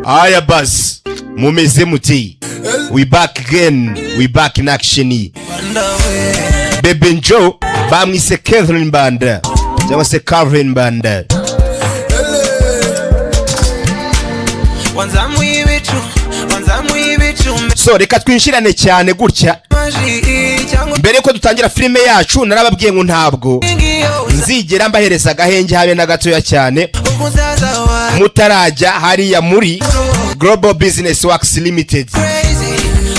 Aya basi, mumeze muti? We back again, we back in action. Bebe Njo bamwise Catherine Banda cyangwa se Calvin Banda. Wanzamuye ibicu, wanzamuye ibicu. So reka twinjirane cyane gutya. Maji cyangwa Mbere yuko dutangira filime yacu, narababwiye ngo ntabwo ngiyo nzigera mbahereza agahenge habe na gatoya cyane umuzaza wa mutarajya hariya muri Global Business Works Limited. Crazy,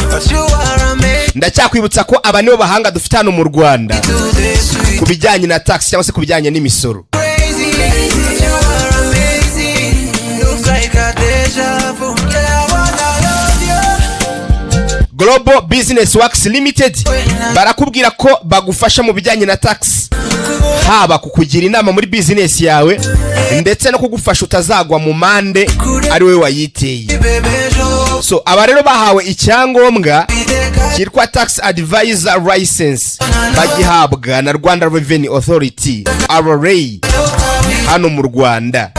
but you are amazing. Ndacyakwibutsa ko aba nibo bahanga dufite hano mu Rwanda to this sweet ku bijyanye na tax cyangwa se ku bijyanye n'imisoro. Crazy, but you are amazing. Looks like a deja vu. Yeah, I wanna love you. Global Business Works Limited barakubwira ko bagufasha mu bijyanye na tax, haba kukugira inama muri business yawe ndetse no kugufasha utazagwa mu mande ari wowe wayiteye. Bebe jo. So aba rero bahawe icyangombwa cyitwa Tax Advisor License, bagihabwa na Rwanda Revenue Authority, RRA, hano mu Rwanda.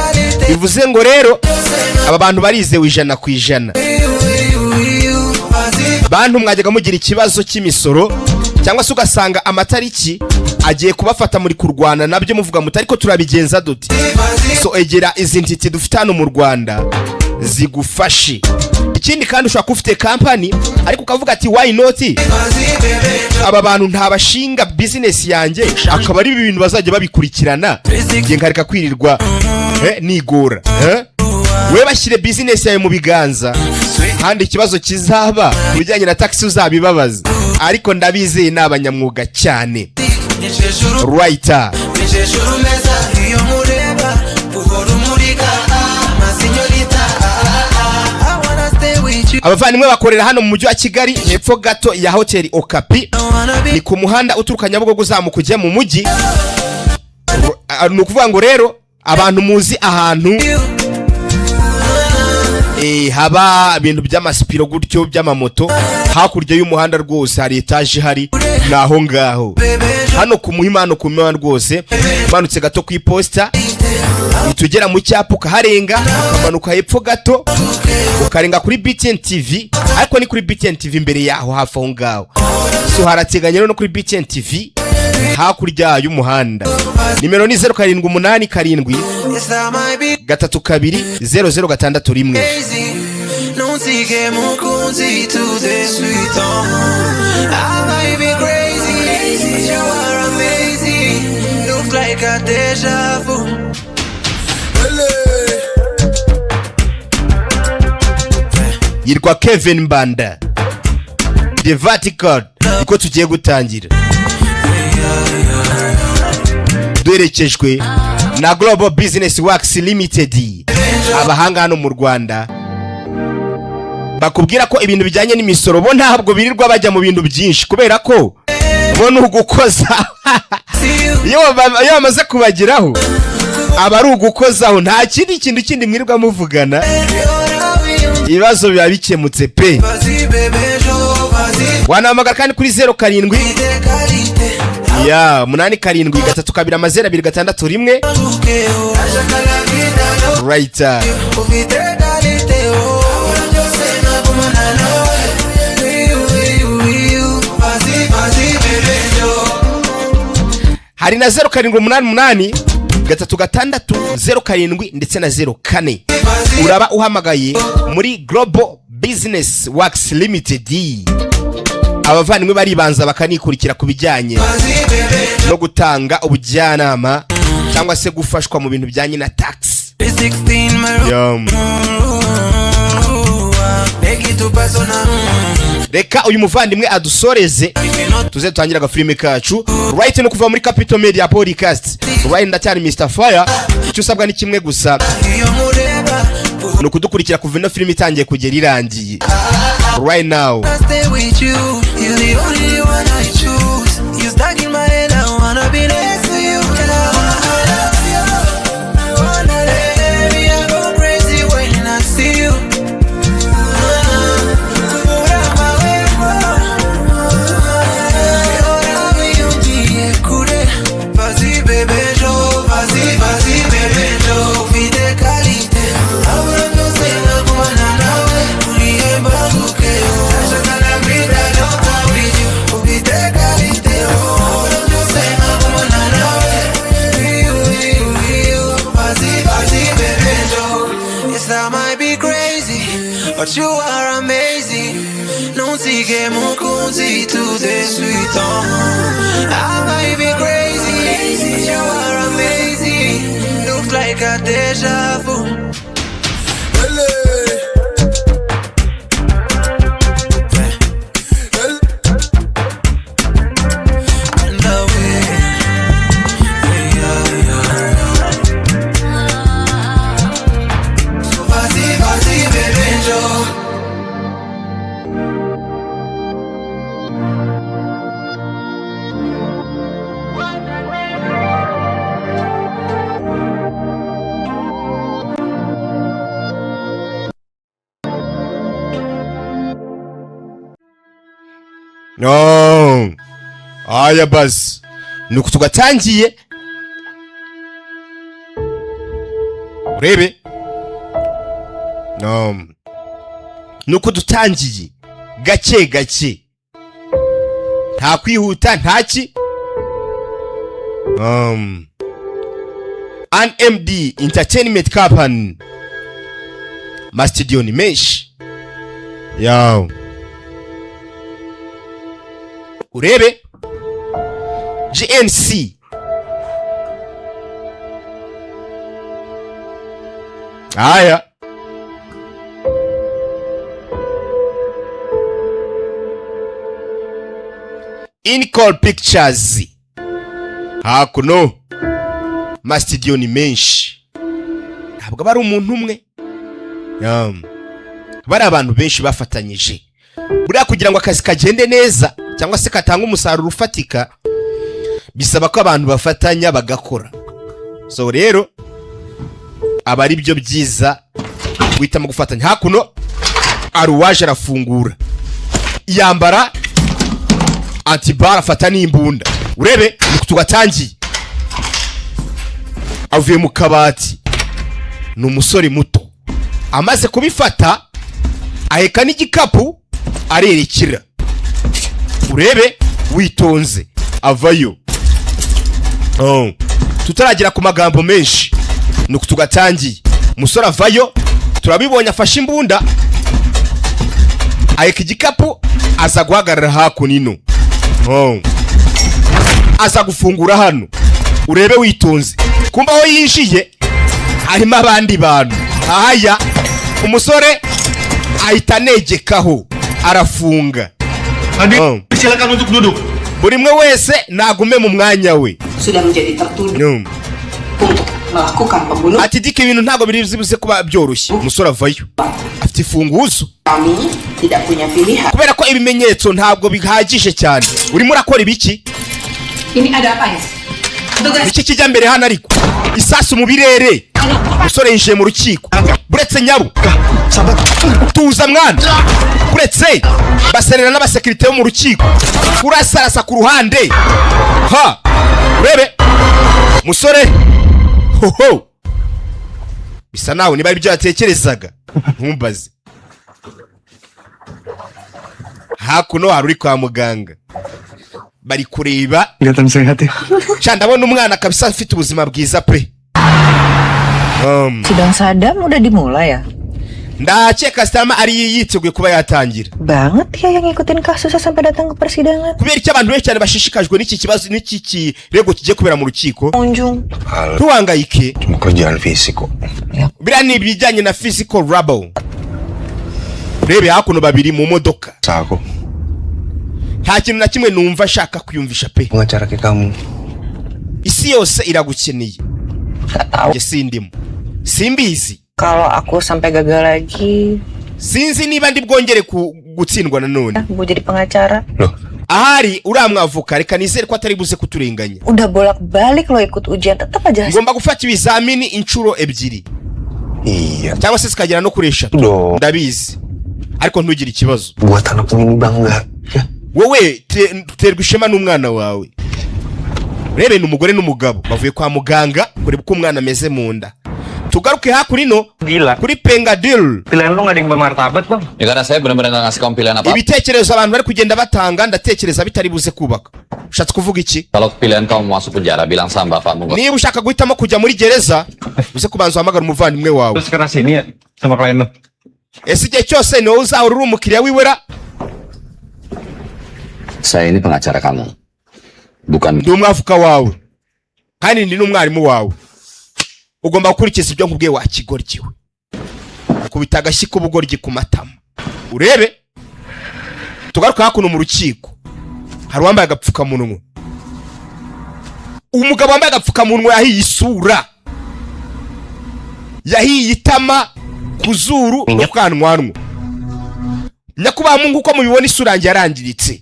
Bivuze ngo rero aba bantu barizewe 100%. Bantu mwajyaga mugira ikibazo cy'imisoro cyangwa se ugasanga amatariki agiye kubafata, muri kurwana nabyo, muvuga muti: "Ariko turabigenza dute?" So egera izi ntiti dufite hano mu Rwanda zigufashe. Ikindi kandi, ushobora kuba ufite kampani ariko ukavuga ati: "Why not aba bantu ntabashinga business yanjye, akaba ari ibintu bazajya babikurikirana, ngiye nkareka kwirirwa nigora?" We bashyire business yawe mu biganza, kandi ikibazo kizaba ku bijyanye na tax uzabibabaza, ariko ndabizeye ni abanyamwuga cyane. Right. Nijejuru meza iyo nkureba uhora umurika, ma señorita. I wanna stay with you. Abavandimwe bakorera hano mu mujyi wa Kigali, hepfo gato ya Hoteli Okapi. I wanna be Ni ku muhanda uturuka Nyabugogo uzamuka ujya mu mujyi. Ni ukuvuga ngo rero abantu muzi ahantu you. haba ibintu by'amasipiro gutyo by'amamoto, hakurya y'umuhanda rwose hari etaje ihari, ni aho ngaho. Bebe jo. Hano ku Muhima, hano ku Muhima rwose, umanutse gato ku iposita, uhita ugera mu cyapa, ukaharenga, ukamanuka hepfo gato, ukarenga kuri BTN TV, ariko ni kuri BTN TV imbere yaho, hafi aho ngaho. So harateganye rero no kuri BTN TV, hakurya y'umuhanda. Nimero ni 0787 Yes, I might be 32 0061. crazy. Ntunsige mukunzi to the sweet. I might be crazy, but you are amazing. Looks like a deja vu. Yitwa Kevin Mbanda, The Vertical. Niko tugiye gutangira duherekejwe na Global Business Works Limited, abahanga hano mu Rwanda bakubwira ko ibintu bijyanye n'imisoro bo ntabwo birirwa bajya mu bintu byinshi, kubera ko bo ni ugukoza. See you. Iyo bamaze kubageraho aba ari ugukozaho, nta kindi kintu kindi mwirirwa muvugana, ibibazo biba bikemutse pe. Vas-y bébé jo, vas-y. Wanahamagara kandi kuri 07 Qualité. ya 8732 00 661. Right. Ufite qualité, oh. Byose nagumana nawe. You, vas-y, vas-y bébé jo. Hari na 0788 36 07 ndetse na 04. Uraba uhamagaye muri Global Business Works Limited. Abavandimwe baribanza bakanikurikira ku bijyanye Vas-y bébé jo. no gutanga ubujyanama cyangwa se gufashwa mu bintu bijyanye na tax. 16 my Yum. Make it to personal. Reka uyu muvandimwe adusoreze, tuze dutangire agafilime kacu. Right, no kuva muri Capital Media Podcast. Right, ndacyari Mr Fire. Icyo usabwa ni kimwe gusa, Iyo nkureba ni ukudukurikira kuva ino filime itangiye kugera irangiye. Right now. I stay with you. You're the only one I choose. You stuck in my head. I wanna be next to you. And I wanna love you. I wanna let me. I go crazy when I see you. Kubura amahwemo. Iyo ugiye kure. Vas-y bébé jo, vas-y, vas-y bébé jo. Ufite qualité. Abura byose nkagumana. But you are amazing. Ntunsige mukunzi tout de suite. I might be crazy, but you are amazing. Looks like a deja vu. And the way, yeah. So vas-y, vas-y, bébé, Joe. No, aya basi nuko tugatangiye. Urebe, no, nuko dutangiye gake gake, nta kwihuta, ntaki. NMD Entertainment Company, masitudiyo ni menshi yawo. Urebe GNC, haya. Incall Pictures hakuno, masitudiyo ni menshi, ntabwo aba ari umuntu umwe. Bari abantu benshi bafatanyije buriya kugira ngo akazi kagende neza cyangwa se katange umusaruro ufatika, bisaba ko abantu bafatanya bagakora. So rero aba ari byo byiza guhitamo gufatanya. Hakuno ari uwaje arafungura, yambara anti-balles, afata n'imbunda. Urebe ni tugatangiye, avuye mu kabati, ni umusore muto. Amaze kubifata aheka n'igikapu arerekera. Urebe witonze avayo. Oh. Tutaragera ku magambo menshi, nuko tugatangiye. Umusore avayo, turabibonye, afashe imbunda, aheka igikapu, aza guhagarara hakuno ino. Oh. Aza gufungura hano, urebe witonze. Kumva aho yinjiye harimo abandi bantu. Ahaya umusore ahita anegekaho arafunga. Tadi Oh. silakan untuk duduk. Buri umwe wese nagume mu mwanya we. Sudah menjadi tertuduh untuk melakukan pembunuhan. Ati dika ibintu ntabwo biri buze kuba byoroshye. Umusore avayo afite imfunguzo. Kami tidak punya pilihan. Kubera ko ibimenyetso ntabwo bihagije cyane. Urimo urakora ibiki? Ini ada apa ya? Tugas Iki kijya mbere hano, ariko isasu mu birere. Umusore yinjiye mu rukiko. Buretse nyabu, tuza mwana, buretse baserera n'abasekirite bo mu rukiko, kurasarasa ku ruhande. Ha, urebe musore, hoho, bisa nawe niba ari ibyo yatekerezaga, ntumbaze. Hakuno hari uri kwa muganga, bari kureba. Kelihatan sehat ya. Sha, ndabona umwana kabisa afite ubuzima bwiza pe. Sidang Sadam udah dimulai ya? Ndakeka sitama ari yiteguye kuba yatangira. Banget ya yang ngikutin kasusnya sampai datang ke persidangan. Kubera icyo abantu benshi cyane bashishikajwe n'iki kibazo, n'iki kirego kigiye kubera mu rukiko. Unjung. Hal Ntuhangayike. Cuma kerjaan fisik kok. Biriya ni ibijyanye na physical rubble. Rebe hakuno babiri mu modoka. Aku Nta kintu na kimwe numva ashaka kwiyumvisha pe. pengacara kayak kamu. Isi yose iragukeneye. Gak tahu Njye sindimo, simbizi. kalau aku sampai gagal lagi, Sinzi niba ndi bwongere gutsindwa nanone. gue jadi pengacara. Loh, Ahari uriya mwavoka, reka nizere ko atari buze kuturenganya. Udah bolak-balik lo ikut ujian, tetap aja Ngomba gufata ibizamini inshuro ebyiri iya cyangwa se zikagera no kuri eshatu. dong. Ndabizi, ariko ntugire ikibazo. Buat anakmu ini bangga. Ya. Wowe terwa ishema n'umwana wawe. Urebe ni umugore n'umugabo bavuye kwa muganga kureba uko umwana ameze mu nda. Tugaruke hakurino Gila, kuri pengadil. Pilihan lu gak ada yang bermartabat, Bang. Ya karena saya benar-benar nggak ngasih kamu pilihan apa. Ibitekerezo abantu bari kugenda batanga, ndatekereza bitari buze kubaka. Ushatse kuvuga iki? Kalau pilihan kamu masuk penjara, bilang sama bapakmu. Niba ushaka guhitamo kujya muri gereza, uze kubanza uhamagara umuvandimwe wawe. Terus keras ini ya sama klien lu. Ese igihe cyose ni wowe uzahora uri umukiriya wiwe ra? Saya ini pengacara kamu. Bukan Ndi umwavoka wawe kandi ndi n'umwarimu wawe. Ugomba gukurikiza ibyo nkubwiye, wa kigoryi we. Kubita agashyi k'ubugoryi ku matama urebe. Tugaruka hakuno mu rukiko, hari uwambaye agapfukamunwa. Umugabo wambaye agapfukamunwa yahiye isura, yahiye itama ku zuru no ku kanwanwa. Nyakubahwa, nk'uko mubibona, isura yanjye yarangiritse.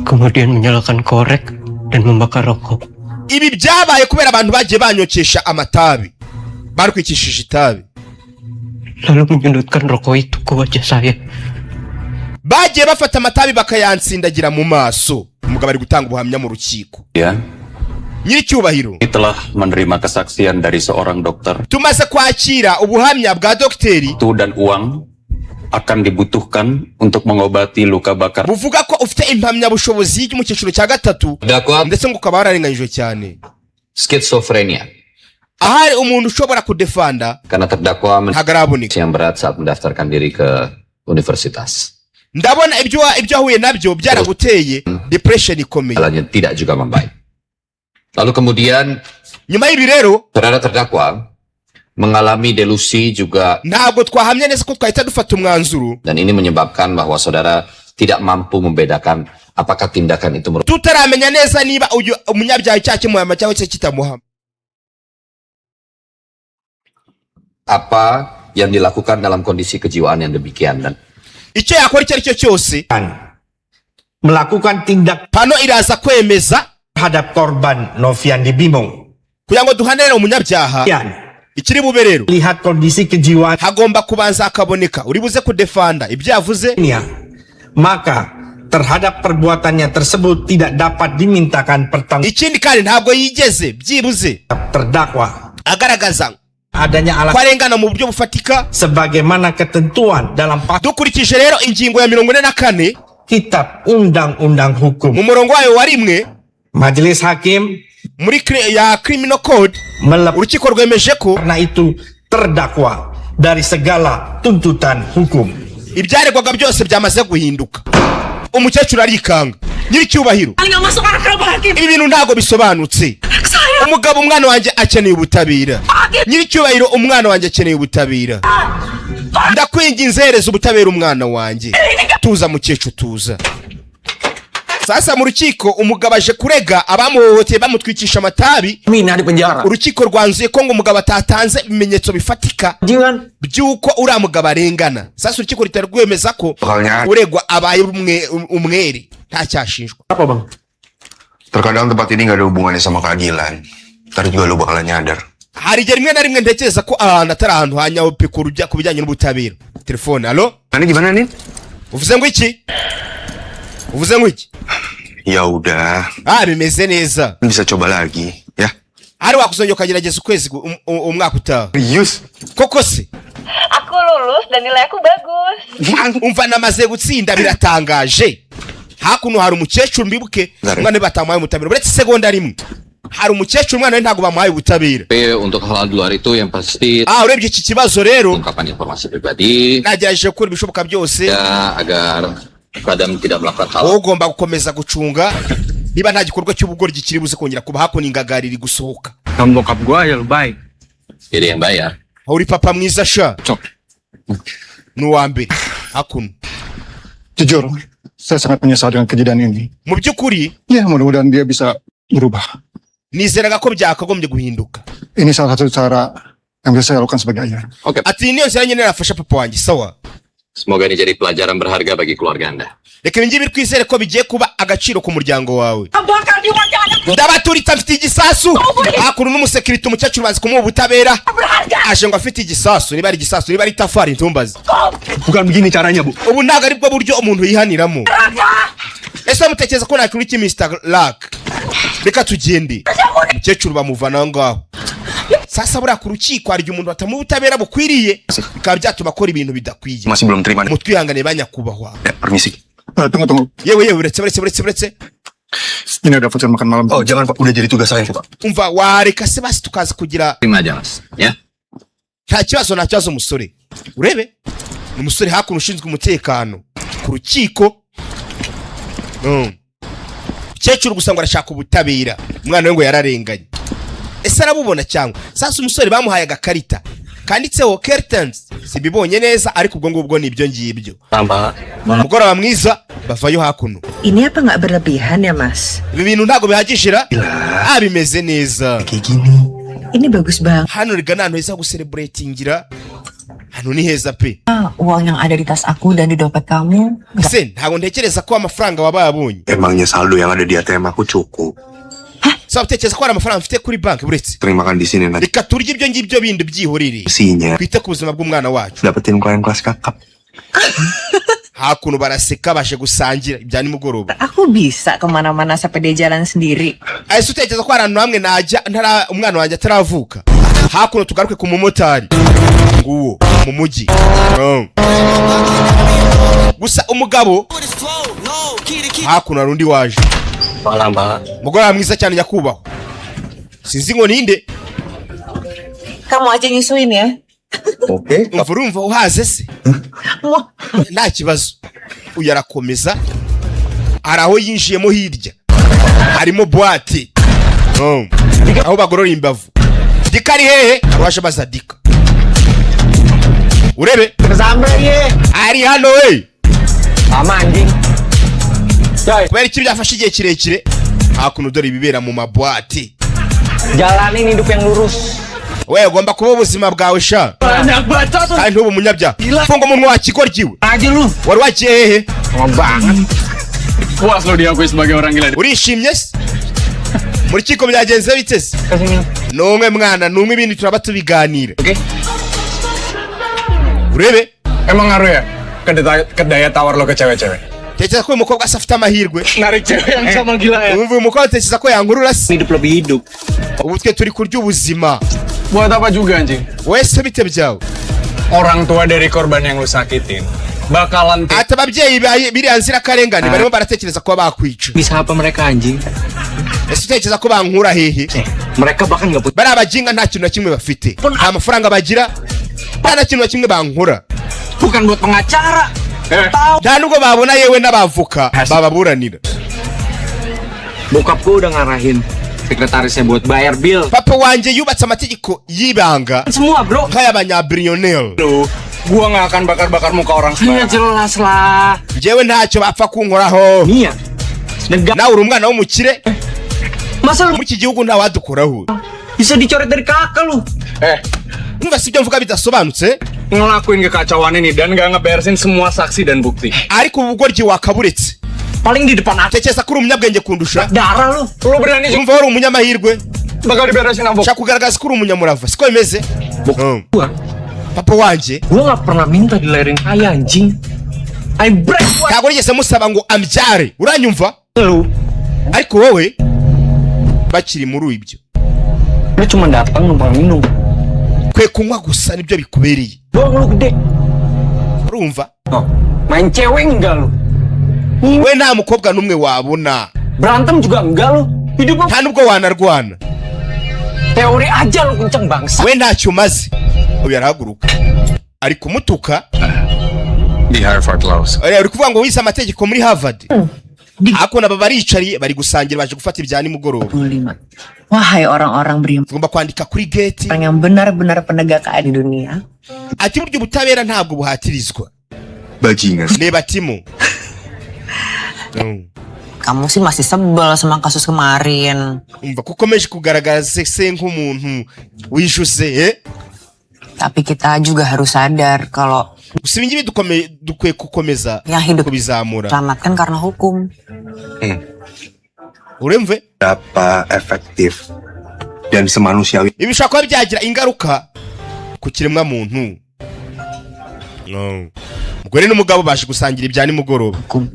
Kemudian menyalakan korek dan membakar rokok. Ibi byabaye kubera abantu bagiye banyokesha amatabi, barwikishije itabi. Lalu menyundutkan rokok itu ke wajah saya. Bagiye bafata amatabi bakayansindagira mu maso. Umugabo ari gutanga ubuhamya mu rukiko. Ya, Nyiricyubahiro, ini telah menerima kesaksian dari seorang dokter. tumaze kwakira ubuhamya bwa dogiteri Waktu dan uang akan dibutuhkan untuk mengobati luka bakar buvuga ko ufite impamyabushobozi mu cyiciro cya gatatu, Terdakwa ndetse ngo ukaba wararenganyijwe cyane. skizofrenia. Ahari umuntu ushobora kudefanda Karena terdakwa ntabwo araboneka. yang berat saat mendaftarkan diri ke universitas. Ndabona ibyo wahuye nabyo byaraguteye depression ikomeye. Jalannya tidak juga membaik. Lalu kemudian Nyuma y'ibi rero, saudara terdakwa mengalami delusi juga ntabwo twahamya neza ko twahita dufata umwanzuro dan ini menyebabkan bahwa saudara tidak mampu membedakan apakah tindakan itu merupakan tutaramenya neza niba uyu umunyabyaha icyaha kimuhama cyangwa se kitamuhama. Apa yang dilakukan dalam kondisi kejiwaan yang demikian dan Icyo yakora icyo ari cyo cyose, melakukan tindak pano iraza kwemeza terhadap korban Noviandi Bimo. kugira ngo duhanire umunyabyaha. Yan, Ikiri bube rero, lihat kondisi kejiwaannya, hagomba kubanza hakaboneka uri buze kudefanda ibyo yavuze. Maka terhadap perbuatannya tersebut tidak dapat dimintakan pertanggungjawab Ikindi kandi, ntabwo yigeze byibuze terdakwa agaragaza adanya ko alasan arengana mu buryo bufatika. Sebagaimana ketentuan dalam pasal Dukurikije rero ingingo ya 44 Kitab Undang-Undang Hukum. mu murongo wayo wa 1, Majelis Hakim muri ya criminal code, melepas urukiko rwemeje ko karena itu terdakwa dari segala tuntutan hukum. Ibyaregwaga byose byamaze guhinduka. Umukecuru arikanga. Nyiricyubahiro, Nggak masuk akal, Pak Hakim. ibi bintu ntabwo bisobanutse. Saya Umugabo, umwana wanjye akeneye ubutabera. Nyiricyubahiro, umwana wanjye akeneye ubutabera. Ndakwinginze, hereza ubutabera umwana wanjye. Tuza mukecuru, tuza. Sasa mu rukiko umugabo aje kurega abamuhohoteye bamutwikisha amatabi. Mina di penjara. Urukiko rwanzuye ko ngo umugabo atatanze ibimenyetso bifatika Jangan by'uko uriya mugabo arengana. Sasa urukiko rutari rwemeza ko Bakalnya uregwa abaye umwere, nta cyashinjwa. Apa, Bang? Terkadang tempat ini nggak ada hubungannya sama keadilan. Ntar juga lu bakalan nyadar. Hari igihe rimwe na rimwe ntekereza ko ahantu atari ahantu ha nyawo pe ku bijyanye n'ubutabera. Telefone, allo? Ini gimana nih? Uvuze ngo iki? Uvuze ngo iki? Ya udah, Ah, bimeze neza. Bisa coba lagi, ya. Hari wakuzongera ukagerageza ukwezi umwaka utaha. Serius? Koko se? Aku lulus dan nilai aku bagus. Umva, namaze gutsinda, biratangaje. Hakuno hari umukecuru, mbibuke, umwana we batamuhaye ubutabera. Uretse isegonda rimwe, hari umukecuru, umwana we ntabwo bamuhaye ubutabera. Tapi untuk hal-hal di luar itu yang pasti Ah, urebye iki kibazo rero, ungkapan informasi pribadi nagerageje gukora ibishoboka byose. Ya agar Kadam tidak melakukan hal Wowe ugomba gukomeza gucunga niba nta gikorwa cy'ubugoryi kiri buze kongera kuba. Hakuno ingagari iri gusohoka. Kamu bokap gua ya lu baik. Jadi yang bayar. Aho uri papa mwiza sha. Cok. Ni uwa mbere hakuno. Jujur, saya sangat menyesal dengan kejadian ini. Mu by'ukuri, Ya, mudah-mudahan dia bisa berubah. nizeraga ko byakagombye guhinduka. Ini salah satu cara yang bisa saya lakukan sebagai ayah. Oke. Ati niyo nzira nyine nafasha papa wanjye, sawa. Semoga ini jadi pelajaran berharga bagi keluarga Anda. Reka ibi ngibi twizere ko bigiye kuba agaciro ku muryango wawe. Bakar di wajah anak Ndabaturitsa, mfite igisasu. Hakuno n'umusekirite, umukecuru bazi kumuha ubutabera, aje ngo afite igisasu, niba ari igisasu, niba ari itafari, ntumbaze. Bukan begini caranya, Bu. Ubu ntabwo ari bwo buryo umuntu yihaniramo. Ese mutekereza ko nakora iki, Mr Luck? Reka tugende. Umukecuru bamuvana aho ngaho. Sasa buriya ku rukiko hari igihe umuntu batamuha ubutabera bukwiriye, bikaba byatuma akora ibintu bidakwiye. Masih belum terima. Mutwihangane ba nyakubahwa. Ya, permisi. Eh, tunggu, tunggu. Yewe yewe, uretse, uretse, uretse, uretse. Ini ada voucher makan malam. Oh, jangan, Pak. Udah jadi tugas saya, Pak. Umva, wareka se basi tukaza kugira Terima aja, Mas. Ya. Nta kibazo, nta kibazo, musore. Urebe, ni umusore hakuno ushinzwe umutekano ku rukiko. Umukecuru gusa ngo arashaka ubutabera, umwana we ngo yararenganye. Ese arabubona cyangwa? Sasa umusore bamuhaye agakarita kanditseho Kertens, sibibonye neza, ariko ubwo ngubwo ni ibyo ngibyo. Tambah. Umugoroba mwiza. Bavayo hakuno. Ini apa nggak berlebihan ya, Mas? Ibi bintu ntabwo bihagije ra? Ah, bimeze neza. Kayak gini. Ini bagus banget. Hano riga ni ahantu heza ho gucelebratingira, hano ni heza pe. Uang yang ada di tas aku dan di dompet kamu nggak Ese ntabwo ntekereza ko amafaranga waba yabonye. Emangnya saldo yang ada di ATM aku cukup? Saba utekereza ko hari amafaranga mfite kuri banki uretse Sering makan di sini nanti. Reka turye ibyo ngibyo bindi byihorere. Isinya twite ku buzima bw'umwana wacu. Dapetin klien kelas kakap. Hakuno baraseka, baje gusangira ibya nimugoroba. Aku bisa kemana-mana sampai dia jalan sendiri. Ese utekereza ko hari ahantu hamwe najya ntara umwana wanjye ataravuka? Hakuno tugaruke ku mumotari nguwo mu mujyi. Oh. Gusa umugabo hakuno hari undi waje. Malam, Pak. Mugoroba mwiza cyane nyakubahwa, sinzi ngo ninde. Kamu aja nyusuin ya. Oke. Umva, urumva uhaze se? Nta kibazo. Uyu arakomeza, hari aho yinjiyemo hirya harimo boîte. Oh. Aho bagorora imbavu. Dika ari hehe? Waje baza Dika, urebe ari hano we. Lama anjing. Coy, Kubera iki byafashe igihe kirekire? Hakuno dore ibibera mu maboîte. Jalanin hidup yang lurus. We, ugomba kuba ubuzima bwawe sha. Banyak bacot tuh. Kandi ntube umunyabyaha. Funga umunwa wa kigoryi we. Aja lu. Wari wagiye hehe? Lama banget. Puas lu diakui sebagai orang gila. Urishimye se? Mu rukiko byagenze bite se? Kasih minum. Numwe mwana numwe, ibindi turaba tubiganira. Oke. Urebe. Emang ngaruh ya ke daya tawar lo ke cewek-cewek? Tekereza ko uyu mukobwa asa afite amahirwe. Narik cewek yang sama gila ya. Umva, uyu mukobwa atekereza ko yankurura se? Hidup lebih hidup. Ubu twe turi kurya ubuzima. Buat apa juga, anjing? Wese bite byawe? Orang tua dari korban yang lu sakitin bakalan Ati ababyeyi biriya nzirakarengane barimo baratekereza kuba bakwica. Bisa apa mereka, anjing? Ese utekereza ko bankura hehe? Eh, mereka bahkan nggak punya Bariya abajinga nta kintu na kimwe bafite, nta mafaranga bagira, nta na kintu na kimwe bankura. Bukan buat pengacara. Eh, Nta nubwo babona yewe n'abavoka bababuranira. Bokap gue udah ngarahin sekretarisnya buat bayar bill. Papa wanjye yubatse amategeko y'ibanga Semua, bro. nk'ay'abanyabiliyoneri. Lu, gua nggak akan bakar-bakar muka orang Ya sembarangan. jelas lah. Njyewe ntacyo bapfa kunkoraho. Nia. Negara. Nawe uri umwana w'umukire. Masa lu Muri iki gihugu ntawadukoraho. Bisa dicoret dari KK lu? Eh, Numva si ibyo mvuga bidasobanutse? Ngelakuin kekacauan ini dan gak ngeberesin semua saksi dan bukti. Ariko ubu bugoryi wakaburetse. Paling di depan aku Tekereza ko uri umunyabwenge kundusha. darah lu. Lu berani juga Urumva wari umunyamahirwe. Bakal diberesin sama Shaka kugaragaza ko uri umunyamurava, siko bimeze? Gua, Papa wanjye gua nggak pernah minta dilahirin kaya, anjing. I break ntabwo nigeze musaba ngo ambyare, uranyumva? lu. Ariko wowe bakiri muri ibyo. Lu cuma datang numpang minum. Kwe kunywa gusa nibyo bikubereye. Bohong lu gede. Urumva? Oh, main cewek enggak lu? We nta mukobwa n'umwe wabona. Berantem juga enggak lu. Hidup lu Nta nubwo wanarwana. Teori aja lu kenceng, bangsa. We ntacyo umaze. Uyu arahaguruka ari kumutuka. Di Harvard Law School. Uriya uri kuvuga ngo wize amategeko muri Harvard. Ariko nabo baricariye bari gusangira, baje gufata ibya nimugoroba. 25. Wahai orang-orang beriman Tugomba kwandika kuri gate. Yang benar-benar penegak keadilan di dunia. Ati burya ubutabera ntabwo buhatirizwa. Bajingan. Reba Timo. Kamu sih masih sebel sama kasus kemarin. Umva ko ukomeje kugaragaza se nk'umuntu wijuse, eh? Tapi kita juga harus sadar kalau Gusa ibi ngibi dukwiye gukomeza yang hidup kubizamura. Selamatkan karena hukum. Urumve. Berapa efektif dan semanusiawi Ibi bishobora kuba byagira ingaruka ku kiremwamuntu. No. Umugore n'umugabo baje gusangira ibya nimugoroba. Hukum.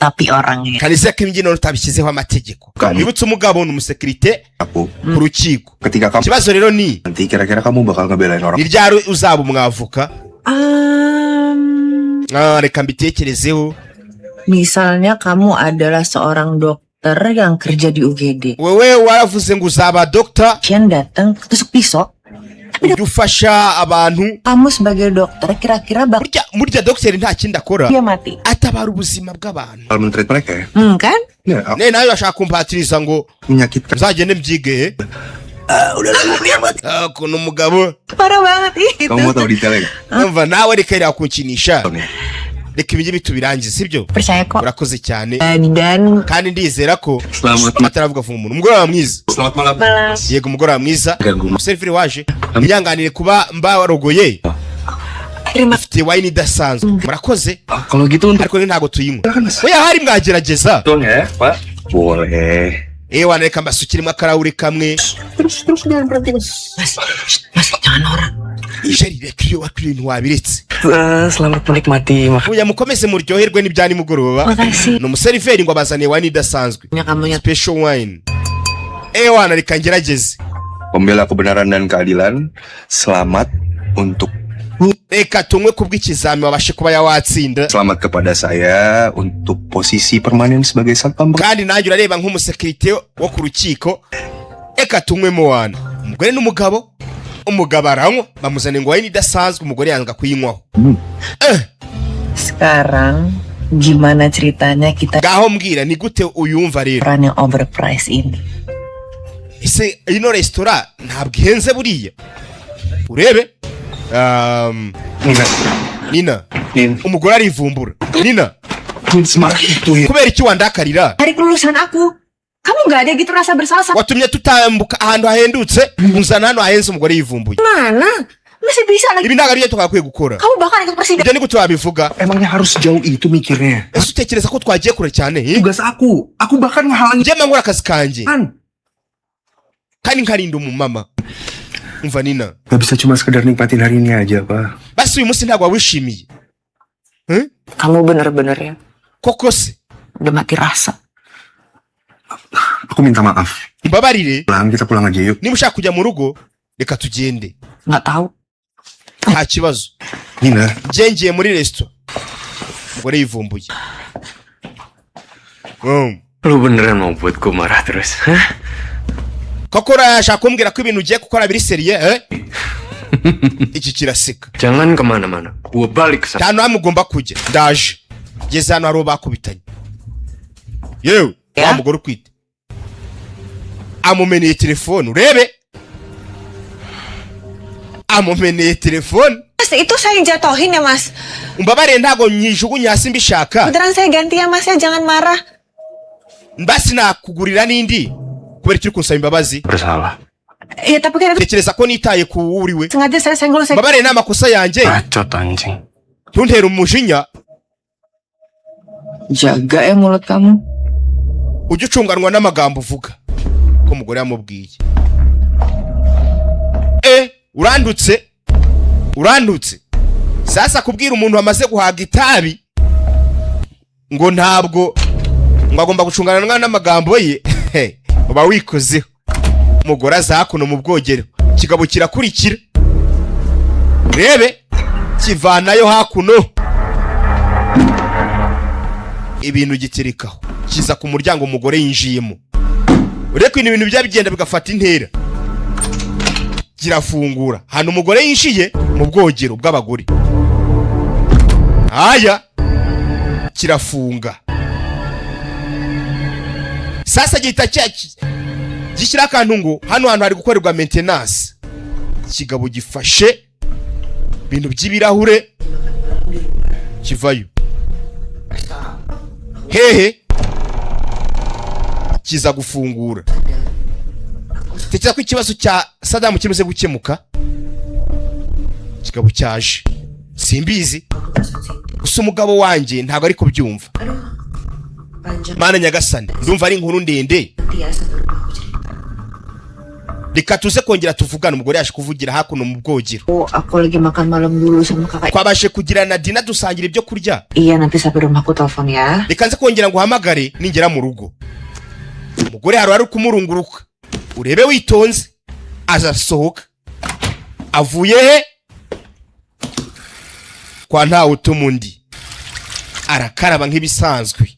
Tapi orangnya Kanizera ko imbyino utabishyizeho amategeko. Kandi- Wibutse, umugabo ni umusekirite aku ku rukiko. Ketika kamu Ikibazo rero ni nanti kira-kira kamu bakal ngebelain orang ni ryari uzaba umwavoka? Ah, reka mbitekerezeho. Misalnya kamu adalah seorang dokter yang kerja di UGD. Wewe waravuze ngo uzaba dogita. Pasien datang ketusuk pisau, Ujya ufasha abantu. Kamu sebagai dokter kira-kira bakal Burya burya dogiteri nta kindi akora, dia mati. atabara ubuzima bw'abantu. Kalau men-treat mereka ya. Kan? Ya, aku Ne nawe bashaka kumpatiriza ngo menyakitkan. nzagende mbyige. Ah, ukuntu umugabo Parah banget ih itu. Kamu mau tahu detailnya nggak? Umva nawe, reka reka kunkinisha. Nih. Reka ibingibi tubirangize, sibyo? Percaya kok. Urakoze cyane. Dan Kandi ndizera ko Selamat ataravuga afunga umuntu. Umugoroba mwiza. Selamat malam. Malam. Yego, umugoroba mwiza. Ganggu. Umuseriveri waje, munyanganire kuba mbarogoye. Terima Ufite wine idasanzwe, murakoze. Oh, kalau gitu untuk Ariko ntabwo tuyinywa. Oya, hari mwagerageza. dong ya, Pak. Boleh. Ewa, reka mbasukiremo akarahuri kamwe. Terus terus jangan berhenti, Mas. Mas, jangan norak. Chéri, reka iyo wakiriye ibintu wabiretse. Selamat menikmati makan. Oya, mukomeze muryoherwe n'ibya nimugoroba. Makasih. Ni umuseriveri ngo abazaniye wine idasanzwe, Kamunya special wine. Ewa, reka ngerageze. Pembela kebenaran dan keadilan, selamat untuk Reka tunywe kubw'ikizami wabashe kuba yawatsinda. Selamat kepada saya untuk posisi permanen sebagai satpam. Kandi nanjye urareba nk'umusekirite wo ku rukiko, reka tunywemo wana. Umugore n'umugabo, umugabo aranywa, bamuzaniye ngo wine idasanzwe, umugore yanga kuyinywaho. Sekarang gimana ceritanya kita Ngaho mbwira, ni gute uyumva rero? restoran yang overpriced ini? Ese ino resitora ntabwo ihenze buriya? Urebe Nina, Nina. Nin, Umugore arivumbura. Nina. Semarah itu ya. Kubera iki wandakarira? Hari kelulusan aku. Kamu nggak ada gitu rasa bersalah sama Watumye tutambuka ahantu hahendutse, unzana hano hahenze. Umugore yivumbuye. mana? Masih bisa lagi. Ibi ntabwo aribyo twagakwiye gukora. Kamu bahkan ikut persidangan. Ibyo ni gute wabivuga? Emangnya harus jauh itu mikirnya? Ese utekereza ko twagiye kure cyane, eh? Tugas aku, aku bahkan ngehalangin. Njye mba nkora akazi kanjye kandi nkarinda umumama. Umva Nina. Gak bisa cuma sekedar nikmatin hari ini aja, Pak. Basi uyu munsi ntabwo wawishimiye? Eh? Kamu bener-bener ya Koko se? Udah mati rasa. Aku minta maaf. Mbabarire. Pulang, kita pulang aja yuk. Niba ushaka kujya mu rugo, reka tugende. Nggak tahu. Nta kibazo. Nina, Njye ngiye muri resitora. Umugore yivumbuye. Lu beneran mau buat gue marah terus? Hah? Koko urashaka kumbwira ko ibintu ugiye gukora biri sérieux, eh? Iki kiraseka. Jangan kemana-mana. Gue balik ke sana. Nta hantu hamwe ugomba kujya, ndaje. Ngeze hano hari uwo bakubitanye. Yewe, wa mugore ukwite amumeneye telefone. Urebe, amumeneye telefone. Mas, itu saya yang jatuhin ya, Mas. Umbabarire, ntabwo nyijugunye hasi mbishaka. Beneran saya ganti ya, Mas ya, jangan marah. Mbasi nakugurira n'indi. Kubera icyo uri kunsaba imbabazi? Bersalah. Ya, tapi kan itu Tekereza ko nitaye ku wuriwe. Sengaja saya senggol saya. Mbabarire, ni amakosa yanjye. Bacot anjing. Ntuntere umujinya. Jaga ya mulut kamu. Ujye ucunganwa n'amagambo uvuga, ko umugore yamubwiye. E, urandutse, urandutse. Sasa kubwira umuntu wamaze guhaga itabi ngo ntabwo ngo agomba gucungana n'amagambo ye, uba wikozeho. Umugore aza hakuno mu bwogero, ikigabo kirakurikira, urebe, kivanayo hakuno ibintu giterekaho, kiza ku muryango umugore yinjiyemo. Urebe ko ibintu bijya bigenda bigafata intera. Kirafungura ahantu umugore yinjiye mu bwogero bw'abagore, aya kirafunga. Sasa gihita gishyira akantu ngo hano hantu hari gukorerwa maintenance. Ikigabo gifashe ibintu by'ibirahure kivayo hehe, kiza gufungura. Tekereza ko ikibazo cya Sadamu kimaze gukemuka. Kigabo cyaje, simbizi gusa umugabo wanjye ntabwo ari kubyumva. Mana nyagasani, ndumva ari inkuru ndende, reka tuze kongera tuvugane. Umugore yaje kuvugira hakuno mu bwogero. Oh, aku lagi makan malam dulu sama kakak. Twabashe kugirana dinner, dusangira ibyo kurya. Iya, nanti sampai rumah aku telepon ya. Reka nze kongera ngo uhamagare ningera mu rugo. Umugore hari ari kumurunguruka, urebe witonze, azasohoka avuye he kwa ntawe utuma undi, arakaraba nk'ibisanzwe.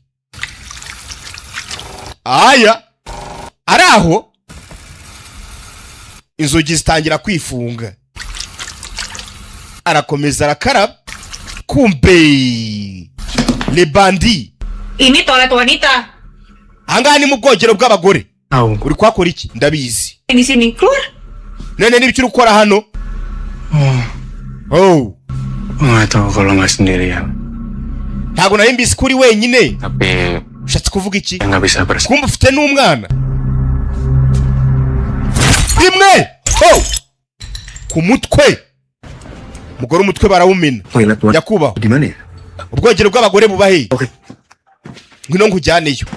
Aya ari aho, inzugi zitangira kwifunga. Arakomeza arakaraba. Kumbe le bandi. Ini toilet wanita. Ahangaha ni mu bwogero bw'abagore, uri kuhakora iki? Ndabizi. Di sini. Keluar. None n'ibyo uri gukora hano? Oh. Nggak tahu kalau nggak sendirian. Ntabwo nari mbizi ko uri wenyine. Tapi Ushatse kuvuga iki? Nggak bisa bersama. Kumva ufite n'umwana rimwe. Oh! Ku mutwe, umugore umutwe barawumena. Nyakubahwa. Di mana ya? Ubwogero bw'abagore buba he? Ngwino nkujyaneyo.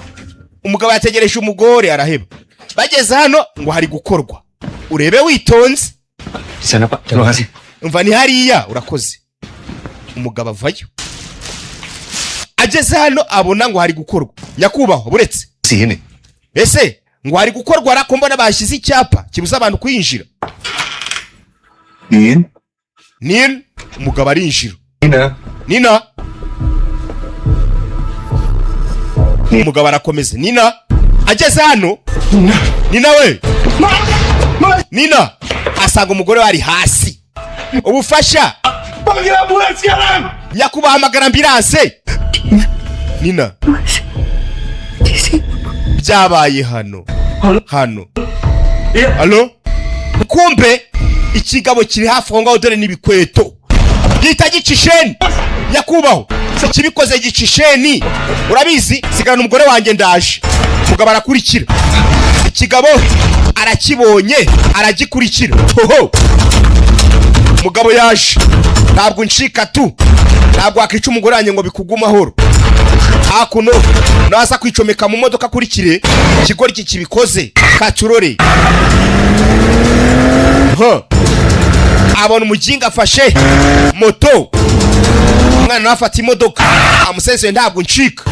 Umugabo yategereje umugore araheba. Bageze hano ngo hari gukorwa, urebe witonze. Di sana, Pak. Terima kasih. Umva, ni hariya, urakoze. Umugabo avayo, ageze hano abona ngo hari gukorwa. Nyakubahwa, buretse. Sini. Ese ngo hari gukorwa ariko mbona bashyize icyapa kibuza abantu kwinjira? Din. Nina. Umugabo arinjira. Nina. Nina. Umugabo arakomeza. Nina ageze hano, Nina we, Nina, asanga umugore we ari hasi. Ubufasha nyakubahwa, hamagara ambulance. Nina, byabaye hano hano. Allo? Kumbe ikigabo kiri hafi aho ngaho, dore n'ibikweto gihita gica isheni. Nyakubahwa, ikibikoze gica isheni, urabizi. Sigarana umugore wanjye, ndaje. Umugabo arakurikira ikigabo, arakibonye aragikurikira. Hoho, umugabo yaje. Ntabwo ncika tu, ntabwo wakwica umugore wanjye ngo bikugume amahoro. Hakuno naza kwicomeka mu modoka, akurikire ikigoryi kibikoze katurore. Huh. Abona umuginga afashe moto, umwana nawe afata imodoka amusezeye. Ntabwo ncika,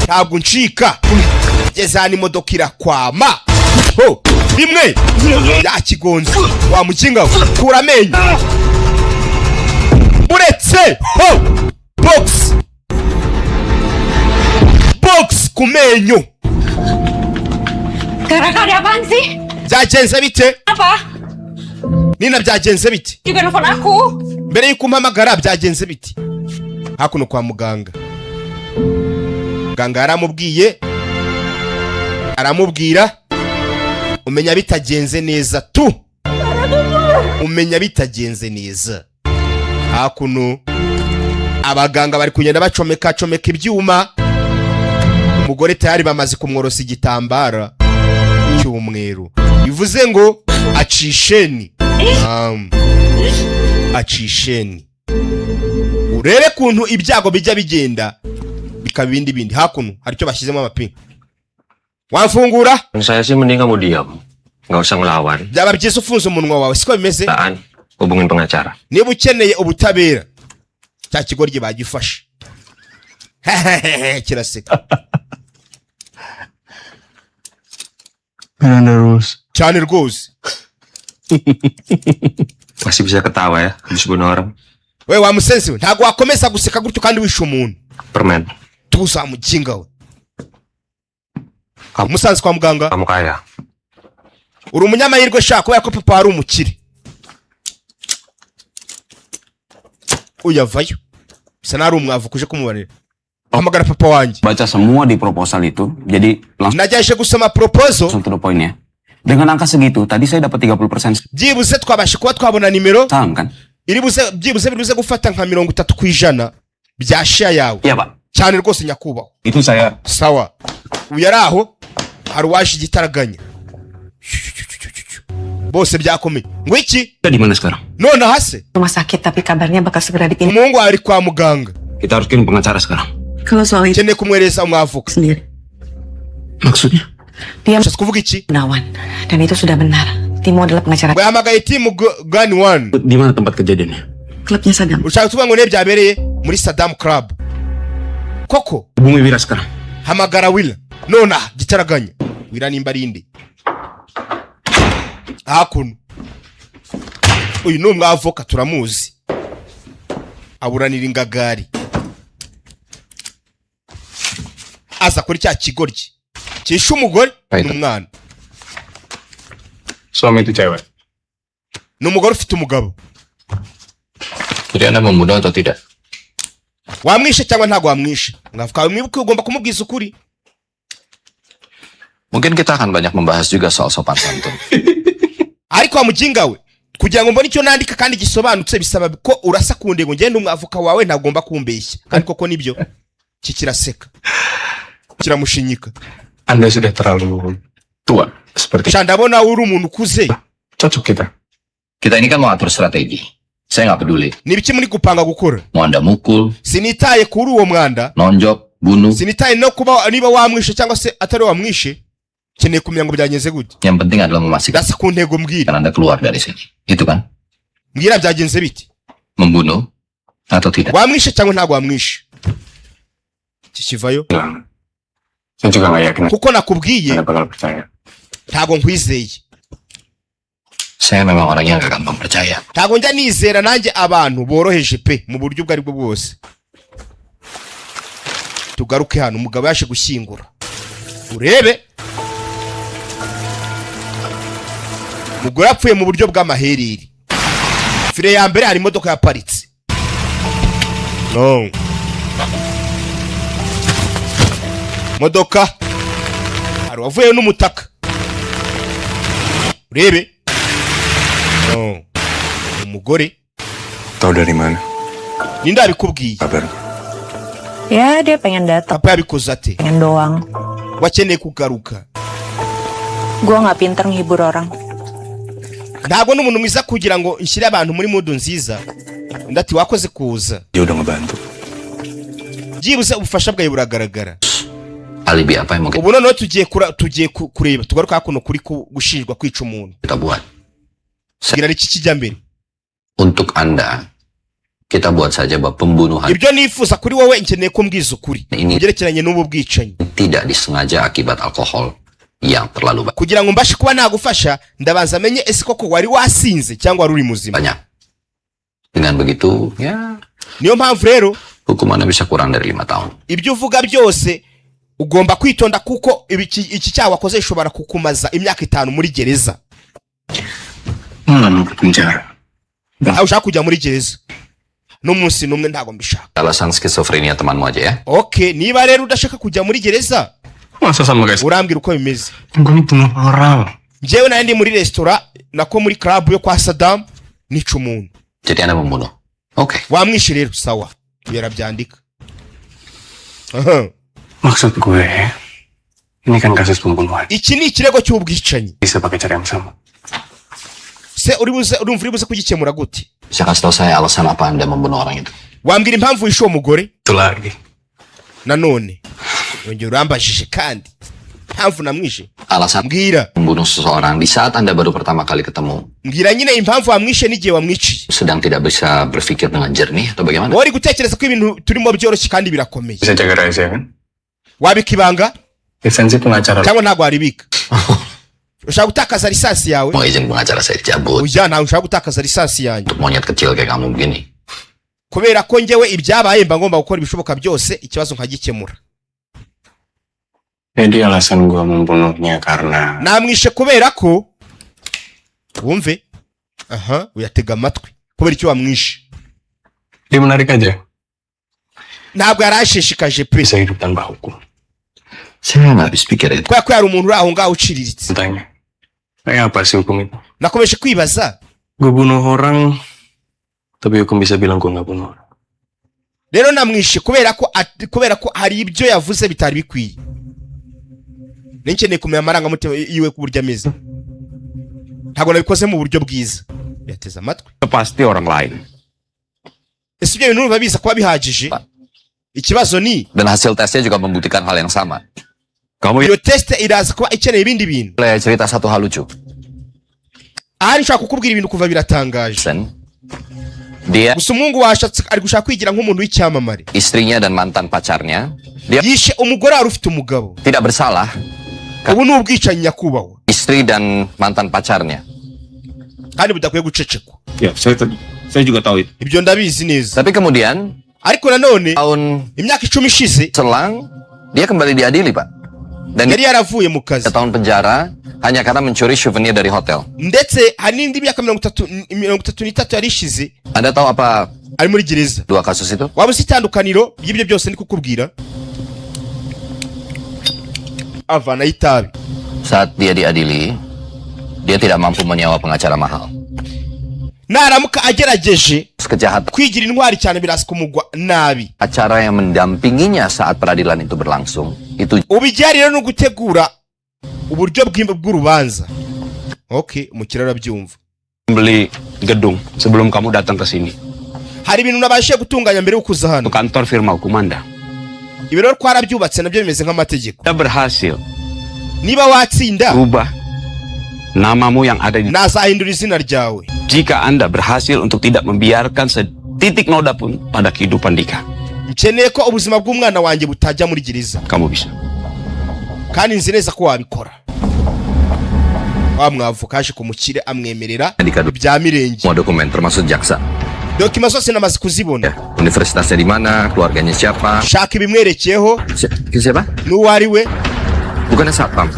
ntabwo ncika. Geze hano imodoka irakwama. Ho rimwe yakigonze. Wa muginga we, kura amenyo. Buretse. Ho, box box ku menyo. Karaka, ada apaan sih? Byagenze bite? Apa? Nina, byagenze bite? Juga nelfon aku. Mbere y'uko umpamagara byagenze bite? Hakuno kwa muganga, muganga yaramubwiye, aramubwira: umenya bitagenze neza tu, umenya bitagenze neza. Hakuno abaganga bari kugenda bacomeka comeka ibyuma. Umugore tayari bamaze kumworosa igitambara cy'umweru, bivuze ngo acisheni, acisheni. Urebe kuntu ibyago bijya bigenda bikaba ibindi bindi. Hakuno hari icyo bashyizemo amapingu. Wamfungura? Saya sih mending kamu diam. Nggak usah ngelawan. Byaba byiza ufunze umunwa wawe, siko bimeze? Taan, hubungin pengacara. Niba ukeneye ubutabera, cya kigoryi bagifashe kiraseka. Miranda rules. Cyane rwose. Masih bisa ketawa ya, habis bunuh orang. We wa musenzi we, ntabwo wakomeza guseka gutyo kandi wishe umuntu. Permen. Tuza muginga we. Umusanzu kwa muganga. Kamu kaya. Uri umunyamahirwe shaka, kubera ko papa wari umukire. Uyavayo bisa n'aho ari umwavu kuje kumubarira. Hamagara papa wanjye. Baca semua di proposal itu, jadi langsung Nagerageje gusoma proposal. to the point ya. Dengan angka segitu, tadi saya dapat 30% Byibuze twabasha kuba twabona nimero saham kan? Iri buze byibuze biri buze gufata nka 30% bya share yawe. Iya, Pak. Cyane rwose nyakubahwa. Itu saya. Sawa. Uyu yari aho, hari uwaje igitaraganya, bose byakomeye. Ngo iki? Di mana sekarang? Nonaha se? Rumah sakit, tapi kabarnya bakal segera dipindah. Umuhungu wawe ari kwa muganga. Kita harus kirim pengacara sekarang. Kalau soal itu Ukeneye kumwereza umwavoka. sendiri. Maksudnya? Dia Ushatse kuvuga iki? Gunawan. Dan itu sudah benar. Timo adalah pengacara Ngo yahamagaye timu gani wani. Di mana tempat kejadiannya? Klubnya Saddam. Ushaka kuvuga ngo niyo byabereye muri Saddam Club koko? Hubungi Wira sekarang. Hamagara Wila nonaha gitaraganya. Wira nimba ari inde? Hakuno uyu ni umwavoka, turamuzi, aburanira ingagari. Aza kuri cya kigoryi cyishe umugore n'umwana. Suami itu cewek. Ni umugore ufite umugabo. Jadi Anda membunuh atau tidak? Wamwishe cyangwa ntabwo wamwishe? Mwavuga, mwibuke, ugomba kumubwiza ukuri. Mungkin kita akan banyak membahas juga soal sopan santun. Ariko wa muginga we, kugira ngo mbone icyo nandika kandi gisobanutse, bisaba ko urasa ku ntego. Ngende umwavoka wawe, ntagomba kumbeshya. Kandi koko nibyo. Iki kiraseka, kiramushinyika. Anda sudah terlalu tua seperti Sha, ndabona uri umuntu ukuze. Cocok kita. Kita ini kan mau atur strategi. Saya nggak peduli. Ni ibiki muri gupanga gukora? Mau Anda mukul, Sinitaye kuri uwo mwanda. Nonjok, bunuh. Sinitaye no kuba niba wamwishe cyangwa se atari wamwishe. Nkeneye kumenya ngo byagenze gute. Yang penting adalah memastikan Ndasa ku ntego, mbwira. Anda keluar dari sini. Itu kan? Mbwira, byagenze bite? Membunuh atau tidak? Wamwishe cyangwa ntabwo wamwishe? Iki kivayo. Saya juga nggak yakin Kuko nakubwiye, Anda bakal percaya. Ntabwo nkwizeye. Saya memang orangnya nggak gampang percaya. Ntabwo njya nizera nanjye abantu boroheje pe, mu buryo ubwo aribwo bwose. Tugaruke hano, umugabo yaje gushyingura. Urebe, umugore yapfuye mu buryo bw'amaherere. Fire ya mbere, hari imodoka yaparitse. No modoka, hari uwavuyeyo n'umutaka. Urebe, no umugore. Tahu dari mana? Ninde yabikubwiye? Kabar. Ya, dia pengen datang, Papa yabikoze ate? Pengen doang. Wakeneye kugaruka. Gua nggak pinter nghibur orang. Ntabwo n'umuntu mwiza kugira ngo nshyire abantu muri mood nziza. Undi ati: "Wakoze kuza." Dia udah ngebantu. Byibuze ubufasha bwawe buragaragara. Alibi apa yang mau Ubu noneho tugiye kureba, tugaruka hakuno kuri gushinjwa kwica umuntu. Kita buat? Kugira iki kijya mbere? Untuk Anda, kita buat saja bahwa pembunuhan Ibyo nifuza kuri wowe, nkeneye ko mbwiza ukuri Ini- ku byerekeranye n'ubu bwicanyi. Tidak disengaja akibat alkohol yang terlalu Kugira ngo mbashe kuba nagufasha, ndabanza amenye ese koko wari wasinze cyangwa wari uri muzima. Banyak. Dengan begitu, ya Niyo mpamvu rero hukumannya bisa kurang dari 5 tahun. Ibyo uvuga byose ugomba kwitonda, kuko iki cyaha wakoze gishobora kukumaza imyaka 5 muri gereza. Malah mau ke penjara. Ntabwo ushaka kujya muri gereza n'umunsi n'umwe, ntabwo mbishaka. Alasan skizofrenia temanmu aja ya. Ok, niba rero udashaka kujya muri gereza, Masa sama guys? urambwira uko bimeze. Gue ini bunuh orang. Njyewe nari ndi muri resitora, nako muri club yo kwa Saddam, nica umuntu. Jadi Anda membunuh. Oke. Wamwishe rero, sawa. Yarabyandika. Aha. Maksud gue, ini kan kasus pembunuhan. Iki ni ikirego cy'ubwicanyi. Bisa pakai cara yang sama. Se uri buze, urumva uri buze kugikemura gute? Bisa kasih tahu saya alasan apa Anda membunuh orang itu? Wambwira impamvu wishe uwo mugore? Itu lagi. Nanone yongera urambajije kandi impamvu namwishe. Alasan Mbwira. Membunuh seseorang di saat Anda baru pertama kali ketemu, Mbwira nyine impamvu wamwishe n'igihe wamwiciye. Sedang tidak bisa berpikir dengan jernih atau bagaimana? Wowe uri gutekereza ko ibintu turimo byoroshye kandi birakomeye. Bisa jaga rahasia kan? Wabika ibanga Lisensi pengacara. cyangwa ntabwo waribika? Ushaka gutakaza lisansi yawe? Mau izin pengacara saya dicabut Oya, ntabwo ushaka gutakaza lisansi yanjye. Untuk monyet kecil kayak kamu begini. Kubera ko njyewe ibyabaye mba ngomba gukora ibishoboka byose ikibazo nkagikemura. Jadi alasan gue membunuhnya karena Namwishe kubera ko, wumve aha, uyatega amatwi, kubera icyo wamwishe. Dia menarik aja. Ntabwo yari ashishikaje pe. Bisa hidup tanpa hukum. Saya nggak habis pikir itu. Kubera ko yari umuntu uri aho ngaho uciriritse. Tanya, kayak apa sih hukum itu? Nakomeje kwibaza. Gue bunuh orang, tapi hukum bisa bilang gue nggak bunuh orang. Rero namwishe kubera ko hari ibyo yavuze bitari bikwiye. Nkeneye kumenya amarangamutima yiwe ku buryo ameze. Ntabwo nabikoze mu buryo bwiza. Yateze amatwi. Pasti orang lain. Ese ibyo bintu urumva biza kuba bihagije? Ikibazo ni Dan hasil tesnya juga membuktikan hal yang sama. Kamu iyo test iraza kuba ikeneye ibindi bintu. Boleh cerita satu hal lucu. Ahari nshaka kukubwira ibintu kuva biratangaje. Sen, dia Gusa umuhungu washatse ari gushaka kwigira nk'umuntu w'icyamamare. Istrinya dan mantan pacarnya, dia Yishe umugore wari ufite umugabo. Tidak bersalah. Ubu ni ubwicanyi, nyakubahwa. Istri dan mantan pacarnya. Kandi budakwiye gucecekwa. Ya, saya juga tahu itu. Ibyo ndabizi neza. Tapi kemudian Ariko nanone tahun imyaka 10 ishize selang dia kembali diadili, Pak. Dan yari yaravuye mu kazi. Tahun penjara hanya karena mencuri souvenir dari hotel. Ndetse hari n'indi myaka 33 yari ishize. Anda tahu apa Ari muri gereza. Dua kasus itu? Waba uzi itandukaniro ry'ibyo byose ndi kukubwira? Avanaho itabi. Saat dia diadili, dia tidak mampu menyewa pengacara mahal. Naramuka agerageje Kejahatan kwigira intwari cyane, biraza kumugwa nabi. Acara yang mendampinginya saat peradilan itu berlangsung, itu Ubu igihari rero ni ugutegura uburyo bw'urubanza. OK, umukiriya arabyumva. Beli gedung sebelum kamu datang ke sini. Hari ibintu nabashije gutunganya mbere yo kuza hano. Kantor firma hukum Anda. Ibi rero twarabyubatse, nabyo bimeze nk'amategeko. Anda berhasil Niba watsinda, rubah namamu yang ada di nazahindura izina ryawe. Jika Anda berhasil untuk tidak membiarkan setitik noda pun pada kehidupan Dika. Nkeneye ko ubuzima bw'umwana wanjye butajya muri gereza. Kamu bisa. Kandi nzi neza ko wabikora. Wa mwavoka yaje ku mukire, amwemerera ibya mirenge. Semua dokumen termasuk jaksa. Document zose namaze kuzibona. Universitasnya di mana, keluarganya siapa? Shaka ibimwerekeyeho. Siapa? N'uwo ari we. Bukannya satpam.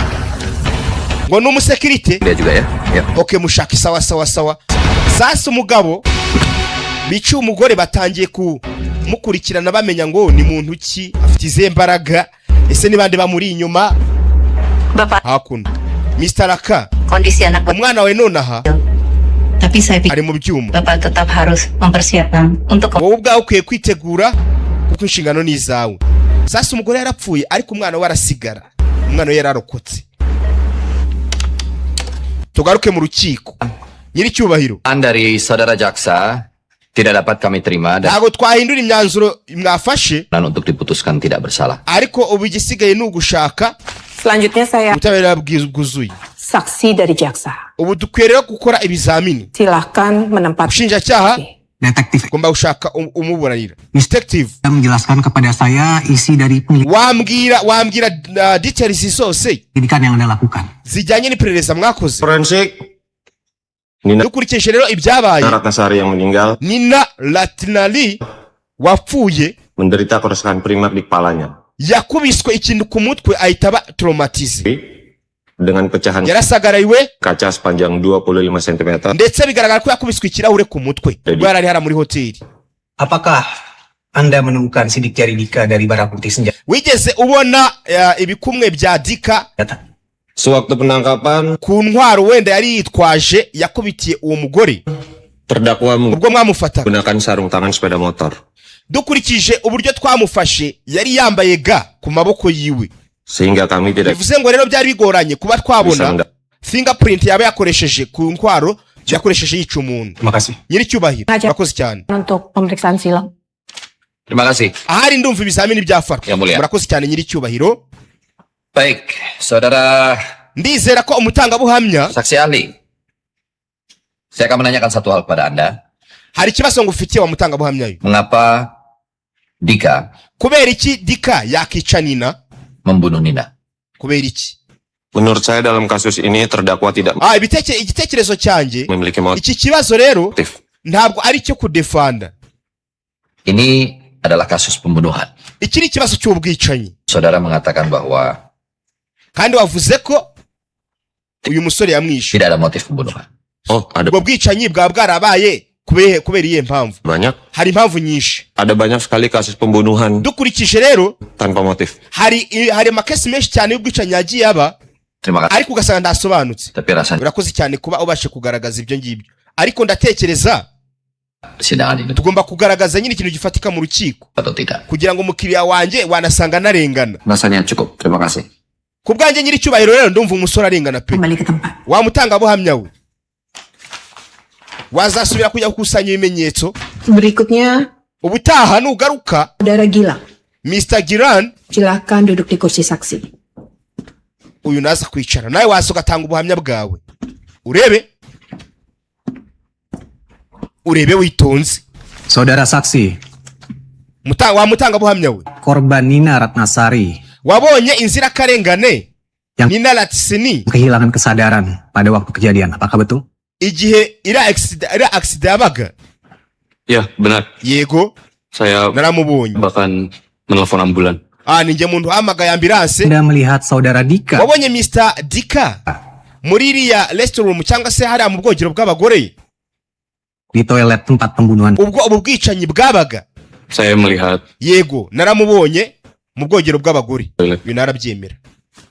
Ngo ni umusekirite. Dia juga ya. Ya. OK, mushaka. Sawa sawa sawa. Sasa umugabo biciye umugore batangiye kumukurikirana, bamenya ngo ni muntu ki, afite izihe mbaraga, ese ni bande bamuri inyuma. Bapak, Hakuno Mr. Raka, kondisi anak umwana wawe nonaha Tapi saya pikir ari mu byuma. Bapak tetap harus mempersiapkan untuk Wowe ubwawe ukwiye kwitegura kuko inshingano ni izawe. Sasa umugore yarapfuye, ariko umwana we arasigara, umwana we yararokotse. Tugaruke mu rukiko, nyiricyubahiro. Dari saudara jaksa tidak dapat kami terima dan Ntabwo twahindura imyanzuro mwafashe, untuk diputuskan tidak bersalah. ariko ubu igisigaye ni ugushaka Selanjutnya saya ubutabera bwuzuye. Saksi dari jaksa. Ubu dukwiye rero gukora ibizamini. Silahkan menempati. Ubushinjacyaha Detektif ugomba gushaka umuburanira, detective. Menjelaskan kepada saya isi dari Wambwira details zose penyelidikan yang Anda lakukan. Zijyanye n'iperereza mwakoze? Forensik. Nina Dukurikije rero ibyabaye, Ratnasari yang meninggal Nina Latinari wapfuye menderita kerusakan primer di kepalanya yakubiswe ikintu ku mutwe, ahita aba traumatisé. Dengan pecahan Yarasagarayiwe kaca sepanjang 25 cm. ndetse bigaragara ko yakubiswe ikirahure ku mutwe ubwo yari ari hariya muri hoteli. Apakah Anda menemukan sidik jari Dika dari barang bukti senjata? Wigeze ubona ibikumwe bya Dika Sewaktu penangkapan, ku ntwaro wenda yari yitwaje yakubitiye uwo mugore terdakwa ubwo mwamufataga? Menggunakan sarung tangan sepeda motor Dukurikije uburyo twamufashe, yari yambaye gants ku maboko yiwe, sehingga kami tidak bivuze ngo rero byari bigoranye kuba bisa twabona fingerprint yaba yakoresheje ku ntwaro yakoresheje yica umuntu. Terima kasih. Nyiricyubahiro, murakoze cyane. Untuk pemeriksaan silang. Terima kasih. Ahari ndumva ibizamini byafatwa. Yang mulia. Murakoze cyane, nyiricyubahiro. Baik, saudara Ndizera ko umutangabuhamya saksi ahli. Saya akan menanyakan satu hal kepada Anda. Hari ikibazo ngufitiye, wa mutangabuhamya yo. Mengapa Dika Kubera iki Dika yakica Nina? Membunuh Nina? Kubera iki? Menurut saya dalam kasus ini terdakwa tidak Igitekerezo cyanjye, memiliki motif. Iki kibazo rero ntabwo ari icyo kudefanda. Ini adalah kasus pembunuhan. Iki ni ikibazo cy'ubwicanyi. Saudara mengatakan bahwa Kandi wavuze ko uyu musore yamwishe. Tidak ada motif pembunuhan. Oh, ada Ubwo bwicanyi bwaba bwarabaye kubera iyihe mpamvu? Banyak. Hari impamvu nyinshi. Ada banyak sekali kasus pembunuhan Dukurikije rero, tanpa motif. hari amakesi menshi cyane y'ubwicanyi yagiye aba, Terima kasih. ariko ugasanga ntasobanutse. Tapi rasanya Urakoze cyane kuba ubashe kugaragaza ibyo ngibyo, ariko ndatekereza persidangan ini tugomba kugaragaza nyine ikintu gifatika mu rukiko atau tidak. kugira ngo umukiriya wanjye wanasanga anarengana. Rasanya cukup. Terima kasih. Ku bwanjye, nyiricyubahiro, rero ndumva umusore arengana pe. Kembali ke tempat. Wa mutangabuhamya we, wazasubira kujya gukusanya ibimenyetso. Berikutnya, Ubutaha nugaruka, Saudara Gilang. Mr. Giran. Silahkan duduk di kursi saksi. Uyu naza kwicara, nawe waza ugatanga ubuhamya bwawe, urebe urebe witonze. Saudara saksi, Wa mutangabuhamya we, korban Nina Ratnasari wabonye inzirakarengane Yang- Nina Latisini kehilangan kesadaran pada waktu kejadian. Apakah betul? igihe iriya accident yabaga? Ya, benar. Yego. Saya naramubonye. Bahkan menelpon ambulan. Ah, ni njye muntu uhamagaye ambulance. Anda melihat saudara Dika Wabonye Mr. Dika muri iriya restroom cyangwa se hariya mu bwogero bw'abagore? Di toilet tempat pembunuhan. Ubwo ubu bwicanyi bwabaga? Saya melihat Yego, naramubonye mu bwogero bw'abagore. Toilet. Ibi narabyemera.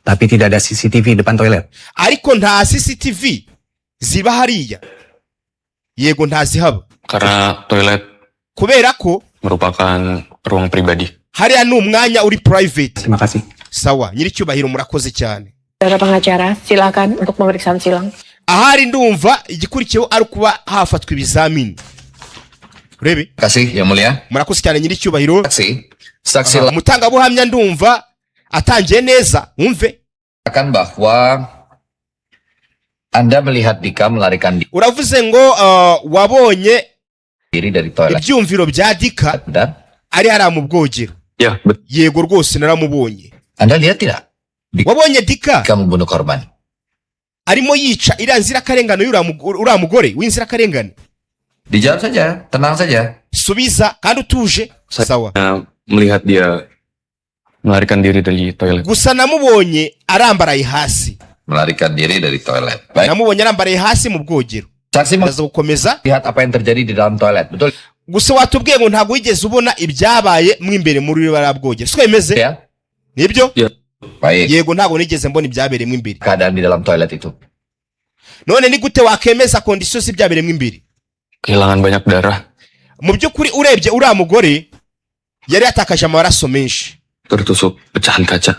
Tapi tidak ada CCTV di depan toilet. Ariko nta CCTV ziba hariya. Yego, ntazihaba. Karena toilet Kubera ko merupakan ruang pribadi. Hariya ni umwanya uri private. Terima kasih. Sawa, nyiricyubahiro, murakoze cyane. Saudara pengacara, silakan untuk pemeriksaan silang. Ahari ndumva igikurikiyeho ari ukuba hafatwa ibizamini, urebe. Kasih, Yang Mulia. Murakoze cyane, nyiricyubahiro. Saksi. Saksi Aha, umutangabuhamya ndumva atangiye neza, wumve. Lakukan bahwa Anda melihat Dika melarikan Uravuze ngo wabonye diri dari toilet. ibyumviro bya Dika Benar? ari hariya mu bwogero. Ya, betul. Yego rwose, naramubonye. Anda lihat tidak? Wabonye Dika Dika membunuh korban. arimo yica iriya nzirakarengane y'uriya mugore w'inzirakarengane? Dijawab saja, tenang saja. Subiza kandi utuje, sawa. Saya melihat dia melarikan diri dari toilet. Gusa namubonye arambaraye hasi. Melarikan diri dari toilet. Baik. Namubonye arambaraye hasi mu bwogero. Saksi Ndaza gukomeza. melihat apa yang terjadi di dalam toilet, betul Gusa watubwiye ngo ntabwo wigeze ubona ibyabaye mo imbere muri buriya bwogero, siko bimeze? Ya? Nibyo? Baik. Yego, ntabwo nigeze mbona ibyabereyemo imbere. Keadaan di dalam toilet itu. None ni gute wakemeza condition z'ibyabereyemo imbere? Kehilangan banyak darah, Mu by'ukuri urebye uriya mugore yari yatakaje amaraso menshi, tertusuk pecahan kaca.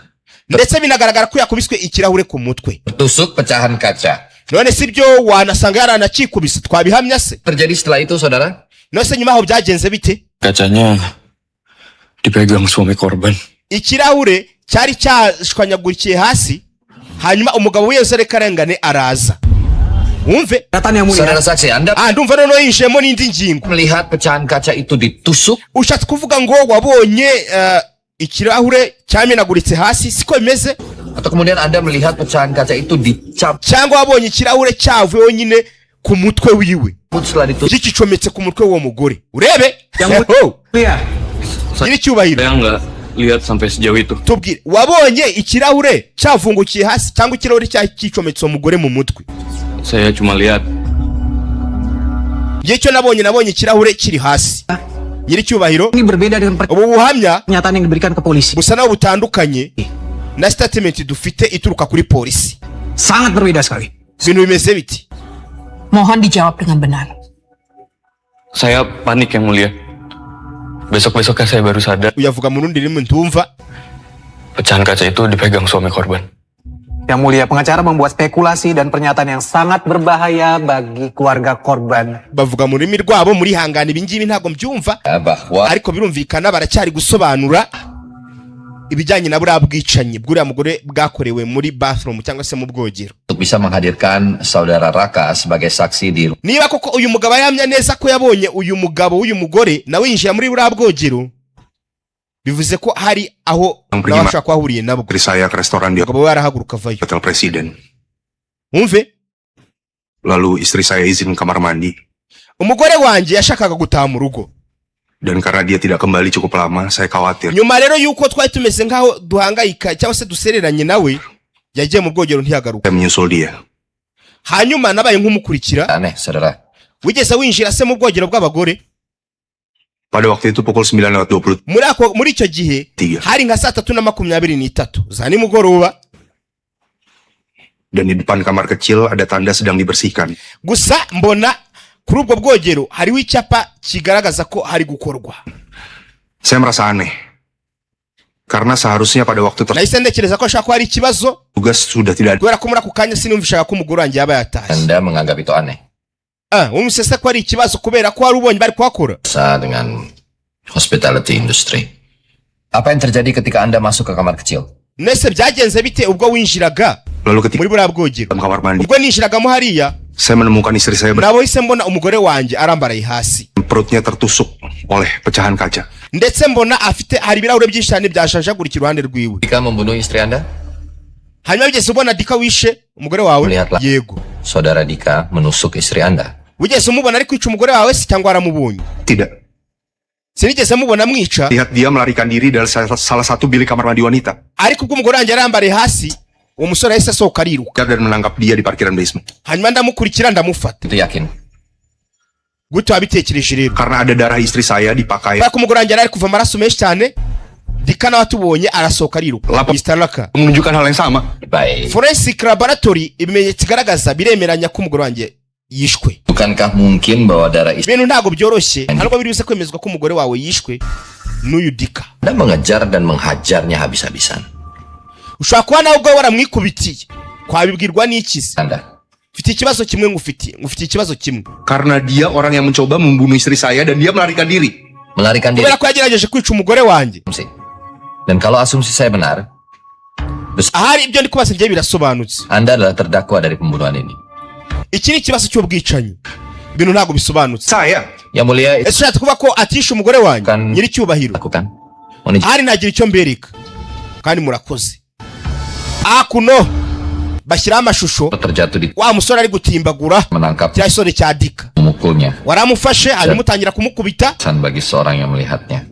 ndetse binagaragara ko yakubiswe ikirahure ku mutwe. Tertusuk pecahan kaca. None si byo, wanasanga yaranakikubise, twabihamya se? Terjadi setelah itu, saudara? None se nyuma aho byagenze bite? Kacanya dipegang suami korban. Ikirahure cyari cyashwanyagurikiye hasi, hanyuma umugabo w'inzirakarengane araza, wumve. Catatan, Yang Mulia. Saudara saksi, Anda Ah, ndumva noneho yinjiyemo n'indi ngingo. melihat pecahan kaca itu ditusuk Ushatse kuvuga ngo wabonye ikirahure cyamenaguritse hasi, siko bimeze? Atau kemudian Anda melihat pecahan kaca itu dicabut Cyangwa wabonye ikirahure cyavuyeho nyine ku mutwe wiwe, setelah ditusuk? gicometse ku mutwe w'uwo mugore, urebe? Yang Oh, Mulia. nyiricyubahiro. Saya nggak lihat sampai sejauh itu. Tubwire, wabonye ikirahure cyavungukiye hasi cyangwa ikirahure cyicometse uwo mugore mu mutwe? Saya cuma lihat Igihe cyo nabonye ikirahure kiri hasi, nyiricyubahiro. Ini berbeda dengan Ubu buhamya pernyataan yang diberikan ke polisi. busa naho butandukanye na statement dufite ituruka kuri polisi. Sangat berbeda sekali. Ibintu bimeze biti? Mohon dijawab dengan benar. Saya panik, Yang Mulia. Besok-besoknya saya baru sadar Uyavuga mu rundi rurimi ntumva. Pecahan kaca itu dipegang suami korban. Yang Mulia, pengacara membuat spekulasi dan pernyataan yang sangat berbahaya bagi keluarga korban. Bavuga mu rurimi rwabo, murihangana, ibi ngibi ntabwo mbyumva. Bahwa Ariko birumvikana baracyari gusobanura ibijyanye na buriya bwicanyi bw'uriya mugore bwakorewe muri bathroom cyangwa se mu bwogero. Untuk bisa menghadirkan saudara Raka sebagai saksi di Niba koko uyu mugabo ahamya neza ko yabonye uyu mugabo w'uyu mugore nawe yinjira muri buriya bwogero, bivuze ko hari aho Pergi nawe ashobora kuba ahuriye nabwo. Istri saya ke restoran di Umugabo we arahaguruka avayo. Hotel Presiden. Wumve. Lalu istri saya izin ke kamar mandi. Umugore wanjye yashakaga gutaha mu rugo. Dan karena dia tidak kembali cukup lama, saya khawatir. Nyuma rero y'uko twari tumeze nk'aho duhangayika cyangwa se dusereranye nawe, yagiye mu bwogero ntiyagaruka. Saya menyusul dia. Hanyuma nabaye nk'umukurikira. Aneh, saudara. Wigeze winjira se mu bwogero bw'abagore? Pada waktu itu pukul 9.23. Muri icyo gihe hari nka saa 3:23 za nimugoroba. Dan di depan kamar kecil ada tanda sedang dibersihkan. Gusa mbona kuri ubwo bwogero hariho icyapa kigaragaza ko hari gukorwa. Saya merasa aneh. Karena seharusnya pada waktu Nahise ntekereza ko ashobora kuba hari ikibazo, tertugas sudah tidak ada. kubera ko muri ako kanya sinumvishaga ko umugore wanjye yaba yatashye. Anda menganggap itu aneh. Ah, wumvise se ko ari ikibazo kubera ko wari ubonye bari kuhakora? Sa dengan hospitality industry. Apa yang terjadi ketika Anda masuk ke kamar kecil? Nese byagenze bite ubwo winjiraga Lalu ketika muri buriya bwogero? dalam kamar mandi, Ubwo ninjiragamo hariya, saya menemukan istri saya nahise mbona umugore wanjye arambaraye hasi, perutnya tertusuk oleh pecahan kaca. Ndetse mbona afite hari ibirahure byinshi cyane byashanjagurika iruhande rwiwe. Dika membunuh istri Anda? Hanyuma wigeze ubona Dika wishe umugore wawe? Melihatlah. Yego. Saudara Dika menusuk istri Anda. Wigeze umubona ari kwica umugore wawe se cyangwa waramubonye? Tidak. Sinigeze mubona mwica. Lihat dia melarikan diri dari salah satu bilik kamar mandi wanita Ariko ubwo umugore wanjye yarambariye hasi, uwo musore yahise asohoka ariruka. Dan menangkap dia di parkiran basement. Hanyuma ndamukurikira, ndamufata. Itu yakin? Gute wabitekereje rero? Karena ada darah istri saya di pakaian. Kubera ko umugore wanjye yari ari kuva amaraso menshi cyane. Dika nawe atubonye arasohoka ariruka. Mr Raka, Menunjukkan hal yang sama. Baik. Forensic laboratory ibimenyetso igaragaza biremeranya ko umugore wanjye yishwe. Bukankah mungkin bahwa darah istri Ibintu ntabwo byoroshye, ntabwo biri buze kwemezwa ko umugore wawe yishwe n'uyu Dika. Anda mengejar dan menghajarnya habis-habisan? Ushobora kuba nawe ubwawe waramwikubitiye, twabibwirwa n'iki se? Anda. Mfite ikibazo kimwe ngufitiye, ngufitiye ikibazo kimwe. Karena dia orang yang mencoba membunuh istri saya dan dia melarikan diri. Melarikan diri. Kubera ko yagerageje kwica umugore wanjye. Asumsi. Dan kalau asumsi saya benar, Ahari ibyo ndi kubaza njye birasobanutse. Anda adalah terdakwa dari pembunuhan ini. Iki ni ikibazo cy'ubwicanyi, ibintu ntabwo bisobanutse. Saya. Yang mulia, Ese ushatse kuvuga ko atishe umugore wanjye, nyiricyubahiro? Lakukan. Mohon izin. Ahari nagira icyo mbereka kandi murakoze. Hakuno bashyiraho amashusho Terjatuh di wa musore ari gutimbagura menangkap cya gisore cya Dika. memukulnya. Waramufashe hanyuma utangira kumukubita. Pesan bagi seorang yang melihatnya.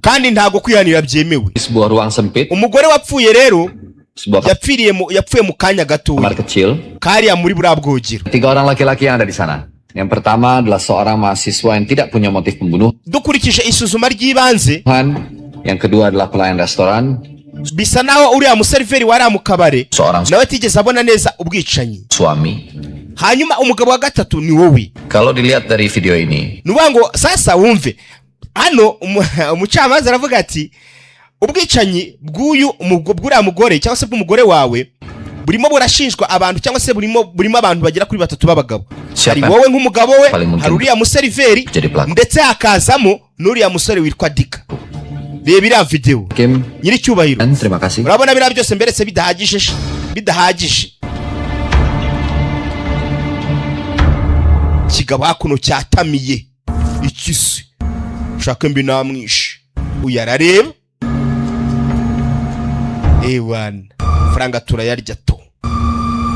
Kandi ntabwo kwihanira byemewe. Di sebuah ruang sempit, Umugore wapfuye rero sebuah yapfiriye mu yapfuye mu kanya gatoya kamar kecil, kariya muri buriya bwogero. Tiga orang laki-laki yang ada di sana. Yang pertama adalah seorang mahasiswa yang tidak punya motif pembunuhan. Dukurikije isuzuma ry'ibanze, Yang kedua adalah pelayan restoran, bisa naho uriya museriveri wari mu kabare seorang nawe atigeze abona neza ubwicanyi. Suami. Hanyuma umugabo wa gatatu ni wowe. Kalau dilihat dari video ini, Ni ukuvuga ngo sasa wumve hano umucamanza aravuga ati ubwicanyi bw'uyu bw'uriya mugore cyangwa se bw'umugore wawe burimo burashinjwa abantu cyangwa se burimo abantu bagera kuri batatu b'abagabo. Hari Siapa wowe nk'umugabo we, paling mungkin hari uriya museriveri, jadi pelaku? Ndetse hakazamo n'uriya musore witwa Dika. Reba iriya videwo. Kim, Nyiricyubahiro, dan terima kasih. Urabona biriya byose mberetse bidahagije sha, bidahagije. Kigabo hakuno cyatamiye ikisi shaka mbi namwishe. Uyu arareba, ewana faranga turayarya to.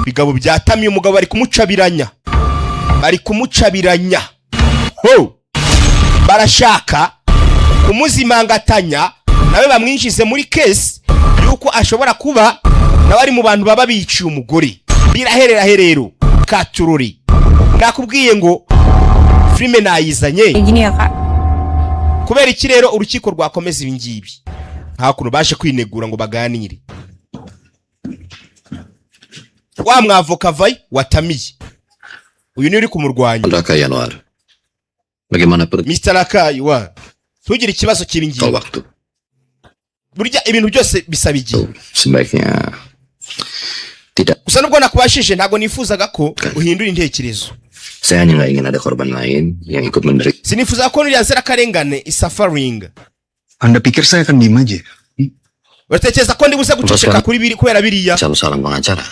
Bigabo byatamiye umugabo, bari kumucabiranya, bari kumucabiranya ho, barashaka kumuzimangatanya nawe bamwinjize muri case yuko ashobora kuba nawe ari mu bantu baba biciye umugore. Biraherera herero katururi. Nakubwiye ngo filime nayizanye. Gini ya, Kak. Kubera iki rero urukiko rwakomeza ibi ngibi? Hakuno baje kwinegura ngo baganire. Wa mwavoka vayi watamiye uyu niwe uri kumurwanya. Raka Yanuar. Bagaimana per Mr Rakayi wa, ntugire ikibazo cy'ibi ngibi. Waktu? Burya ibintu byose bisaba igihe. Sebaiknya tidak. Gusa nubwo nakubashije, ntabwo nifuzaga ko uhindura intekerezo. Saya hanya nggak ingin ada korban lain yang ikut menderita. Sinifuzaga ko nuriya nzirakarengane isuffering. Anda pikir saya akan diem aja? Uratekereza ko ndibuze guceceka kuri biri kubera biriya? Calon seorang pengacara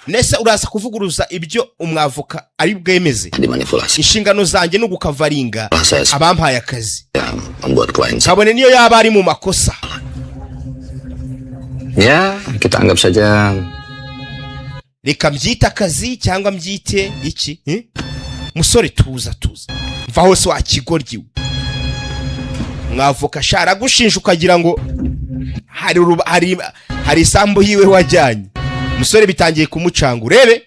Nese uraza kuvuguruza ibyo umwavoka ari bwemeze? Dimanipulasi. Inshingano zanjye ni ugucoveringa Saya abampaye akazi, yang membuat klien saya. Kabone niyo yaba ari mu makosa. Ya, kita anggap saja Reka mbyite akazi cyangwa mbyite iki, eh? Musore, tuza tuza, mva hose wakigoryiwe. Mwavoka sha aragushinja ukagira ngo hari isambu yiwe wajyanye. Umusore bitangiye kumucanga, urebe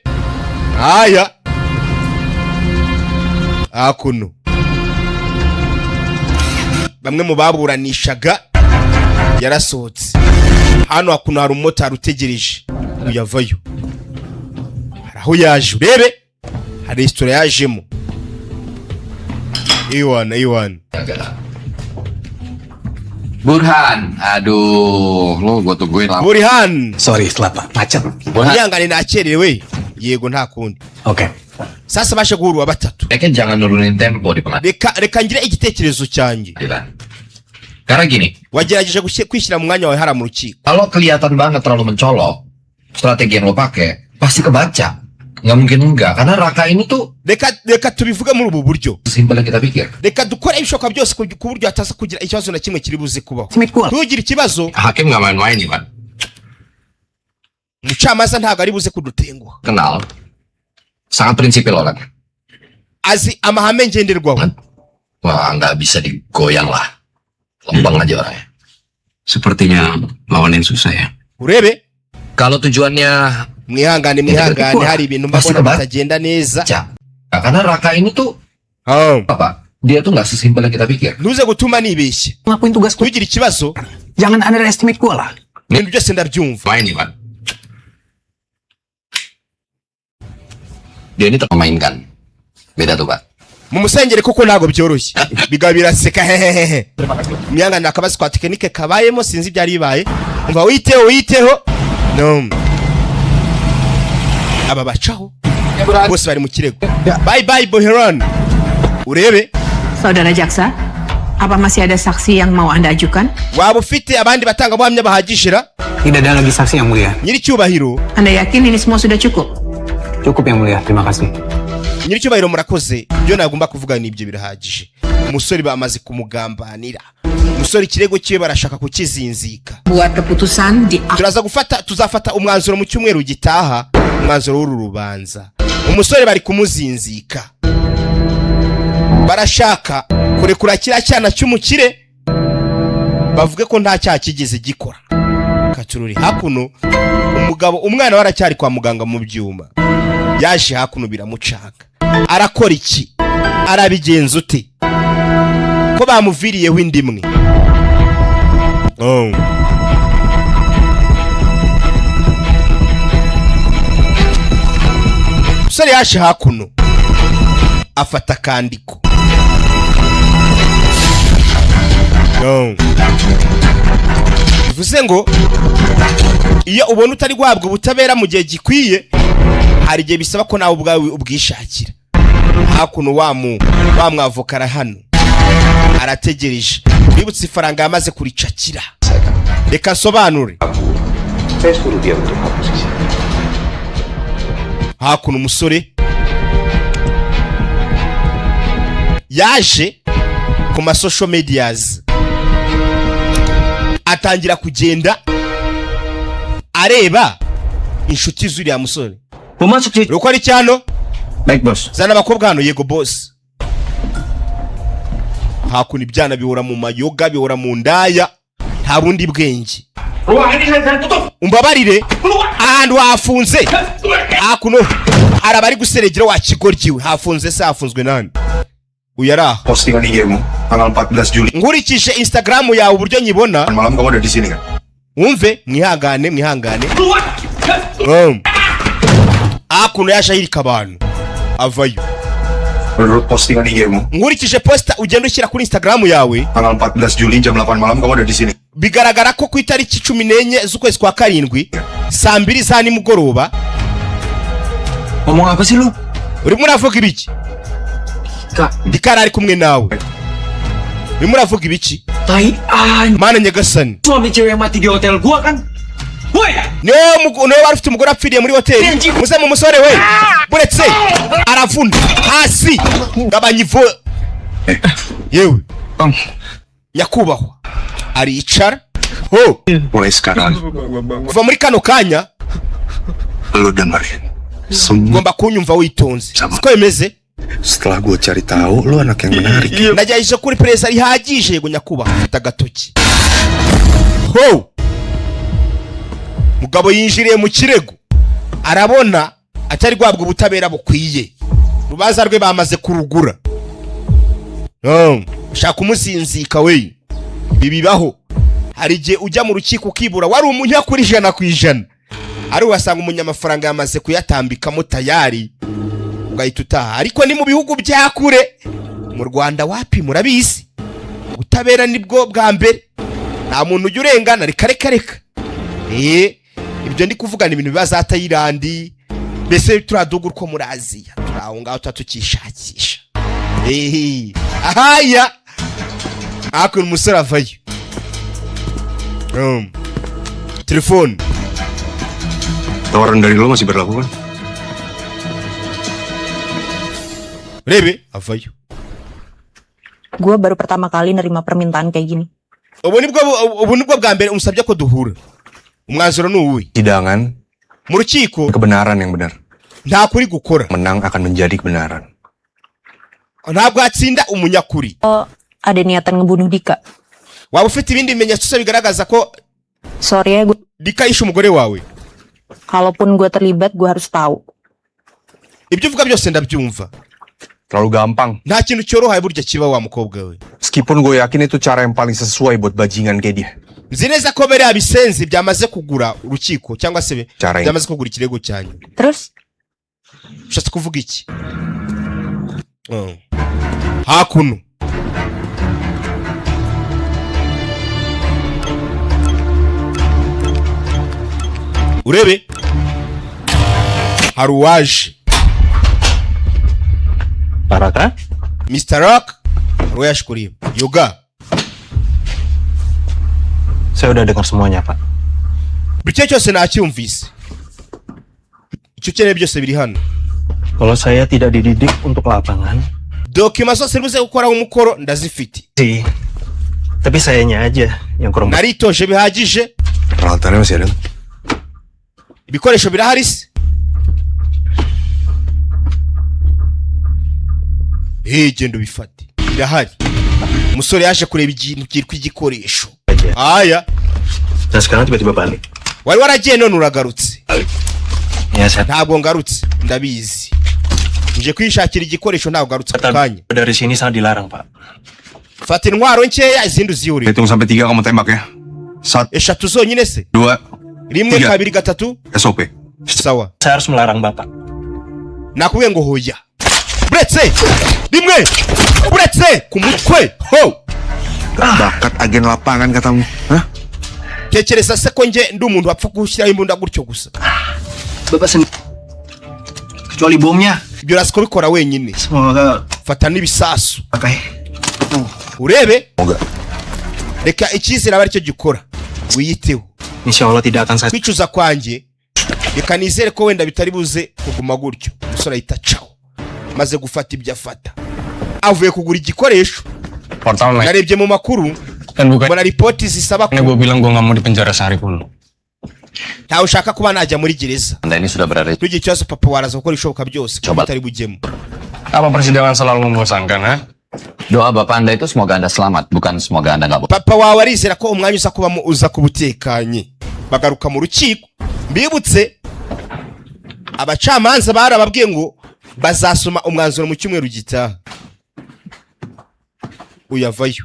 aya hakuno bamwe mu baburanishaga yarasohotse. Hano hakuno hari umumotari utegereje uyavayo, hari aho yaje, urebe hari resitora yajemo. Iwana iwana. Burhan, aduh, lo gua tungguin lama. Burhan. Sorry, telat, Pak. Macet. Ihangane nakerewe. Yego, nta kundi. Oke. Sasa bashe guhura uwa batatu. Kayaknya jangan nurunin tempo di pengadilan. Reka ngire igitekerezo cyanjye. Karena gini, Wagerageje kwishyira mu mwanya wawe hariya mu rukiko? Kalau kelihatan banget terlalu mencolok, strategi yang lo pakai pasti kebaca. Nggak mungkin enggak, karena Raka ini tuh Reka tubivuge muri ubu buryo. Simpel yang kita pikir. Reka dukore ibishoboka byose ku buryo hataza kugira ikibazo na kimwe kiri buze kubaho. Ntugire ikibazo. Hakim nggak main-main nih, Pak. Umucamanza ntabwo ari buze kudutenguha. Kenal, sangat prinsipil orangnya. Azi amahame ngenderwaho. Wah, nggak bisa digoyang lah. Lempeng aja orangnya. Sepertinya lawanin susah ya. Urebe. Kalau tujuannya Mwihangane, mwihangane, hari ibintu Pasti mbona kebaca. Bitagenda neza. Karena Raka ini tuh Ah. Apa? Dia tuh nggak sesimpel yang kita pikir. Ntuze gutuma nibeshye. Ngelakuin tugas gue. Ntugire ikibazo. Jangan underestimate gue lah. Ibintu byose ndabyumva. Main nih, Pak. Dia ini termainkan. Beda tuh, Pak. Mu musengere kuko ntabwo byoroshye. Bigaba biraseka hehehehe. Myangana akabazo kwa tekinike kabayemo, sinzi ibyari bibaye. Umva, witeho, witeho. No, aba bacaho bose bari mu kirego. Bye bye, Boheran. Urebe. Saudara jaksa, apa masih ada saksi yang mau Anda ajukan? Waba ufite abandi batangabuhamya bahagije ra? Tidak ada lagi saksi, Yang Mulia. Nyiricyubahiro. Anda yakin ini semua sudah cukup? Cukup, Yang Mulia, terima kasih. Nyiricyubahiro, murakoze. Ibyo nagomba kuvuga ni ibyo, birahagije. Umusore bamaze kumugambanira. Umusore ikirego cyiwe barashaka kukizinzika. Buat keputusan di Turaza gufata, tuzafata umwanzuro mu cyumweru gitaha, umwanzuro w'uru rubanza. Umusore bari kumuzinzika, barashaka kurekura kiriya cyana cy'umukire, bavuge ko nta cyaha kigeze gikora. Katururi hakuno, umugabo umwana we aracyari kwa muganga mu byuma. Yaje hakuno biramucanga. Arakora iki? Arabigenza ute ko bamuviriyeho indi imwe? Oh. Umusore yaje hakuno afata akandiko. Oh. Bivuze ngo iyo ubona utari guhabwa ubutabera mu gihe gikwiye, hari igihe bisaba ko nawe ubwawe ubwishakira. Hakuno wa mwavoka hano arategereje. Bibutse ifaranga yamaze kuricakira. Reka nsobanure. Saya suruh dia untuk hapus isi. Hakuno umusore yaje ku ma social medias, atangira kugenda areba inshuti z'uriya musore. Uko ari cyano. Baik, bos. Zana abakobwa hano. Yego, boss. Hakuno ibyana bihora mu mayoga, bihora mu ndaya, nta bundi bwenge. Ruangan ini saya tutup. Umbabarire, ahantu hafunze. Hakuno hari abari guseregera. Wa kigoryiwe, hafunze se? Hafunzwe nani? Uyu ari aha. Postingan IG-mu tanggal 14 Juli. Nkurikije Instagram yawe uburyo nyibona, Malam kamu ada di sini kan? Wumve, mwihangane, mwihangane. Hakuno yaje ahirika abantu, avayo. Menurut postingan IG-mu Nkurikije post ugenda ushyira kuri Instagram yawe, tanggal 14 Juli jam 8 malam kamu ada di sini. Bigaragara ko ku itariki 14 z'ukwezi kwa karindwi saa 2 za nimugoroba. Ngomong apa sih lu? Urimo uravuga ibiki? Dikara ari kumwe nawe, urimo uravuga ibiki? Tai an. Mana nyagasani! Suami cewek yang mati di hotel gua kan? Woi! Niwe wari ufite umugore apfiriye muri hoteli. Muze mu musore we buretse aravuna hasi. Gabanya ivu yewe. Nyakubahwa aricara ho. Mulai sekarang Kuva muri kano kanya, lu dengerin semua. Ugomba kunyumva witonze, siko bimeze? Setelah gue cari tahu, lu anak yang menarik. Nagerageje kuri perezida rihagije. Yego nyakubahwa. Afite agatoki ho. Mugabo yinjiriye mu kirego, arabona atari guhabwa ubutabera bukwiye. Urubanza rwe bamaze kurugura. No, ushaka kumusinzika we. Ibi bibaho, hari igihe ujya mu rukiko ukibura wari umunyakuri 100%, ari ugasanga umunyamafaranga yamaze kuyatambikamo tayari, ugahita utaha. Ariko ni mu bihugu bya kure. Mu Rwanda wapi, murabizi, ubutabera nibwo bwa mbere, nta muntu ujya urengana. Reka reka reka. Ibyo ndi kuvuga ni ibintu biba za Tayilandi, mbese turiya duhugu two muri Aziya, turi aho ngaho tuba tukishakisha. Ahaya hakuno umusore avayo. Telefone. Tawaran dari lo masih berlaku kan? Urebe, avayo. Gue baru pertama kali nerima permintaan kayak gini. Ubu nibwo bwa mbere umusabye ko duhura. Umwanzuro ni uwuhe? Sidangan Mu rukiko kebenaran yang benar. Nta kuri gukora. Menang akan menjadi kebenaran. Ntabwo hatsinda umunyakuri. Oh, ada niatan ngebunuh Dika. Waba ufite ibindi bimenyetso se bigaragaza ko Sorry ya gue, Dika yishe umugore wawe? Kalaupun gue terlibat, gue harus tahu. Ibyo uvuga byose ndabyumva. Terlalu gampang. Nta kintu cyorohaye burya kiba, wa mukobwa we. Meskipun gue yakin itu cara yang paling sesuai buat bajingan kayak dia. Nzi neza ko biriya bisenzi byamaze kugura urukiko cyangwa se Cara byamaze kugura ikirego cyanyu. Terus? Ushatse kuvuga iki? Hakuno urebe hari uwaje. Baraka? Mr Rock, hari uwo yaje kureba, Yoga. Saya udah dengar semuanya, Pak. Buri kimwe cyose nacyumvise, icyo ukeneye byose biri hano. Kalau saya tidak dididik untuk lapangan, Document zose uri buze gukoraho umukoro ndazifite. Sih. Tapi sayanya aja yang kurang. Naritoje bihagije. Peralatannya masih ada. Ibikoresho birahari se? Eh, genda ubifate, birahari. Umusore yaje kureba ikintu cyitwa igikoresho aya. Dan sekarang tiba-tiba balik. Wari waragiye none uragarutse. Ya, saya Ntabwo ngarutse, ndabizi, nje kwishakira igikoresho, ntabwo ngarutse ako kanya. Dari sini sangat dilarang, Pak. Fata intwaro nkeya, izindi uzihurire. Hitung sampai tiga kamu tembak ya. Satu, Eshatu zonyine se? Dua, Rimwe, tiga. kabiri, gatatu. SOP. Sawa. Saya harus melarang Bapak. Nakubwiye ngo hoya. Buretse rimwe, buretse ku mutwe ho. Bakat agen lapangan katamu. Hah? Tekereza se ko nge ndi umuntu wapfa gushyiraho imbunda gutyo gusa? Bapak sendiri. Kecuali bomnya. Ibyo urazi kubikora wenyine. Semoga Fata n'ibisasu. pakai. Urebe, reka icyizere abe aricyo gikora, wiyiteho. Insya Allah tidak akan saya Kwicuza kwanjye, reka nizere ko wenda bitari buze kuguma gutyo. Umusore ahita acaho, maze gufata ibyo afata, avuye kugura igikoresho. Portal naik. Narebye mu makuru, Dan bukannya mbona ripoti zisaba ko gue bilang gue nggak mau di penjara sehari pun. Ntawe ushaka kuba najya muri gereza. Anda ini sudah berada Ntugire ikibazo, papa waraza gukora ibishoboka byose kuko Coba. bitari bujyemo. Apa persidangan selalu membosankan, ha? Doa bapak Anda itu semoga Anda selamat, bukan semoga Anda nggak Papa wawe arizera ko umwanya uza kubamo uza kuba utekanye. Bagaruka mu rukiko, mbibutse abacamanza barababwiye ngo bazasoma umwanzuro mu cyumweru gitaha. Uyavayo,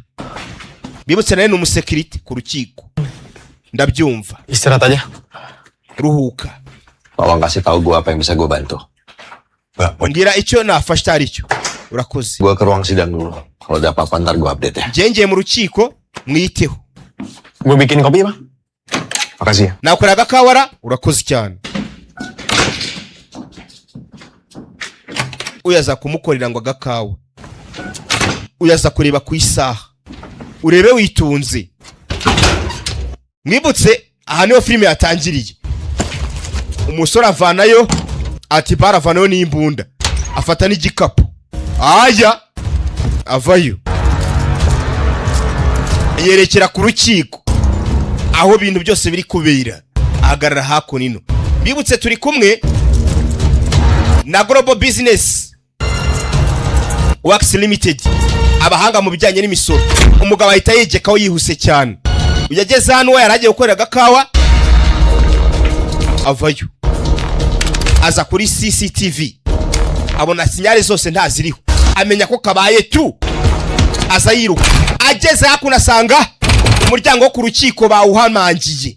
mbibutse nawe ni umusekirite ku rukiko, ndabyumva. Istirahat aja. Ruhuka. Tolong kasih tahu gue apa yang bisa gue bantu. Mbwira icyo nafashe ari cyo, urakoze. Gue ke ruang sidang dulu. Kalau ada apa-apa ntar gue update ya. Ngengeye mu rukiko, mwiteho. Gue bikin kopi, Bang. Makasih ya. Nakora agakawara, urakoze cyane. Uyaza kumukorera ngo agakawa, uyaza kureba ku isaha, urebe witunze. Mwibutse aha niho filime yatangiriye. Umusore avanayo ati bara, avanayo n'imbunda, afata n'igikapu, aya avayo yerekera ku rukiko aho ibintu byose biri kubera, ahagarara hakuno ino. Mbibutse turi kumwe na Global Business Works Limited, abahanga mu bijyanye n'imisoro. Umugabo ahita yegekaho yihuse cyane. Yageze hano we yari agiye gukorera agakawa, avayo aza kuri CCTV, abona signal zose ntaziriho, amenya ko kabaye tu, aza yiruka. Ageze hakuno asanga umuryango wo ku rukiko bawuhamangiye.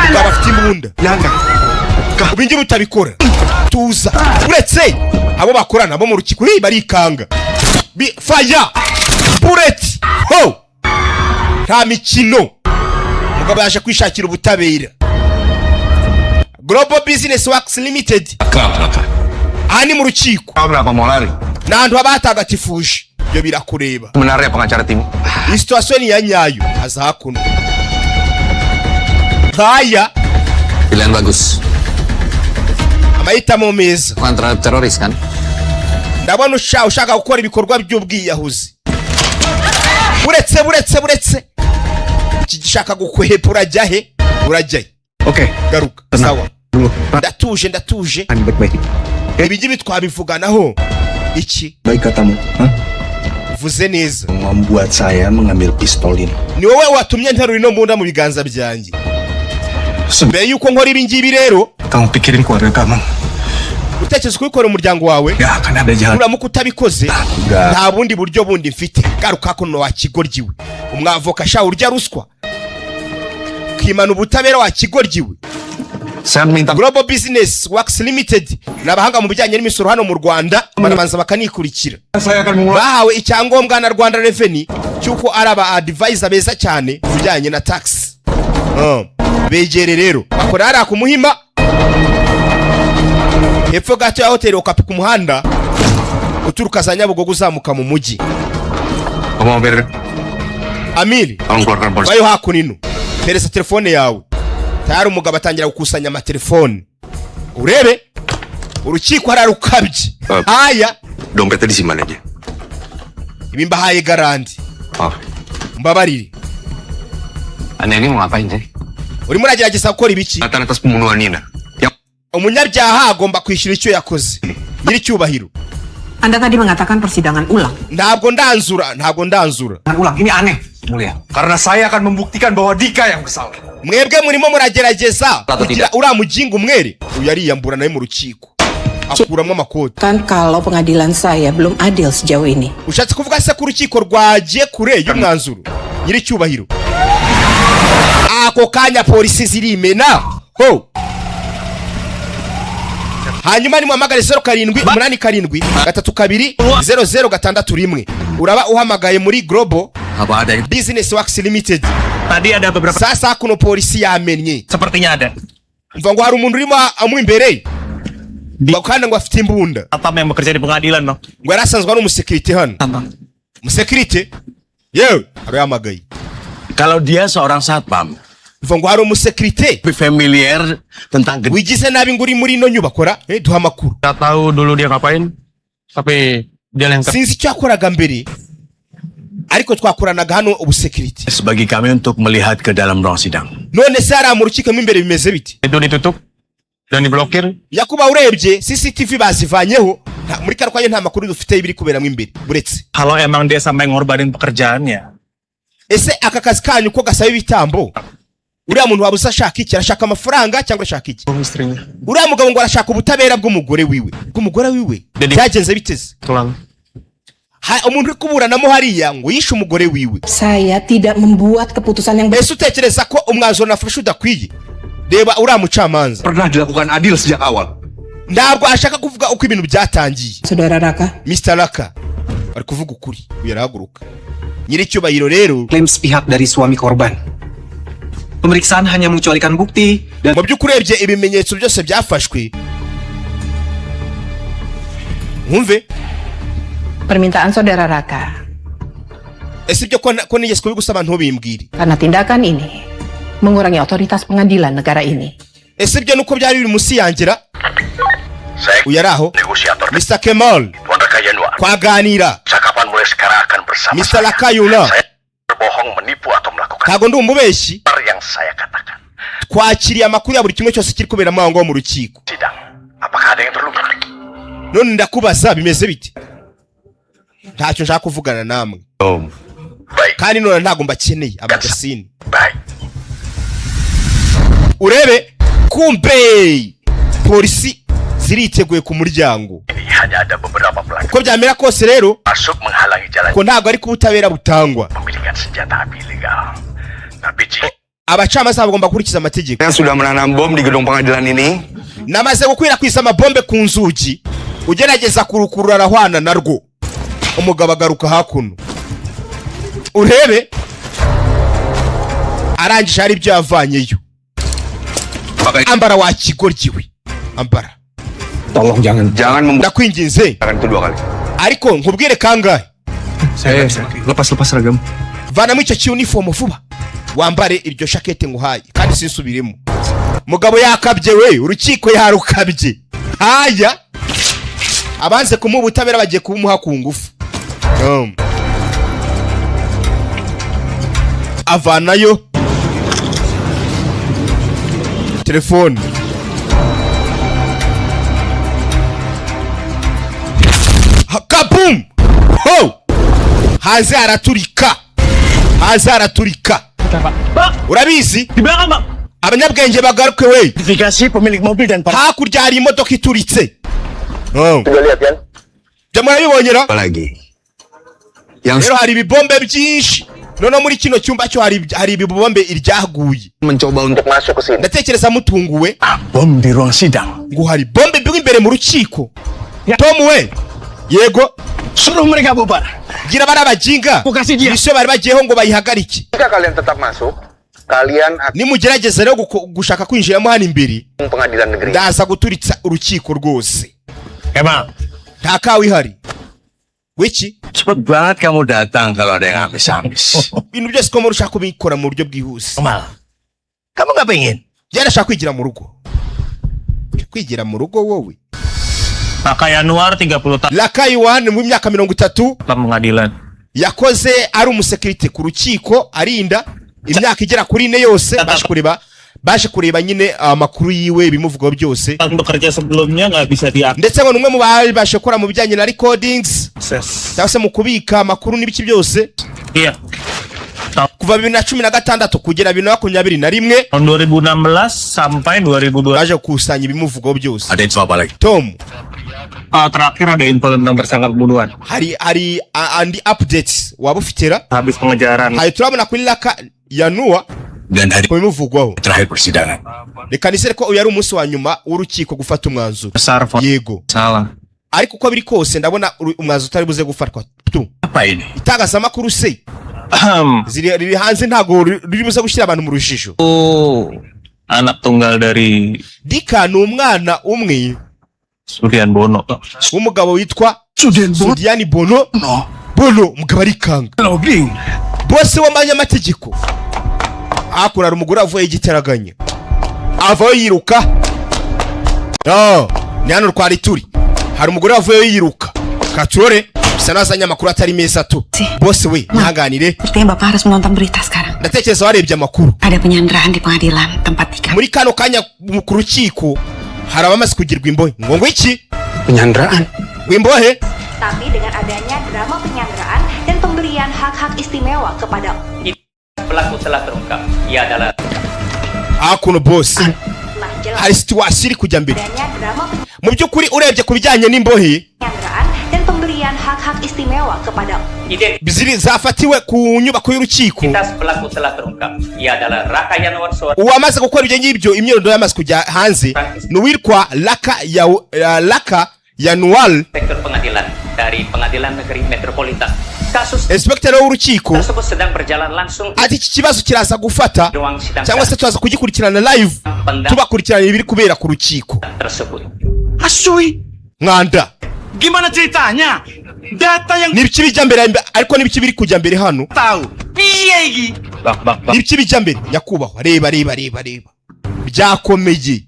Umugabo afite imbunda. Ubingira utabikora, tuza. Uretse abo bakorana bo mu rukiko, hi, barikanga. Fire bullet ho, nta mikino. Umugabo yaje kwishakira ubutabera. Global Business Works Limited, aha ni mu rukiko. Kenapa mau lari? Ni ahantu haba hatagatifuje, ibyo birakureba. Sebenarnya pengacara Timo. Iyi situation ni iya nyayo. Aza hakuno nkaya. Pilihan bagus. Amahitamo meza. Bukan terhadap teroris kan? Ndabona ushaka gukora ibikorwa by'ubwiyahuzi. Buretse, buretse, buretse, iki gishaka gukwepera, urajya he? Urajya he? Oke. Garuka, sawa, ndatuje, ndatuje. Baik-baik. Ibi twabivuganaho iki? Baik katamu. Hah? Vuze neza. Membuat saya mengambil pistol ini. Ni wowe watumye nterura ino mbunda mu biganza byanjye mbere yuko nkora ibi ngibi rero. Kamu pikirin keluarga kamu. Utekereza kubikora umuryango wawe? Gak akan ada jalan. Nuramuka utabikoze, nta bundi buryo bundi mfite. Garuka kuno wa kigoryiwe, umwavoka sha, urya ruswa ukimana ubutabera wa kigoryiwe. Saya minta Global Business Works Limited ni abahanga mu bijyanye n'imisoro hano mu Rwanda, barabanza bakanikurikira. Saya akan mengulang. Bahawe icyangombwa na Rwanda Revenue cy'uko ari aba advisor beza cyane mu bijyanye na tax. Begere rero, bakora hariya ku Muhima, hepfo gato ya Hoteli Okapi, ku muhanda uturuka za Nyabugogo uzamuka mu mujyi. Kamu mampir, Amiri, tolong keluarkan ponsel. Vayo hakuno, pereza telefone yawe. Tayari umugabo atangira gukusanya amatelefone. Urebe urukiko hararukabye haya. Dompetnya disimpan aja. Ibi mbahaye garantie. Maaf. Mbabarire. Anda ini mau ngapain sih? Urimo uragerageza gukora ibiki? Atas atas pembunuhan Nina. Yang Umunyabyaha agomba kwishyura icyo yakoze, nyiricyubahiro. Anda tadi mengatakan persidangan ulang. Ntabwo ndanzura, ntabwo ndanzura. Ulang, ini aneh. Mulia. Karena saya akan membuktikan bahwa Dika yang bersalah. Mwebwe murimo muragerageza kugira uriya mugingo umwere. Uyu ariyambura nawe mu rukiko, akuramo amakoti. Kan kalau pengadilan saya belum adil sejauh ini. Ushatse kuvuga se ko urukiko rwagiye kure y'umwanzuro, nyiricyubahiro? Ako kanya polisi zirimena ho. Hanyuma nimuhamagare 0787320061, uraba uhamagaye muri Global Apa ada yang Business Works Limited. Tadi ada beberapa Sasa kuno polisi yamennye. Sepertinya ada. Umva, ngo hari umuntu urimo amu imbere kandi ngo afite imbunda. Satpam yang bekerja di pengadilan, Bang. Ngo yari asanzwe ari umusekirite hano, umusekirite yewe arahamagaye. Kalau dia seorang satpam, Umva, ngo hari umusekirite lebih familiar tentang gedung. Wigize nabi ngo uri muri ino nyubako ra, duha amakuru. Gak tahu dulu dia ngapain, tapi dia yang Sinzi icyo yakoraga mbere, ariko twakoranaga hano ubusekirite. Bagi kami untuk melihat ke dalam ruang sidang. None se hariya mu rukiko mo imbere bimeze biti? Itu ditutup dan diblokir. Yakuba, urebye CCTV bazivanyeho. Muri kano kanya nta makuru dufite y'ibiri kuberamo imbere buretse. Kalau emang dia sampai ngorbanin pekerjaannya, Ese aka kazi kanyu ko gasaba ibitambo, uriya muntu waba usa ashaka iki? Arashaka amafaranga cyangwa arashaka iki? Istrinya. Uriya mugabo ngo arashaka ubutabera bw'umugore wiwe, bw'umugore wiwe. Byagenze biteze? Tulang. Umuntu uri kuburanamo hariya ngo yishe umugore wiwe. Saya tidak membuat keputusan yang Ese utekereza ko umwanzuro nafashe udakwiye? Reba uriya mucamanza. Pernah dilakukan adil sejak awal. Ntabwo ashaka kuvuga uko ibintu byatangiye. Saudara Raka, Mr. Raka ari kuvuga ukuri. Uyu arahaguruka, nyiricyubahiro rero. Klaim sepihak dari suami korban. Pemeriksaan hanya mengecualikan bukti dan Mu by'ukuri urebye ibimenyetso byose byafashwe, nkumve. Permintaan saudara Raka Ese ibyo ko nigeze kubigusaba ntubimbwire? Karena tindakan ini mengurangi otoritas pengadilan negara ini. Ese ibyo nuko byari biri munsi yangira? Uyu ari aho, Mr. Kemal, Tuan Rakayanwa, twaganira. cakapan mulai sekarang akan bersama Mr. saya. Rakayuna. Saya berbohong, menipu atau melakukan Ntabwo ndi umubeshyi. apa yang saya katakan. Twakiriye amakuru ya buri kimwe cyose kiri kuberamo aho ngaho mu rukiko. Sidang. Apakah ada yang terluka? None ndakubaza, bimeze bite? Ntacyo nshaka kuvugana namwe. Om. Kandi none ntabwo mbakeneye abagasini. Urebe kumbe polisi ziriteguye ku muryango. Ini hanya ada beberapa pelanggan Uko byamera kose rero, masuk menghalangi jalan ko ntabwo ari ko ubutabera butangwa. Pemilikan senjata api ilegal. Tapi jika Abacamanza bagomba gukurikiza amategeko. Yang sudah menanam bom di gedung pengadilan ini Namaze gukwirakwiza amabombe ku nzugi, ugerageza kurukurura arahwana narwo. Umugabo agaruka hakuno, urebe arangije hari ibyo yavanyeyo. Ambara wa kigoryi we, ambara. Tolong jangan. Jangan membuat Ndakwinginze. itu dua kali. Ariko nkubwire kangahe? Saya lepas lepas seragam. Vanamo icyo cyunifomu vuba, wambare iryo shakete nguhaye kandi sinsubiremo. Mugabo yakabye we, urukiko yarukabye. Haya, abanze kumuha ubutabera bagiye kubumuha ku ngufu. Avanayo telefone. Kabum! Ho! Hanze haraturika, hanze haraturika. Urabizi, abanyabwenge bagaruke we. Identifikasi pemilik mobil dan Hakurya hari imodoka ituritse. Oh. Sudah lihat kan? Byo murabibonye ra? Apalagi yang Rero hari ibibombe byinshi. Noneho muri kino cyumba cyo hari ibibombe iryaguye. Mencoba untuk masuk ke sini. Ndatekereza mutunguwe. Bom di ruang sidang. Ngo hari bombe biri imbere mu rukiko. Tom we, yego. Suruh mereka bubar. Gira bari abajinga mission bari bagiyeho ngo bayihagarike. Jika kalian tetap masuk, kalian akan Nimugerageza rero gushaka kwinjiramo hano imbere, pengadilan negeri. ndaza guturitsa urukiko rwose. Emang Nta kawa ihari wiki. cepet banget kamu datang kalau ada yang habis-habis. Ibintu byose ko ushaka kubikora mu buryo bwihuse. Kemal, kamu nggak pengen? Njye ndashaka kwigira mu rugo, kwigira mu rugo wowe. Raka Yanuar 30 tahun Raka Yuan mu myaka 30 pengadilan. Yakoze ari umusekirite ku rukiko, arinda imyaka igera kuri 4 yose. Baje kureba nyine amakuru yiwe, ibimuvugaho byose. Bekerja sebelumnya nggak bisa diakses. Ndetse ngo ni umwe mu babasha gukora mu bijyanye na recordings cyangwa se mu kubika amakuru n'ibiki byose. Iya. Kuva 2016 kugera 2021. Tahun 2016 sampai 2020. Baje gukusanya ibimuvugaho byose. Ada info apa lagi? Tom. Ah, terakhir ada info tentang tersangka pembunuhan. Hari andi updates waba ufite ra? Habis pengejaran. Hari turabona kuri Raka Yanuwa Dan hari ku bimuvugwaho. Terakhir persidangan. Reka nizere ko uyu ari umunsi wa nyuma w'urukiko gufata umwanzuro. Besar Yego. salah. Ariko uko biri kose ndabona umwanzuro utari buze gufatwa tu. Apa ini? Itangazamakuru se riri hanze, ntabwo riri buze gushyira abantu mu rujijo. Oh, anak tunggal dari Dika ni umwana umwe Suryan Bono. w'umugabo witwa Sudian Bono. Sudiani Bono. Bono, umugabo arikanga. Logging. Bose w'abanyamategeko. Hakuno hari umugore avuye igitaraganya, avayo yiruka. No, ni hano twari turi. Hari umugore wavuyeyo yiruka katurore, bisa n'azanye amakuru atari meza tu. Bose we, ntihanganire. Sepertinya Bapak harus menonton berita sekarang. Ndatekereza warebye amakuru. Ada penyanderaan di pengadilan tempat Dika. Muri kano kanya ku rukiko hari abamaze kugirwa imbohe. Ngo iki? Penyanderaan. Ngo imbohe. Tapi dengan adanya drama penyanderaan dan pemberian hak-hak istimewa kepada Pelaku telah terungkap. Ia adalah Hakuno bose telah jelas hari situation iri kujya mbere. Adanya drama Mu by'ukuri urebye ku bijyanye n'imbohe penyanderaan dan pemberian hak-hak istimewa kepada ziri zafatiwe ku nyubako y'urukiko, identitas pelaku telah terungkap. Ia adalah Raka Yanuar seorang uwamaze gukora ibyo ngibyo, imyirondoro yamaze kujya hanze, ni uwitwa Raka Yanual, inspektur pengadilan dari Pengadilan Negeri Metropolitan. Kasus inspector w'urukiko. Tersebut sedang berjalan langsung Ati iki kibazo kiraza gufata di ruang sidang cyangwa se turaza kugikurikirana live, tubakurikirana ibiri kubera ku rukiko. Tersebut. Asui. Mwanda. Gimana ceritanya? Data yang N'ibiki bijya mbere, ariko n'ibiki biri kujya mbere hano? Tahu. Piye iki? Bang, bang, bang. N'ibiki bijya mbere, nyakubahwa? Reba, reba, reba, reba, byakomeye.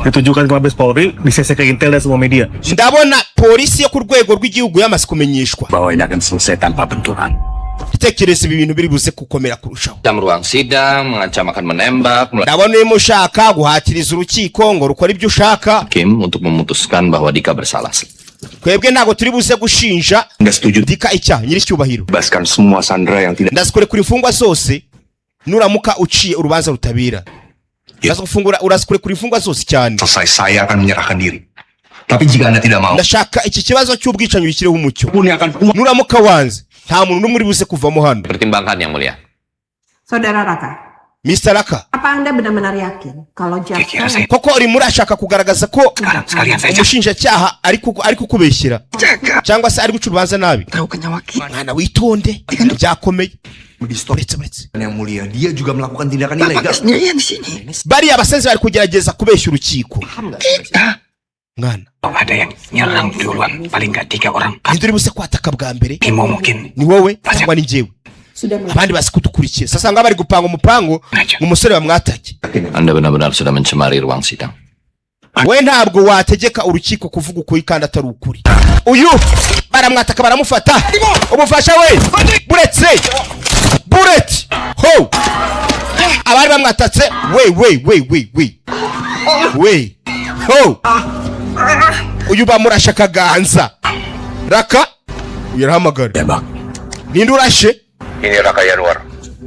Ditujukan ke Mabes Polri, di CC ke Intel dan semua media. Ndabona polisi yo ku rwego rw'igihugu yamaze kumenyeshwa. Bahwa ini akan selesai tanpa benturan. Tekereza ibi bintu biri buze gukomera kurushaho. Mengancam ruang sidang, mengancam akan menembak, Ndabona urimo ushaka guhatiriza urukiko ngo rukore ibyo ushaka. Hakim untuk memutuskan bahwa Dika bersalah. Twebwe ntabwo turi buze gushinja Nggak setuju. Dika icyaha, nyiricyubahiro. Bebaskan semua sandera yang tidak Ndazikurekura imfungwa zose nuramuka uciye urubanza rutabera. Uraza gufungura, uraza kurekura imfungwa zose cyane. Selesai, saya akan menyerahkan diri. Tapi jika Anda tidak mau, Ndashaka iki kibazo cy'ubwicanyi bishyireho umucyo. Pun yang akan keluar. Nuramuka wanze, nta muntu n'umwe uri buze kuvamo hano. Pertimbangkan, Yang Mulia. Saudara Raka, Mr. Raka, apa Anda benar-benar yakin kalau jaksa yang koko urimo urashaka kugaragaza ko umushinjacyaha ari kukubeshyera cyangwa se ari guca urubanza nabi? Mwana, witonde, byakomeye. Uretse, uretse. Yang mulia, dia juga melakukan tindakan ilegal. Bariya abasenzi bari kugerageza kubeshya urukiko, mwana. Ada yang nyerang duluan, paling nggak tiga orang. Ninde uri buze kwataka bwa mbere? Bimo mungkin. Ni wowe cyangwa ni njyewe? Abandi basi kudukurikiye sasa ngaho bari gupanga umupango ngo umusore bamwatake. Anda benar-benar sudah mencemari ruang sidang. We ntabwo wategeka urukiko kuvuga ukuri kandi atari ukuri. Uyu baramwataka, baramufata. Ubufasha we, buretse bureti ho abari bamwatatse. We, we, we, we, we, we, ho uyu bamurashe akaganza. Raka uyu arahamagara, ninde urashe? Ini Raka Yanuar.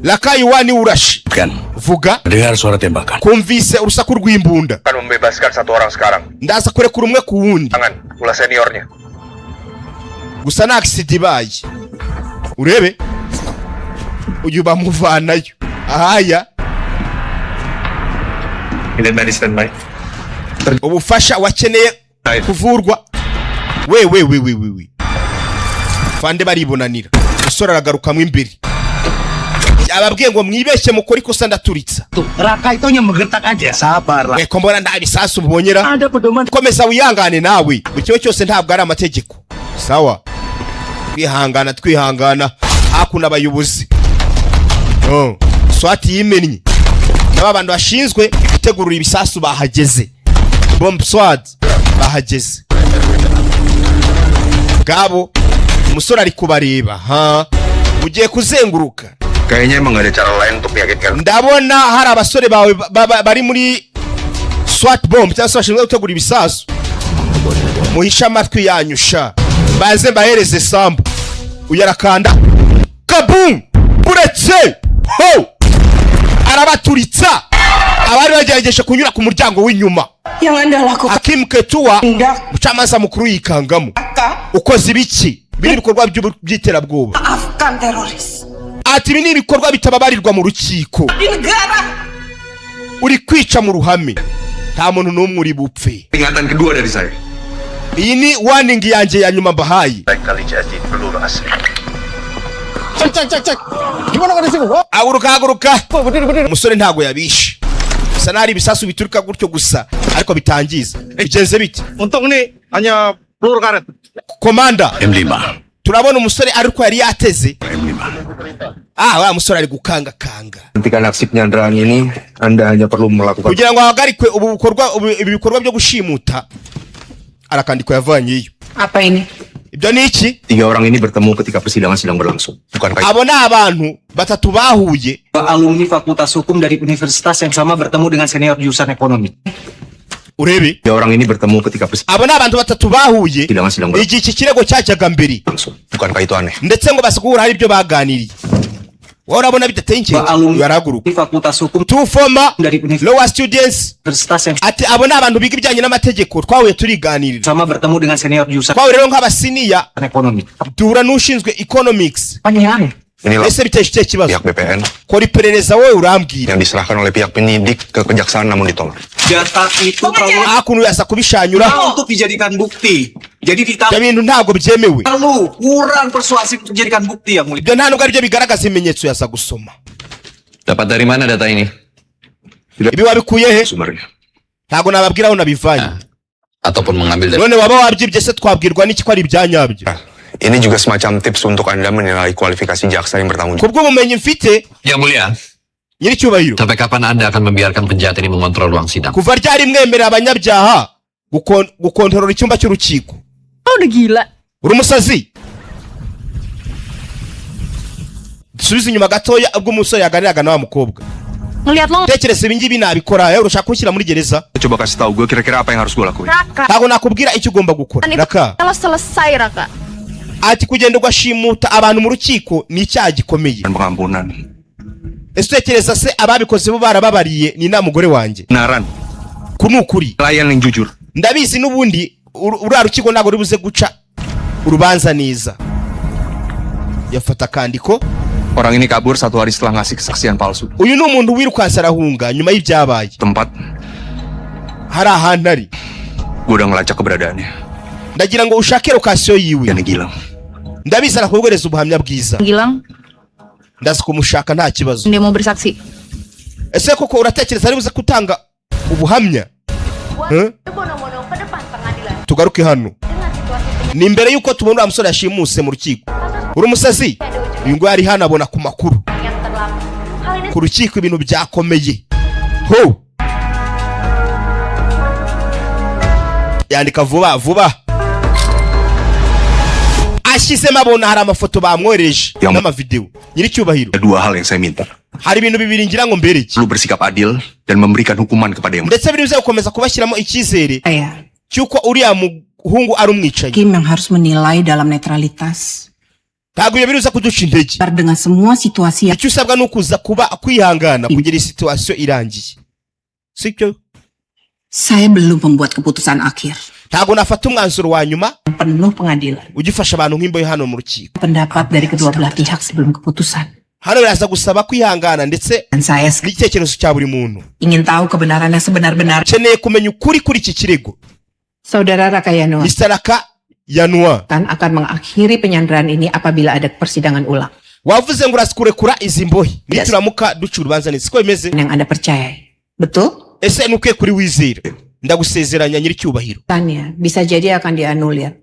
Rakayi wa niwe urashe. Kan. Vuga. Dengar suara tembakan. Kumvise urusaku rw'imbunda. Akan membebaskan satu orang sekarang. Ndaza kurekura umwe ku wundi. Tangan, ulah seniornya. Gusa nta accident ibaye, urebe uyu bamuvanayo ahaya. Ini medis standby. Ubufasha wakeneye kuvurwa we we we we we we fande baribonanira. Umusore aragarukamo imbere, ababwiye ngo mwibeshye mukore ikosa ndaturitsa. Tuh, Raka itu hanya menggertak aja. Sabar lah. Mwe ko mbona nta bisasu mubonyera? Ada pedoman. Komeza wihangane nawe, buri kimwe cyose ntabwo ari amategeko. Sawa, twihangana, twihangana. Hakuno abayobozi, oh, SWAT yimennye n'aba bantu bashinzwe gutegurura ibisasu bahageze, bomb squad bahageze bwabo. Umusore ari kubareba ha, ugiye kuzenguruka. Kayaknya emang gak ada cara lain untuk meyakinkan. Ndabona hari abasore bawe bari muri SWAT bomb cyangwa se bashinzwe gutegura ibisasu. Muhishe amatwi yanyu sha, baze mbahereze sambu. Uyu arakanda kabum, buretse ho arabaturitsa abari bagerageje kunyura ku muryango w'inyuma. Yang Anda lakukan Hakim Ketua, umucamanza mukuru, yikangamo. Ukoze ibiki? Ibi ni ibikorwa by'iterabwoba. Maafkan teroris. Ati ibi ni ibikorwa bitababarirwa mu rukiko. Di negara. Uri kwica mu ruhame, nta muntu n'umwe uri bupfe. Peringatan kedua dari saya. Iyi ni warning yanjye ya nyuma mbahaye. Lain kali jadi peluru asli. Cek, cek, cek, cek. Gimana kondisimu? Oh, Haguruka, haguruka. berdiri, berdiri. Umusore ntago yabishe, bisa n'aho ari ibisasu biturika gutyo gusa ariko bitangiza. Bigenze bite? Untung ini hanya peluru karet. Komanda, M5. turabona umusore ariko yari yateze. M5. Ah, wa musore ari gukangakanga. Hentikan aksi penyanderaan ini, Anda hanya perlu melakukan Kugira ngo hahagarikwe ubu bukorwa ibi bikorwa byo gushimuta, arakandiko yavanyeyo. Apa ini? Ibyo ni iki? Tiga orang ini bertemu ketika persidangan sedang berlangsung. Bukan Abo ni abantu batatu bahuye. Alumni Fakultas Hukum dari universitas yang sama bertemu dengan senior jurusan ekonomi. Urebe. Tiga orang ini bertemu ketika Abo ni abantu batatu bahuye persidangan sedang igihe iki kirego cyajyaga mbere, berlangsung. Bukankah itu aneh? ndetse ngo basa guhura hari ibyo baganiriye. Wowe urabona bidateye inkeke? Alumni Uyu arahaguruka. Fakultas Hukum Two former dari law students, universitas yang ati abo ni abantu biga ibijyanye n'amategeko, twahuye turiganirira. sama bertemu dengan senior jurusan Twahuye rero nk'aba senior, ekonomi. duhura n'ushinzwe economics. Apanya yang aneh? Inilah Ese biteje ikihe kibazo? pihak BPN Kora iperereza wowe urambwira. yang diserahkan oleh pihak penyidik ke kejaksaan namun ditolak. Data itu terlalu Hakuno yaza kubishanyura. untuk dijadikan bukti. Jadi kita Ibyo bintu ntabwo byemewe. perlu kurang persuasif untuk dijadikan bukti, yang mulia. Ibyo nta nubwo aribyo bigaragaza ibimenyetso. Yaza gusoma. Dapat dari mana data ini? Ibi wabikuye he? Sumbernya. Ntabwo nababwira aho nabivanye. Ataupun mengambil dari None waba wabyibye se, twabwirwa n'iki ko ari ibyanyabyo? Ini juga semacam tips untuk Anda menilai kualifikasi jaksa yang bertanggung Ku jawab. bw'ubumenyi mfite, Yang mulia, nyiricyubahiro, sampai kapan Anda akan membiarkan penjahat ini mengontrol ruang sidang? Kuva ryari mwemerera abanyabyaha gukontorora icyumba cy'urukiko? Oh, udah gila. Uri umusazi? Dusubize inyuma gatoya ubwo umusore yaganiraga na wa mukobwa. Ngeliat lo Tekereza ibi ngibi nabikora yewe, urashaka kunshyira muri gereza? Coba kasih tahu gue kira-kira apa yang harus gue lakuin. Raka. Ntabwo nakubwira icyo ugomba gukora, Itu Raka. lo selesai, Raka. Ati kugenda ugashimuta abantu mu rukiko ni icyaha gikomeye. Dan pengampunan. Ese utekereza se ababikoze bo barababariye? Ni inama mugore wanjye. Kebenaran. Ku ni ukuri. Klien yang jujur. Ndabizi n'ubundi uriya rukiko ntabwo ruri buze guca urubanza neza. Yafata akandiko. Orang ini kabur satu hari setelah ngasih kesaksian palsu. Uyu ni umuntu wirukanse arahunga nyuma y'ibyabaye. Tempat Hari ahantu ari. gue udah ngelacak keberadaannya. Ndagira ngo ushake location yiwe. Yani Gilang. Ndabizi arakuguhereza ubuhamya bwiza. Gilang, Ndazi kumushaka, nta kibazo. dia mau bersaksi. Ese koko uratekereza ari buze gutanga ubuhamya? Huh? Berbondong-bondong ke depan pengadilan Tugaruke hano. dengan situasi Ni mbere y'uko tubona uriya musore yashimuse mu rukiko. Uri umusazi? Uyu nguyu ari hano abona ku makuru yang terlapor. Hal ini ku rukiko ibintu byakomeye ho. Yandika vuba vuba, ashyizemo abona hari amafoto bamwohereje n'amavidewo. Nyiricyubahiro, Ada dua hal yang saya minta. hari ibintu bibiri ngira ngo mbereke. Lu bersikap adil dan memberikan hukuman kepada yang Ndetse biri buze gukomeza kubashyiramo icyizere Saya, cy'uko uriya muhungu ari umwicanyi. Hakim yang harus menilai dalam netralitas. Ntabwo ibyo biruza kuduca intege. Dengan semua situasi yang Icyo usabwa ni ukuza kuba kwihangana kugera iyi situation irangiye, sibyo? Saya belum membuat keputusan akhir. Ntabwo nafata umwanzuro wa nyuma Penuh pengadilan. Ugifasha abantu nk'imbohe hano mu rukiko. Pendapat dari kedua belah pihak sebelum keputusan. Hano biraza gusaba kwihangana ndetse Dan saya n'igitekerezo cya buri muntu. Ingin tahu kebenaran yang sebenar-benar. Nkeneye kumenya ukuri kuri iki kirego. Saudara Rakayanua Mr. Raka Yanua, kan akan mengakhiri penyanderaan ini apabila ada persidangan ulang. Wavuze ngo urakurekura izi mbohe nituramuka duca urubanza neza, siko bimeze? Yang Anda percayai. Betul? Ese nukwiye kuri wizera? Ndagusezeranya, nyiricyubahiro. Tanya, bisa jadi akan dianulir.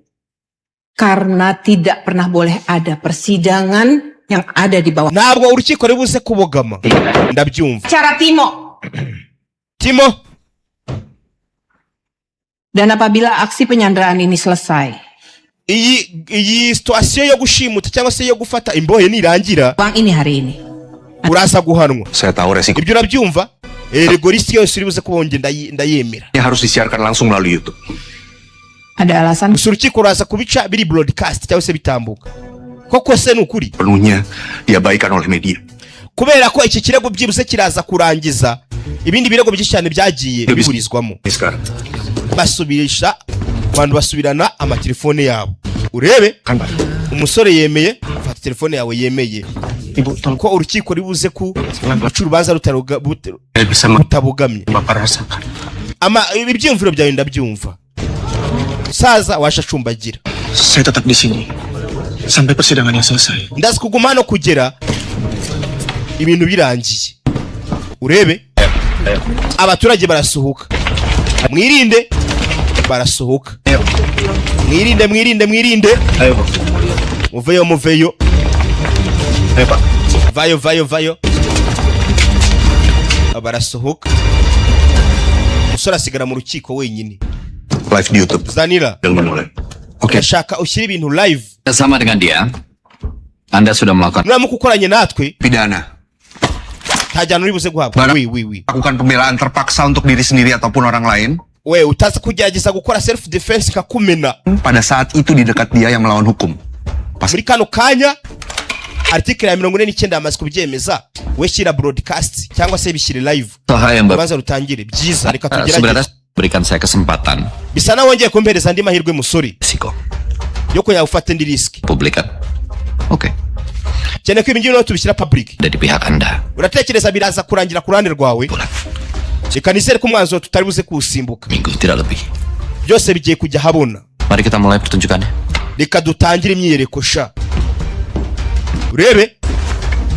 Karena tidak pernah boleh ada persidangan yang ada di bawah. Ntabwo urukiko rubuze kubogama, ndabyumva. Cara Timo. Timo. Dan apabila aksi penyanderaan ini selesai, Iyi situation yo gushimuta cyangwa se yo gufata imbohe nirangira, uang ini hari ini. Uraza guhanwa. Saya tahu resiko. Ibyo urabyumva? Erego risk yose uri buze kubonge ndayemera. Harus disiarkan langsung melalui YouTube. Ada alasan Gusa urukiko ruraza kubica biri broadcast cyangwa se bitambuka koko se ni ukuri? Penuhnya diabaikan oleh media. Kubera ko iki kirego byibuze kiraza kurangiza ibindi birego byinshi cyane byagiye biburizwamo. Sekarang. Basubirisha abantu, basubirana amatelefone yabo. Urebe, umusore yemeye fata telefone yawe, yemeye ko urukiko ribuze ku guca urubanza rutabogamye. Bapak rasakan. Ama ibyiyumviro byawe ndabyumva, saza washa acumbagira. Saya tetap di sini sampai persidangannya selesai. Ndazi kuguma hano kugera ibintu birangiye. Urebe, abaturage barasuhuka, mwirinde, barasohoka, mwirinde, mwirinde, mwirinde, muveyo, muveyo, vayo, vayo, vayo. Barasohoka, umusore asigara mu rukiko wenyine. Live di YouTube. Zanira. Dengan mulai. Ndashaka ushyire ibintu live. Sama dengan dia, Anda sudah melakukan Nuramuka ukoranye natwe pidana. Nta gihano uri buze guhabwa. Wi wi wi. Lakukan pembelaan terpaksa untuk diri sendiri ataupun orang lain. We utaza kugerageza gukora self defense kakumena. Pada saat itu di dekat dia yang melawan hukum. Muri kano kanya article ya 49 yamaze kubyemeza. We shyira broadcast cyangwa se bishyire live. Usaha yang baru. Urubanza rutangire. Byiza, reka Sebenarnya tugerageze. Berikan saya kesempatan. Bisa nawe wongeye kumpereza andi mahirwe, musore, Risiko. Yo kongera gufata indi risk. Publik kan? Oke. Cyane ko ibi ngibi noneho tubishyira public. Ada di pihak Anda. Uratekereza biraza kurangira ku ruhande rwawe? Reka nizere ko umwanzuro tutari buze kuwusimbuka. Minggu tidak lebih. Byose bigiye kujya ahabona. Mari kita mulai pertunjukannya. Reka dutangire imyiyereko sha, urebe.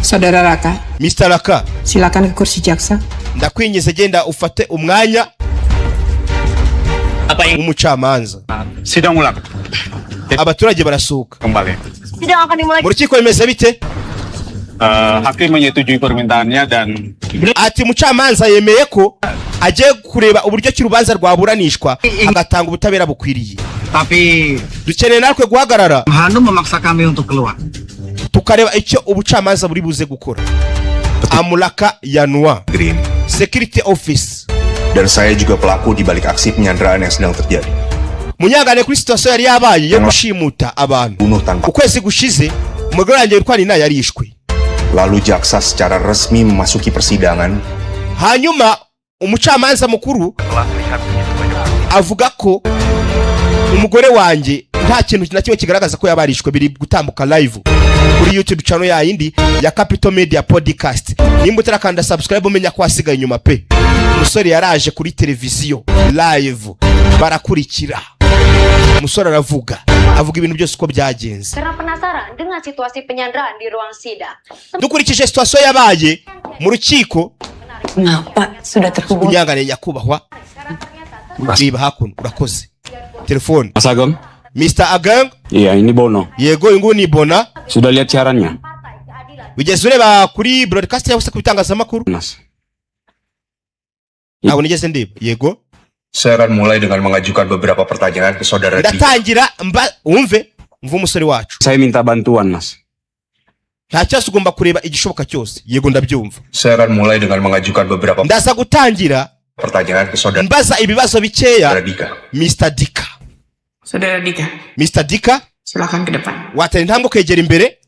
Saudara Raka, Mr. Raka, silakan ke kursi jaksa. Ndakwinginze genda ufate umwanya w'umucamanza. Sidang ulang. Abaturage barasuhuka. Kembali. Sidang akan dimulai. Mu rukiko bimeze bite? Hakim menyetujui permintaannya dan Ati umucamanza yemeye ko agiye kureba uburyo ki urubanza rwaburanishwa agatanga ubutabera bukwiriye. Tapi Dukeneye natwe guhagarara Hanum memaksa kami untuk keluar. Tukareba icyo ubucamanza buri buze gukora. Amulaka Yanua, Green. Security office. Dan saya juga pelaku di balik aksi penyanderaan yang sedang terjadi. Munyangane kuri situation yari yabaye yo gushimuta abantu. Bunuh tanpa Ukwezi gushize umugore wanjye witwa Nina yarishwe. Lalu jaksa secara resmi memasuki persidangan Hanyuma umucamanza mukuru avuga ko umugore wanjye nta kintu na kimwe kigaragaza ko yabarishwe. Biri gutambuka live kuri YouTube channel ya yindi ya Capital Media Podcast. Nimba utarakanda subscribe, umenya ko wasigaye inyuma pe. Umusore yaraje kuri televiziyo live, barakurikira. Umusore aravuga, avuga ibintu byose uko byagenze. Karena penasaran dengan situasi penyanderaan di ruang sidang. Dukurikije situation yabaye mu rukiko. Mengapa sudah terhubung? Unyangane nyakubahwa, niba hakuno urakoze telefone. Mas Ageng? Mr. Ageng. Iya, ini Bono. Yego, uyu nguyu ni Bona. Sudah lihat siarannya? Wigeze ureba kuri broadcast cyangwa se ku bitangazamakuru? Mas. Ntabwo nigeze ndeba, yego. Saya akan mulai dengan mengajukan beberapa pertanyaan ke saudara Dika. Ndatangira mba wumve mve umusore wacu. Saya minta bantuan, Mas. Nta kibazo, ugomba kureba igishoboka cyose. Yego, ndabyumva. Saya akan mulai dengan mengajukan beberapa Ndaza gutangira pertanyaan ke saudara mbaza ibibazo bikeya Dika. Mr. Dika. Saudara Dika, Mr. Dika, silakan ke depan. Watera intambwe ukegera imbere.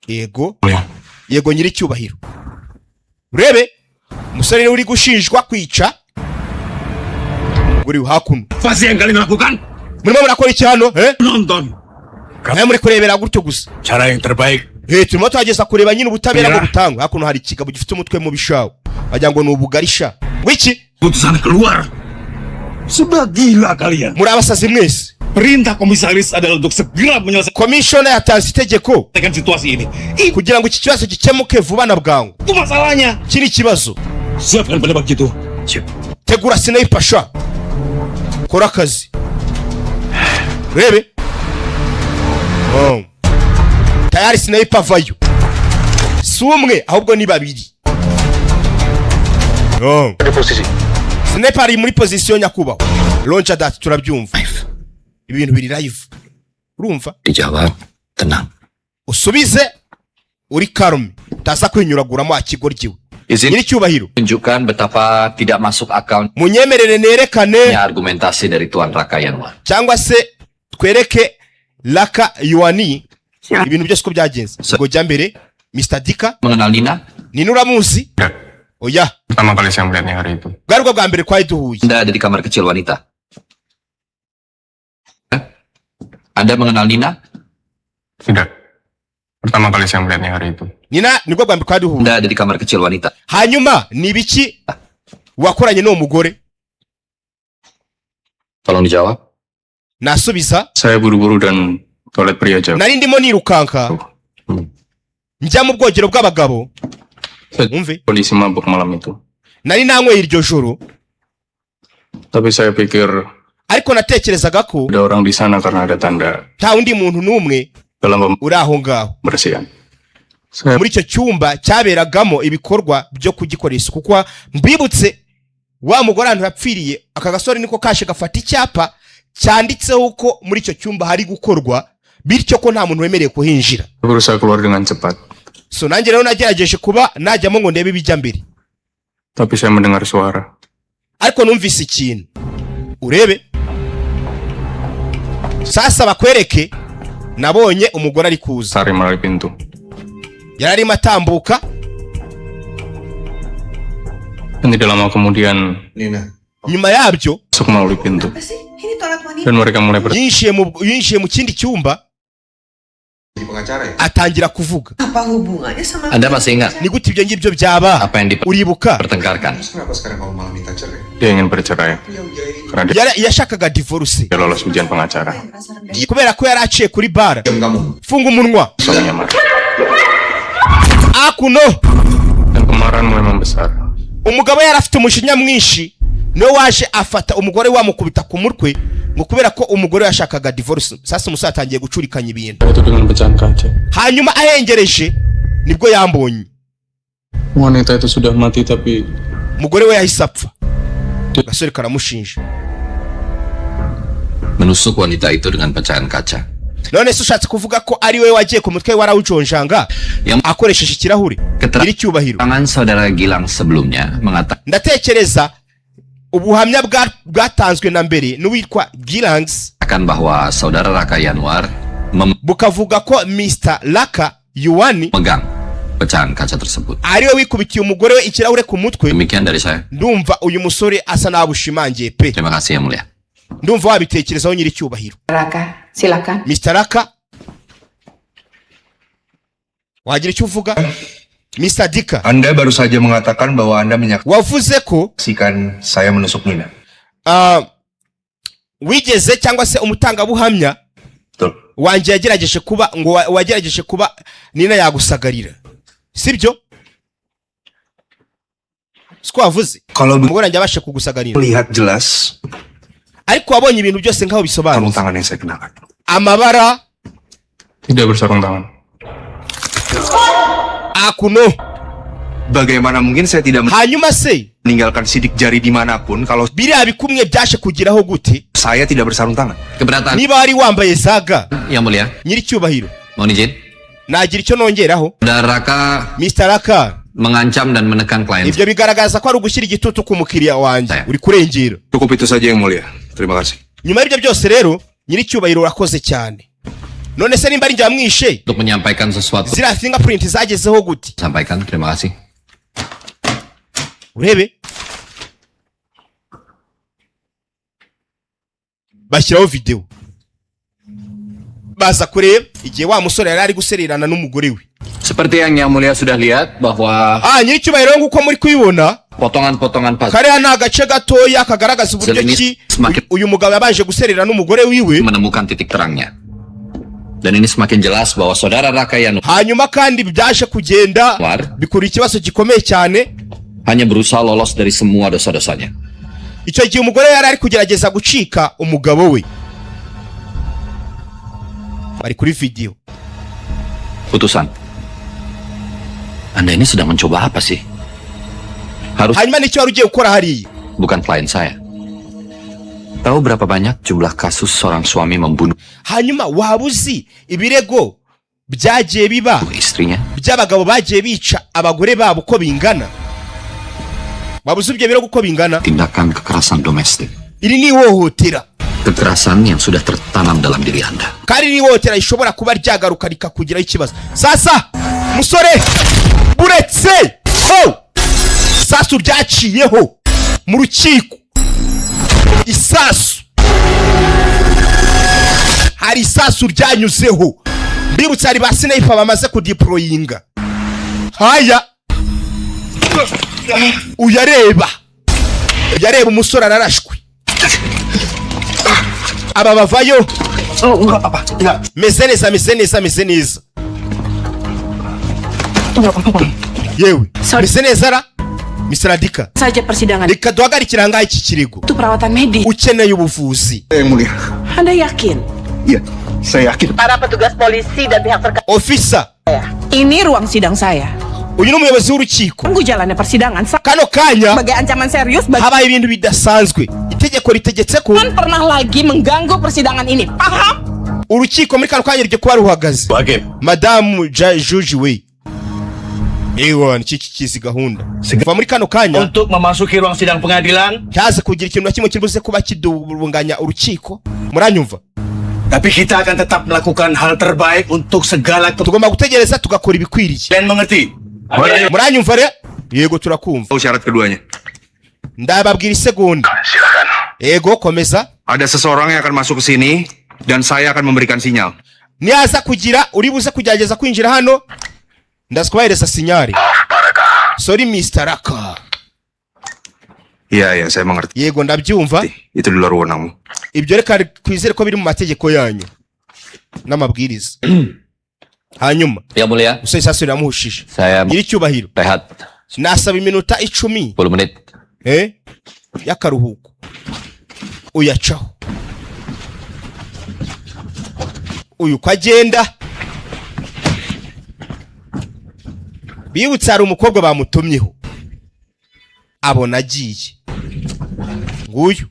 Yego, yego, nyiricyubahiro. Urebe umusore niwe uri gushinjwa kwica umugore uri hakuno. Apa sih yang kalian lakukan? Murimo murakora iki hano, eh? Nonton. Nawe muri kurebera gutyo gusa. Cara yang terbaik. Eh, turimo tuhageza kureba nyine ubutabera ngo Bira. butangwe. Hakuno hari ikigabo gifite umutwe mubi shawo, wagira ngo ni ubugarisha wiki. Putusan keluar. Sudah gila kalian. Muri abasazi mwese. Perintah komisaris adalah untuk segera menyelesaikan Commissioner yatanze itegeko situasi ini. Kugira ngo iki kibazo gikemuke vuba na bwangu. Itu masalahnya. Iki ni ikibazo. Siapkan penembak jitu. Tegura sniper sha, kora akazi urebe. Oh. Tayari sniper avayo, si umwe ahubwo ni babiri. Oh. Sniper ari muri position, nyakubahwa. Roger that, turabyumva, ibintu biri live, urumva? Dijawab, tenang. Usubize uri calme, utaza kwinyuraguramo akigoryiwe. Izin Nyiricyubahiro, tunjukkan betapa tidak masuk akalnya munyemerere nerekane argumentasi dari Tuan Raka Yanwar. Cyangwa se twereke Raka Yuwani ibintu byose uko byagenze. Ngo jya mbere, Mr Dika. Mengenal Nina? Nina uramuzi? Oya. Pertama kali saya melihatnya hari itu. Bwari bwo bwa mbere twari duhuye. Anda ada di kamar kecil wanita. Hah? Anda mengenal Nina? Tidak. Pertama kali saya melihatnya hari itu. Nina nibwo bwa mbere twari duhuye. Anda ada di kamar kecil wanita. Hanyuma ni ibiki wakoranye n'uwo mugore? Tolong dijawab. Nasubiza. Saya buru-buru dan toilet pria jauh. Nari ndimo nirukanka njya mu bwogero bw'abagabo. Saya Umve. kondisi mabuk malam itu. Nari nanyweye iryo joro. Tapi saya pikir Ariko natekerezaga ko ada orang di sana karena ada tanda nta wundi muntu n'umwe dalam uri aho ngaho pembersihan. Saya muri icyo cyumba cyaberagamo ibikorwa byo kugikorera isuku, kuko mbibutse wa mugore ahantu yapfiriye, aka gasore niko kashe gafata icyapa cyanditseho ko muri icyo cyumba hari gukorwa, bityo ko nta muntu wemerewe kuhinjira. Berusaha keluar dengan cepat. So nanjye rero nagerageje kuba najyamo ngo ndebe ibijya mbere. Tapi saya mendengar suara. Ariko numvise ikintu. Urebe sasa bakwereke, nabonye umugore ari kuza. Sari melalui pintu. Yari arimo atambuka. Dan tidak lama kemudian Nina. Nyuma yabyo masuk melalui pintu. Dan mereka mulai yinjiye mu kindi cyumba, atangira kuvuga. Apa hubungannya sama Anda masih ingat Ni gute ibyo ngibyo byaba? Apa yang Uribuka? Dipertengkarkan? Dia ingin bercerai karena dia Yashakaga divorce lolos ujian pengacara. Kubera ko yari aciye kuri bara. Funga umunwa. Suaminya marah. Akuno. Dan kemarahan mulai membesar. Umugabo yari afite umujinya mwinshi, niwe waje afata umugore wamukubita ku mutwe, ngo kubera ko umugore yashakaga divorce. Sasa umusore atangiye gucurikanya ibintu. Itu dengan pecahan kaca. Hanyuma ahengereje nibwo yambonye. Wanita itu sudah mati, tapi Umugore we yahise apfa, agasore karamushinja. Menusuk wanita itu dengan pecahan kaca. None se ushatse kuvuga ko ari we wagiye ku mutwe warawujonjanga akoresheje ikirahure? Nyiricyubahiro, Keterangan saudara Gilang sebelumnya mengatakan ndatekereza ubuhamya bwatanzwe na mbere n'uwitwa Gilangs bahwa saudara Raka Yanwar bukavuga ko Mr Raka Yuwani memegang pecahan kaca tersebut. Ariwe wikubitiye umugore we ikirahure ku mutwe. Demikian dari saya. Ndumva uyu musore asa naho abushimangiye pe. Terima kasih, Yang Mulia. Ndumva wabitekerezaho, nyiricyubahiro. Raka, silakan. Mr Raka, wagira icyo uvuga? Mr Dika. Anda baru saja mengatakan bahwa Anda Wavuze ko menyaksikan saya menusuk Nina. Wigeze cyangwa se umutangabuhamya wanjye yagerageje kuba ngo wagerageje kuba Nina yagusagarira, sibyo? Siko wavuze? Kalau Umugore wanjye abashe kugusagarira. melihat jelas Ariko wabonye ibintu byose nk'aho sarung bisobanutse. Tangan yang saya kenakan. Amabara. Tidak bersarung tangan. Akuno. Bagaimana mungkin saya tidak Hanyuma se meninggalkan sidik jari dimanapun kalau biriya bikumwe byaje kugeraho gute saya tidak bersarung tangan? Keberatan, niba wari wambaye za gants? Yang Mulia. Nyiricyubahiro, Mohon izin. Nagira icyo nongeraho. Saudara Raka Mr Raka mengancam dan menekan klien Ibyo bigaragaza ko ari ugushyira igitutu ku mukiriya wanjye, uri kurengera. Cukup itu saja, Yang Mulia. Terima kasih. Nyuma y'ibyo byose rero, nyiricyubahiro, urakoze cyane. None se nimba ari njye wamwishe, Untuk menyampaikan sesuatu. ziriya fingerprint zagezeho gute? Sampaikan, terima kasih. Urebe, bashyiraho videwo, baza kureba igihe wa musore yari ari gusererana n'umugore we. Seperti yang Yang Mulia sudah lihat bahwa Ah, nyiricyubahiro, nk'uko muri kubibona, potongan-potongan puzzle kariya ni agace gatoya kagaragaza uburyo ini ki semakin uyu mugabo yabanje guserera n'umugore wiwe. menemukan titik terangnya. Dan ini semakin jelas bahwa saudara Raka Yanuar Hanyuma kandi byaje kugenda bikura ikibazo gikomeye cyane. hanya berusaha lolos dari semua dosa-dosanya. Icyo gihe umugore yari ari kugerageza gucika umugabo we, bari kuri videwo. Putusan. Anda ini sedang mencoba apa sih? Harus Hanyuma n'icyo wari ugiye gukora hariya? bukan klien saya. Tahu berapa banyak jumlah kasus seorang suami membunuh Hanyuma waba uzi ibirego byagiye biba istrinya? by'abagabo bagiye bica abagore babo uko bingana? Waba uzi ibyo birego uko bingana? Tindakan kekerasan domestik. Iri ni ihohotera. Kekerasan yang sudah tertanam dalam diri Anda. Kandi ni ihohotera rishobora kuba ryagaruka rikakugiraho ikibazo. Sasa musore, buretse ho isasu ryaciyeho mu rukiko, isasu, hari isasu ryanyuzeho. Mbibutsa, hari ba sniper bamaze kudeployinga. Haya, uyareba, uyareba, umusore ararashwe. Aba bavayo. Meze neza, meze neza, meze neza. Yewe, meze neza ra Mr. Saja persidangan. Reka duhagarikire ahangaha iki kirego. Itu perawatan medis. Ukeneye ubuvuzi. Yang mulia. Anda yakin? Iya, saya yakin. Para petugas polisi dan pihak terkait. Officer. Ini ruang sidang saya. Uyu ni umuyobozi w'urukiko. Tunggu jalannya persidangan. Kano kanya Sebagai ancaman serius bagi habaye ibintu bidasanzwe. Itegeko ritegetse ko Jangan pernah lagi mengganggu persidangan ini. Paham? urukiko muri kano kanya rugiye kuba ruhagaze. Madamu Juji we, ewa iki kizi gahunda kuva muri kano kanya Untuk memasuki ruang sidang pengadilan, ntaze kugira ikintu na kimwe kiri buze kuba kidubunganya urukiko. Muranyumva? tapi kita akan tetap melakukan hal terbaik untuk segala Tugomba gutegereza tugakora ibikwiriye. Kalian mengerti? Muranyumva re? Yego, turakumva. Tahu syarat keduanya? Ndababwira isegonda. Yego, komeza. Ada seseorang yang akan masuk ke sini dan saya akan memberikan sinyal. Nihaza kugira uri buze kugerageza kwinjira hano, ndaza kubahereza signal. Sorry, Mr. Raka. Iya, iya, saya mengerti. Yego, ndabyumva. Itu di luar wewenangmu. Ibyo reka twizere ko biri mu mategeko yanyu n'amabwiriza. Hanyuma Yang mulia, umusore isasu riramuhushije. saya Nyiricyubahiro, rehat nasaba iminota 10 10 menit. Y'akaruhuko. Uyacaho uyu uko agenda. Bibutse, hari umukobwa bamutumyeho, abona agiye. Nguyu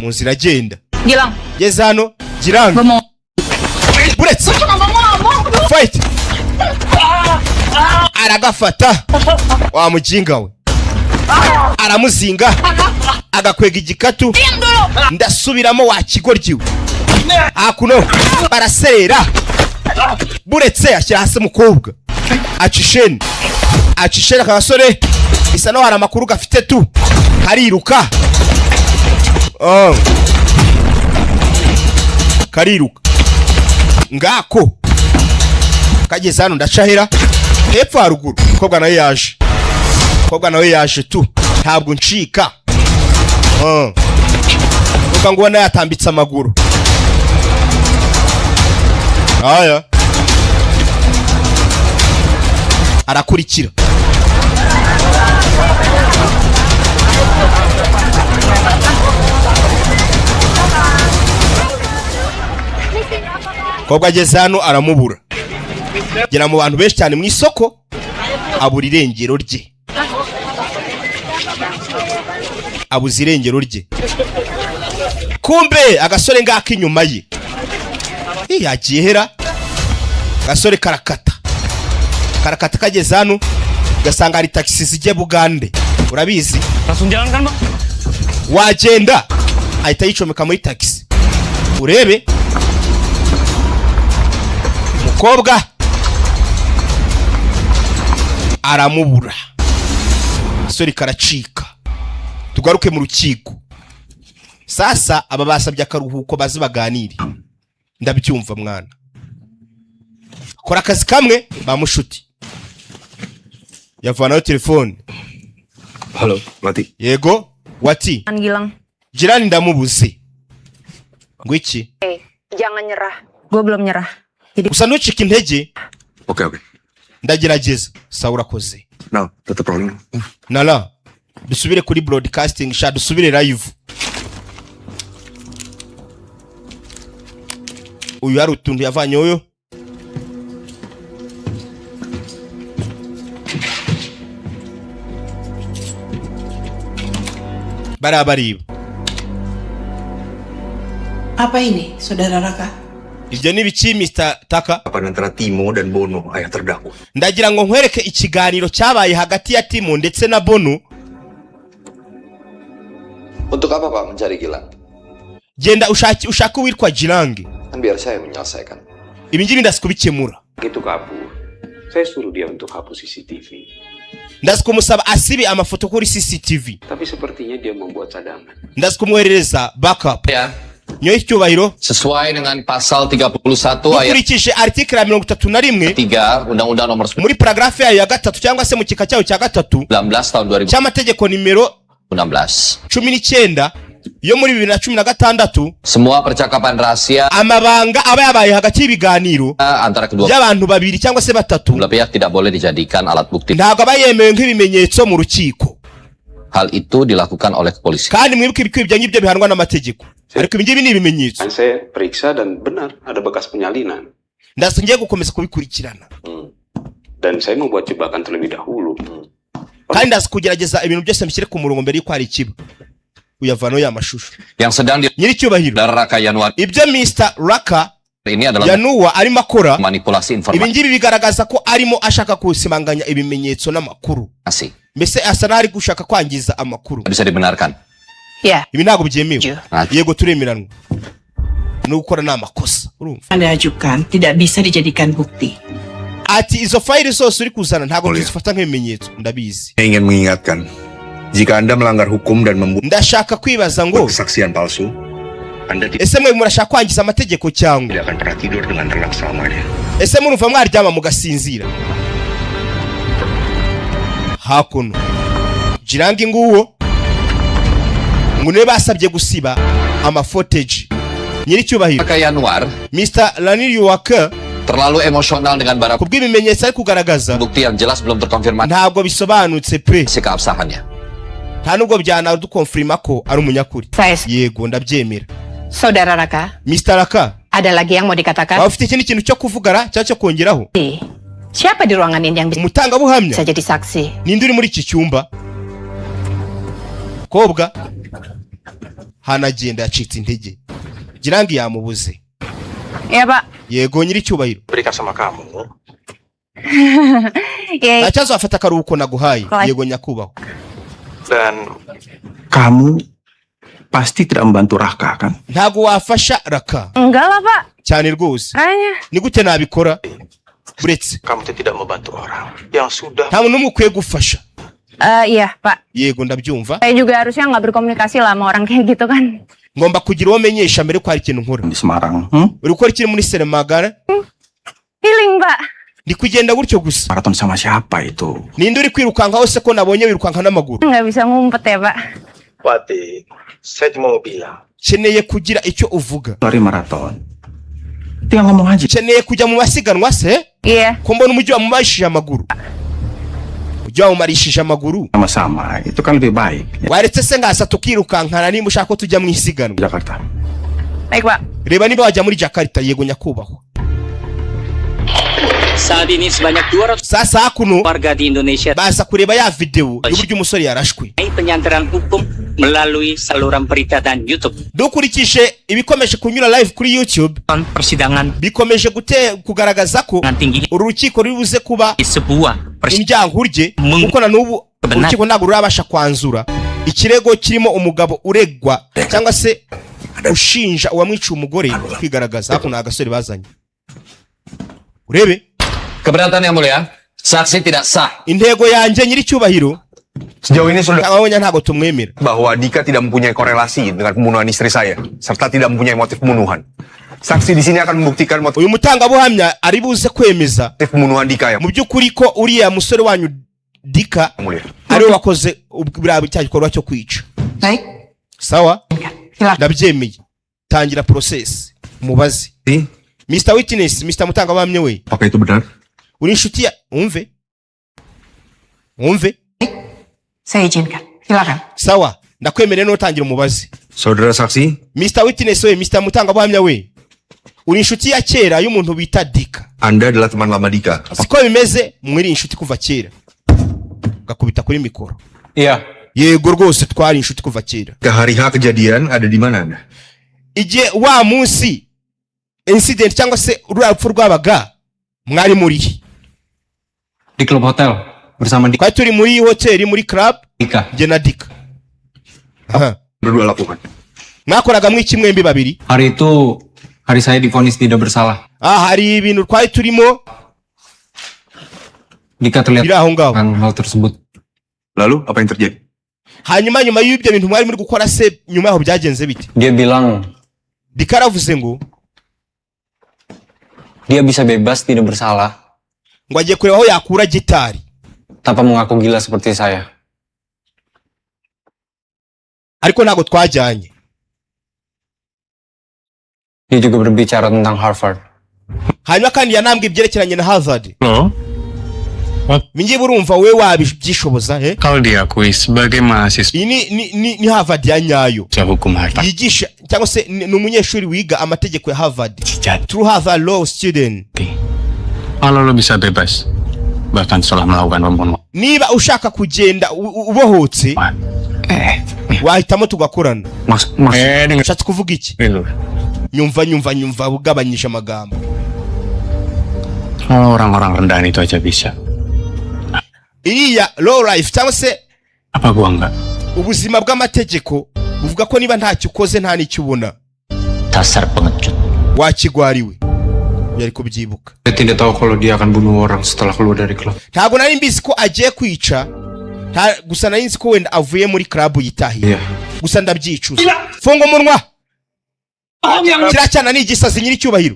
mu nzira agenda. Gilang, Geze hano, Giranga, buretse fight, aragafata wa mujinga we, aramuzinga, agakwega igikatu. Ndasubiramo, wa kigoryi we. Hakuno baraserera. Buretse, ashyira hasi umukobwa, aca isheni, aca isheni. Aka gasore bisa naho hari amakuru gafite tu, kariruka. Oh. Kariruka ngako kageze hano. Ndacahera hepfo haruguru. Umukobwa nawe yaje, umukobwa nawe yaje tu, ntabwo ncika. Oh. Umukobwa ngo ubona yatambitse amaguru aya, arakurikira. Umukobwa ageze hano aramubura, gera mu bantu benshi cyane mu isoko, abura irengero rye, abuze irengero rye. Kumbe agasore ngaka inyuma ye. Ih, yagiye hera. Agasore karakata, karakata, kageze hano gasanga hari taxi zijya Bugande, urabizi. Langsung jalan kan, Bang? Wagenda, ahita yicomeka muri taxi. Urebe umukobwa aramubura, sori, karacika. Tugaruke mu rukiko sasa. Aba basabye akaruhuko baze baganire. Ndabyumva mwana, kora akazi kamwe ba mushuti. Yavanayo telefone. Halo, Wati. Yego, Wati. Gilang. Jirani ndamubuze. Ngo iki? Jangan nyerah. Gue belum nyerah. Gusa ntucike intege. Oke. Ndagerageza. Sawa, urakoze. Now, tetap rolling. Nara dusubire kuri broadcasting sha, dusubire live. Uyu hari utuntu yavanyeyo. Bariya bariba. Apa ini, Saudara Raka? Ibyo ni ibiki, Mr Taka? Apa antara Timo dan Bono, ayah terdakwa. Ndagira ngo nkwereke ikiganiro cyabaye hagati ya Timo ndetse na Bono. Untuk apa Pak mencari Gilang? Genda ushake ushake uwitwa Gilang. Kan biar saya menyelesaikan. Ibi ngibi ndazi kubikemura. Gitu kabur. Saya suruh dia untuk hapus CCTV. Ndazi kumusaba asibe amafoto kuri CCTV. Tapi sepertinya dia membuat cadangan. Ndazi kumwoherereza backup. Ya. Nyoye icyubahiro. Sesuai dengan pasal 31 ayat Dukurikije article ya 31 3 Undang-Undang Nomor muri paragrafe yayo ya gatatu cyangwa se mu gika cyayo cya gatatu 19 tahun cy'amategeko nimero 2016. 19 yo muri 2016. Semua percakapan rahasia Amabanga aba yabaye hagati y'ibiganiro antara kedua by'abantu babiri cyangwa se batatu belah pihak tidak boleh dijadikan alat bukti. ntabwo aba yemewe nk'ibimenyetso mu rukiko. Hal itu dilakukan oleh kepolisian. Kandi mwibuke ibikwiye ibyo ngibyo bihanwa n'amategeko, ariko ibi ngibi ni ibimenyetso. Dan saya periksa dan benar ada bekas penyalinan. Ndasa ngiye gukomeza kubikurikirana. Dan saya membuat jebakan terlebih dahulu. Kandi ndaza kugerageza ibintu byose mbishyire ku murongo mbere y'uko hari ikiba. Uyavanaho ya mashusho. Yang sedang di Nyiricyubahiro, Raka Yanuar ibyo Mr Raka ini adalah Yanuwa arimo akora, manipulasi ibi informasi. ngibi bigaragaza ko arimo ashaka kusimanganya ibimenyetso n'amakuru, mbese asa n'aho ari gushaka kwangiza amakuru. Bisa dibenarkan. Ya. Ibi ntabwo byemewe. Yego, turemeranwa no gukora ni amakosa, urumva. Anda ajukan tidak bisa dijadikan bukti. Ati izo fayili zose uri kuzana ntabwo tuzifata nk'ibimenyetso, ndabizi. Saya ingin mengingatkan, jika Anda melanggar hukum dan membuat Ndashaka kwibaza ngo kesaksian palsu, Anda tidak ese mwe murashaka kwangiza amategeko cyangwa akan pernah tidur dengan tenang selamanya. Ese murumva mwaryama mugasinzira? Hakuno Jirangi nguwo ngo niwe basabye gusiba amafoteji. Nyiricyubahiro, Raka Yanuar Mr Laniri Waka terlalu emosional dengan barang kubw'ibimenyetso ari kugaragaza bukti yang jelas belum terkonfirmasi ntabwo bisobanutse pe, keabsahannya. nta nubwo byanadukonfirima ko ari umunyakuri. Saya, Yego, ndabyemera. Saudara Raka, Mr Raka, ada lagi yang mau dikatakan? waba ufite ikindi kintu cyo kuvugara cyangwa cyo kongeraho? Siapa di ruangan ini yang Umutangabuhamya bisa jadi saksi? ninde uri muri iki cyumba? Kobwa hanagenda yacitse intege, Girangi yamubuze. Ya Pak. Yego, nyiricyubahiro. Berikan sama kamu. Ya. Nta kibazo, wafata akaruhuko naguhaye. Ko- Yego nyakubahwa. Dan Kamu pasti tidak membantu Raka, kan? Ntabwo wafasha Raka? Enggak lah Pak. Cyane rwose. Kayaknya. Ni gute nabikora buretse? kamu tidak membantu orang yang sudah Nta muntu n'umwe ukwiye gufasha. Iya Pak. Yego, ndabyumva. Saya juga harusnya nggak berkomunikasi lah sama orang kayak gitu kan. Ngomba kugira uwo menyesha mbere ko hari ikintu nkora. Di Semarang. Uri gukora ikiri muri Seremagara? Feeling Pak. Ndi kugenda gutyo gusa. Maraton sama siapa itu? Ninde uri kwirukanka hose ko nabonye wirukanka n'amaguru? Nggak bisa ngumpet ya Pak. Wati, saya cuma mau bilang. Nkeneye kugira icyo uvuga. Lari maraton. Tinggal ngomong aja. Nkeneye kujya mu masiganwa se? Iya. Ko mbona umujyi wamumarishije amaguru, umujyi wawumarishije amaguru. Sama-sama, itu kan lebih baik. Ya, Waretse se ngasa tukirukankana nimba ushaka ko tujya mu isiganwa. Jakarta. Baik Pak. Reba niba wajya muri Jakarta. Yego nyakubahwa. Saat ini sebanyak 200 Sasa hakuno warga di Indonesia baza kureba ya videwo y'uburyo umusore yarashwe. penyanderaan hukum melalui saluran berita dan YouTube. Dukurikije ibikomeje kunyura live kuri YouTube, Persidangan bikomeje gute kugaragaza ko tinggi uru rukiko ruri buze kuba sebuah indyankurye, kuko na n'ubu urukiko ntabwo rurabasha kwanzura ikirego kirimo umugabo uregwa cyangwa se Ushinja uwamwiciye umugore kwigaragaza. Hakuno ni agasore bazanye, urebe. Keberatan, Yang Mulia. Saksi tidak sah. Intego yanjye, nyiricyubahiro. Sejauh ini sudah Abonye ntabwo tumwemera. Bahwa Dika tidak mempunyai korelasi dengan pembunuhan istri saya, serta tidak mempunyai motif pembunuhan. Saksi di sini akan membuktikan motif Uyu mutangabuhamya ari buze kwemeza pembunuhan Dika, ya mu by'ukuri ko uriya musore wanyu Dika Mulia. ariwe wakoze buriya cya gikorwa cyo kwica. Baik, Sawa, ndabyemeye. Tangira process, mubaze Mr Witness, Mr Mutangabuhamya we. Apakah itu benar? Uri inshuti ya, umve, umve. Saya izinkan. Silakan. Sawa, ndakwemereye, n'utangira umubaze. Saudara saksi, Mr Witness we, Mr Mutangabuhamya we, uri inshuti ya kera y'umuntu bita Dika. Anda adalah teman lama Dika. Siko bimeze? Mwiri inshuti kuva kera? Gakubita kuri mikoro. Iya. Yego rwose, twari inshuti kuva kera. Ke hari H kejadian ada di mana Anda? Igihe wa munsi incident cyangwa se ruriya rupfu rwabaga, mwari muri? Di klub hotel bersama Twari turi muri hoteli, muri club. Dika. Njye na Dika. Aha. Berdua lakukan. Mwakoraga mwiki mwembi babiri? Hari itu hari saya divonis tidak bersalah. Ah, hari ibintu twari turimo Dika terlihat biri aho ngaho. Dengan hal tersebut. Lalu apa yang terjadi? Hanyuma nyuma y'ibyo bintu mwari muri gukora se, nyuma yaho byagenze bite? Dia bilang Dika aravuze ngo dia bisa bebas tidak bersalah ngo agiye kureba aho yakura gitari tanpa mengaku gila seperti saya. Ariko ntabwo twajyanye. Dia juga berbicara tentang Harvard. Hanyuma kandi yanambwiye ibyerekeranye na Harvard. Loh, Ngibi urumva wowe wabyishoboza he? Kalau diakui sebagai mahasiswa Iyi ni Harvard ya nyayo hukum harta yigisha, cyangwa se ni umunyeshuri wiga amategeko ya Harvard, true Harvard law student. Kalau lo bisa bebas, bahkan setelah melakukan pembunuhan. Niba ushaka kugenda ubohotse, wahitamo tugakorana. Mas, mas, eh, dengan Ushatse kuvuga iki? Lu. Nyumva, nyumva, nyumva, ugabanyije amagambo. Kalau orang-orang rendahan itu aja bisa, Iriya law life cyangwa se apa gua enggak? ubuzima bw'amategeko buvuga ko niba ntacyo ukoze nta n'icyo ubona. Dasar pengecut. Wakigwariwe, yari kubyibuka. Saya tidak tahu kalau dia akan bunuh orang setelah keluar dari klub. Ntabwo nari mbizi ko agiye kwica. Gusa nari nzi ko wenda avuye muri club yitahiye. Iya. Gusa ndabyicuza. Funga umunwa! Kiriya cyana ni igisazi, nyiricyubahiro.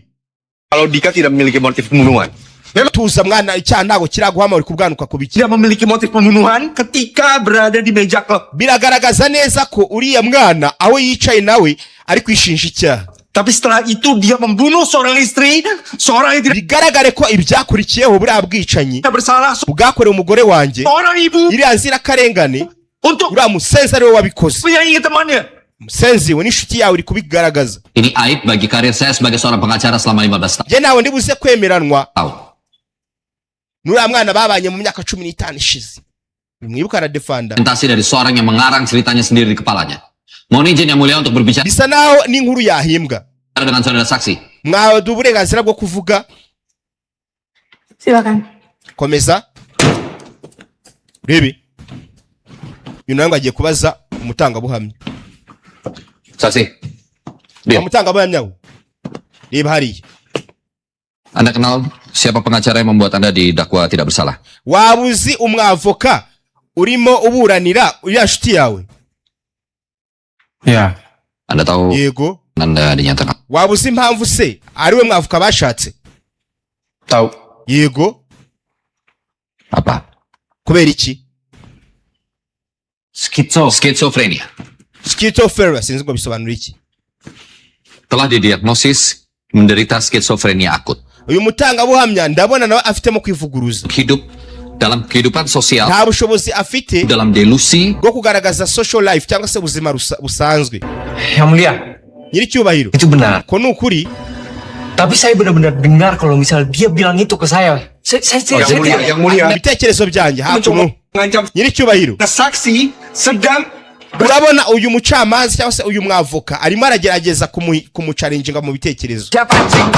Kalau Dika tidak memiliki motif pembunuhan. Tuza mwana, icyaha ntabwo kiraguhama, uri kubwanuka ku biki? Tidak memiliki motif pembunuhan ketika berada di meja klub. Biragaragaza neza ko uriya mwana aho yicaye nawe ari kwishinja icyaha. Tapi setelah itu dia membunuh seorang istri, seorang yang tidak Bigaragare ko ibyakurikiyeho, buriya bwicanyi bersalah, bwakorewe umugore wanjye, seorang ibu iriya nzirakarengane, untuk uriya musenzi ariwe wabikoze. menyaingi temannya. Musenzi we, n'inshuti yawe iri kubigaragaza. Ini aib bagi karir saya sebagai seorang pengacara selama 15 Njye ntawe ndi buze kwemeranwa tahun. n'uriya mwana babanye mu myaka 15 ishize, mwibuka aradefanda. Presentasi dari seorang yang mengarang ceritanya sendiri di kepalanya. Mohon izin, Yang Mulia, untuk berbicara Bisa naho n'inkuru yahimbwa. dengan saudara saksi. Mwaduha uburenganzira bwo kuvuga? Silakan. Komeza rebe, uyu nawe ngo agiye kubaza umutangabuhamya. Saksi, Dia. Umutangabuhamya we, reba hariya. Anda kenal siapa pengacara yang membuat Anda didakwa tidak bersalah? Waba uzi umwavoka urimo uburanira uriya nshuti yawe? Ya. Anda tahu Yego. Anda dinyatakan Waba uzi impamvu se ariwe mwavoka bashatse? Tahu. Yego. Apa? Kubera iki? Skizo. Skizofrenia. Schizophrenia, sinzi ngo bisobanura iki. Telah didiagnosis menderita skizofrenia akut. Uyu mutangabuhamya ndabona nawe afitemo kwivuguruza. Hidup dalam kehidupan sosial, Nta bushobozi afite dalam delusi, bwo kugaragaza social life cyangwa se ubuzima busanzwe. Yang Mulia, Nyiricyubahiro, itu benar. ko ni ukuri. Tapi saya benar-benar dengar kalau misal dia bilang itu ke saya. Saya, Yang saya mulia, tidak- yang mulia. Ibitekerezo byanjye hakuno, Mengancam nyiricyubahiro. saksi sedang Urabona uyu mucamanza cyangwa se uyu mwavoka arimo aragerageza kumuchallenginga mu bitekerezo. Siapa anjing?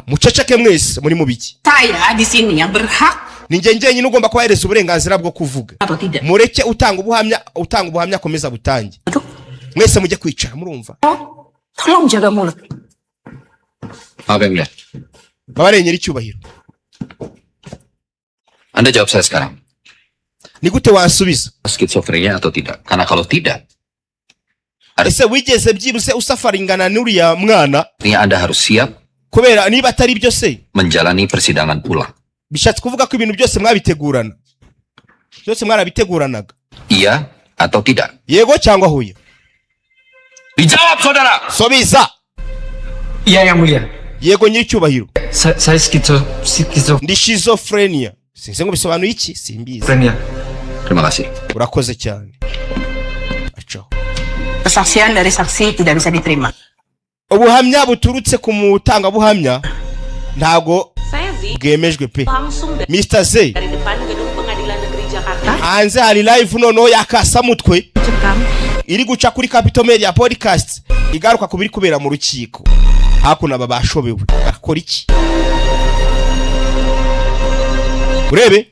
Muceceke mwese, muri mu biki? Saya di sini yang berhak Ni njye njyenyine ugomba kubahereza uburenganzira bwo kuvuga. Atau tidak? Mureke utanga ubuhamya, utanga ubuhamya akomeza butange. Mwese mujye kwicara, murumva? Tolong jaga mulut. Maaf yang mulia. Babareye, nyiricyubahiro. Anda jawab saya sekarang. Ni gute wansubiza? Skizofrenia atau tidak? Karena kalau tidak, Ese wigeze byibuze usafaringana n'uriya mwana? artinya Anda harus siap Kubera niba atari byo se, menjalani persidangan ulang. bishatse kuvuga ko ibintu byose mwabitegurana, byose mwarabiteguranaga. Iya atau tidak? Yego cyangwa huye? Dijawab, saudara! Subiza. Iya, Yang Mulia. Yego, nyiricyubahiro. Saya skizo Ndi schizophrenia. Sinzi ngo bisobanuye iki, simbizi. schizofrenia. Terima kasih. Urakoze cyane. Acaho. Kesaksian dari saksi tidak bisa diterima. Ubuhamya buturutse ku mutangabuhamya ntago Saya Z bwemejwe pe. langsung dari, Mr Z, dari depan gedung Pengadilan Negeri Jakarta. hanze hari live noneho yakasamutwe Cekam. iri guca kuri Capital Media Podcast, igaruka ku biri kubera mu rukiko. Hakuno aba bashobewe barakora iki? Urebe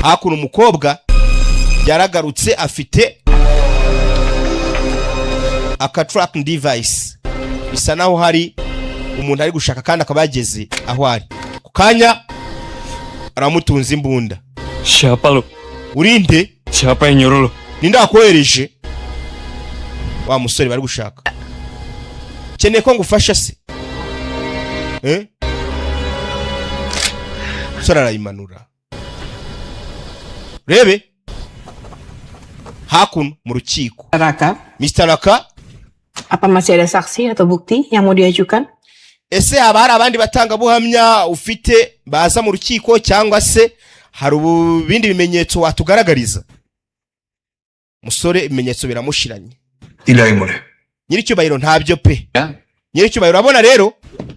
hakuno, umukobwa yaragarutse, afite aka tracking device, bisa naho hari umuntu ari gushaka kandi akaba yageze aho ari ku kanya aramutunze imbunda. Siapa lu? Urinde? Siapa yang nyuruh lu? Ninde wakohereje? Wa musore bari gushaka. Keneye ko ngufasha se? Eh, umusore arayimanura. Rebe hakuno mu rukiko. Raka, Mr Raka, apa masih ada saksi atau bukti yang mau diajukan? Ese haba hari abandi batangabuhamya ufite baza mu rukiko, cyangwa se hari ibindi bimenyetso watugaragariza? Musore ibimenyetso biramushiranye. Tidak, Yang Mulia. Nyiricyubahiro, ntabyo pe. Ya. Nyiricyubahiro, urabona rero,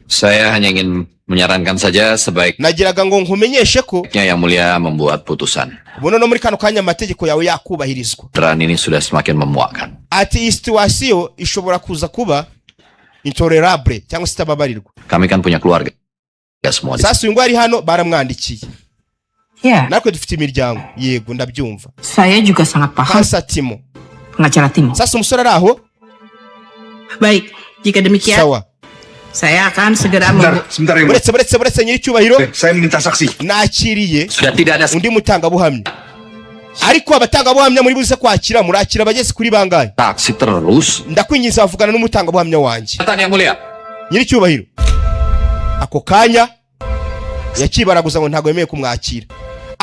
Saya hanya ingin menyarankan saja sebaiknya nagiraga ngo nkumenyeshe ko Yang Mulia membuat putusan. Ubu no muri kano kanya amategeko yawe yakubahirizwa. Peran ini sudah semakin memuakkan. Ati iyi situation ishobora kuza kuba intolerable cyangwa se itababarirwa. Kami kan punya keluarga ya semua di Sasa uyu nguyu ari hano baramwandikiye. Ya. Natwe dufite imiryango. Yego, ndabyumva. Saya juga sangat paham. Counsel Timo. Pengacara Timo. Sasa umusore ari aho. Baik, jika demikian, Sawa. saya akan segera Sebentar, sebentar, Yang Mulia. Buretse, buretse, buretse, nyiricyubahiro. Saya minta saksi. Nakiriye Sudah tidak ada undi mutangabuhamya, ariko abatangabuhamya muri buze kwakira, murakira abageze kuri bangahe? Saksi terus. Ndakwinginze, bavugana n'umutangabuhamya wanjye. Yang Mulia. Nyiricyubahiro, ako kanya yakibaraguza ngo ntabwo yemeye kumwakira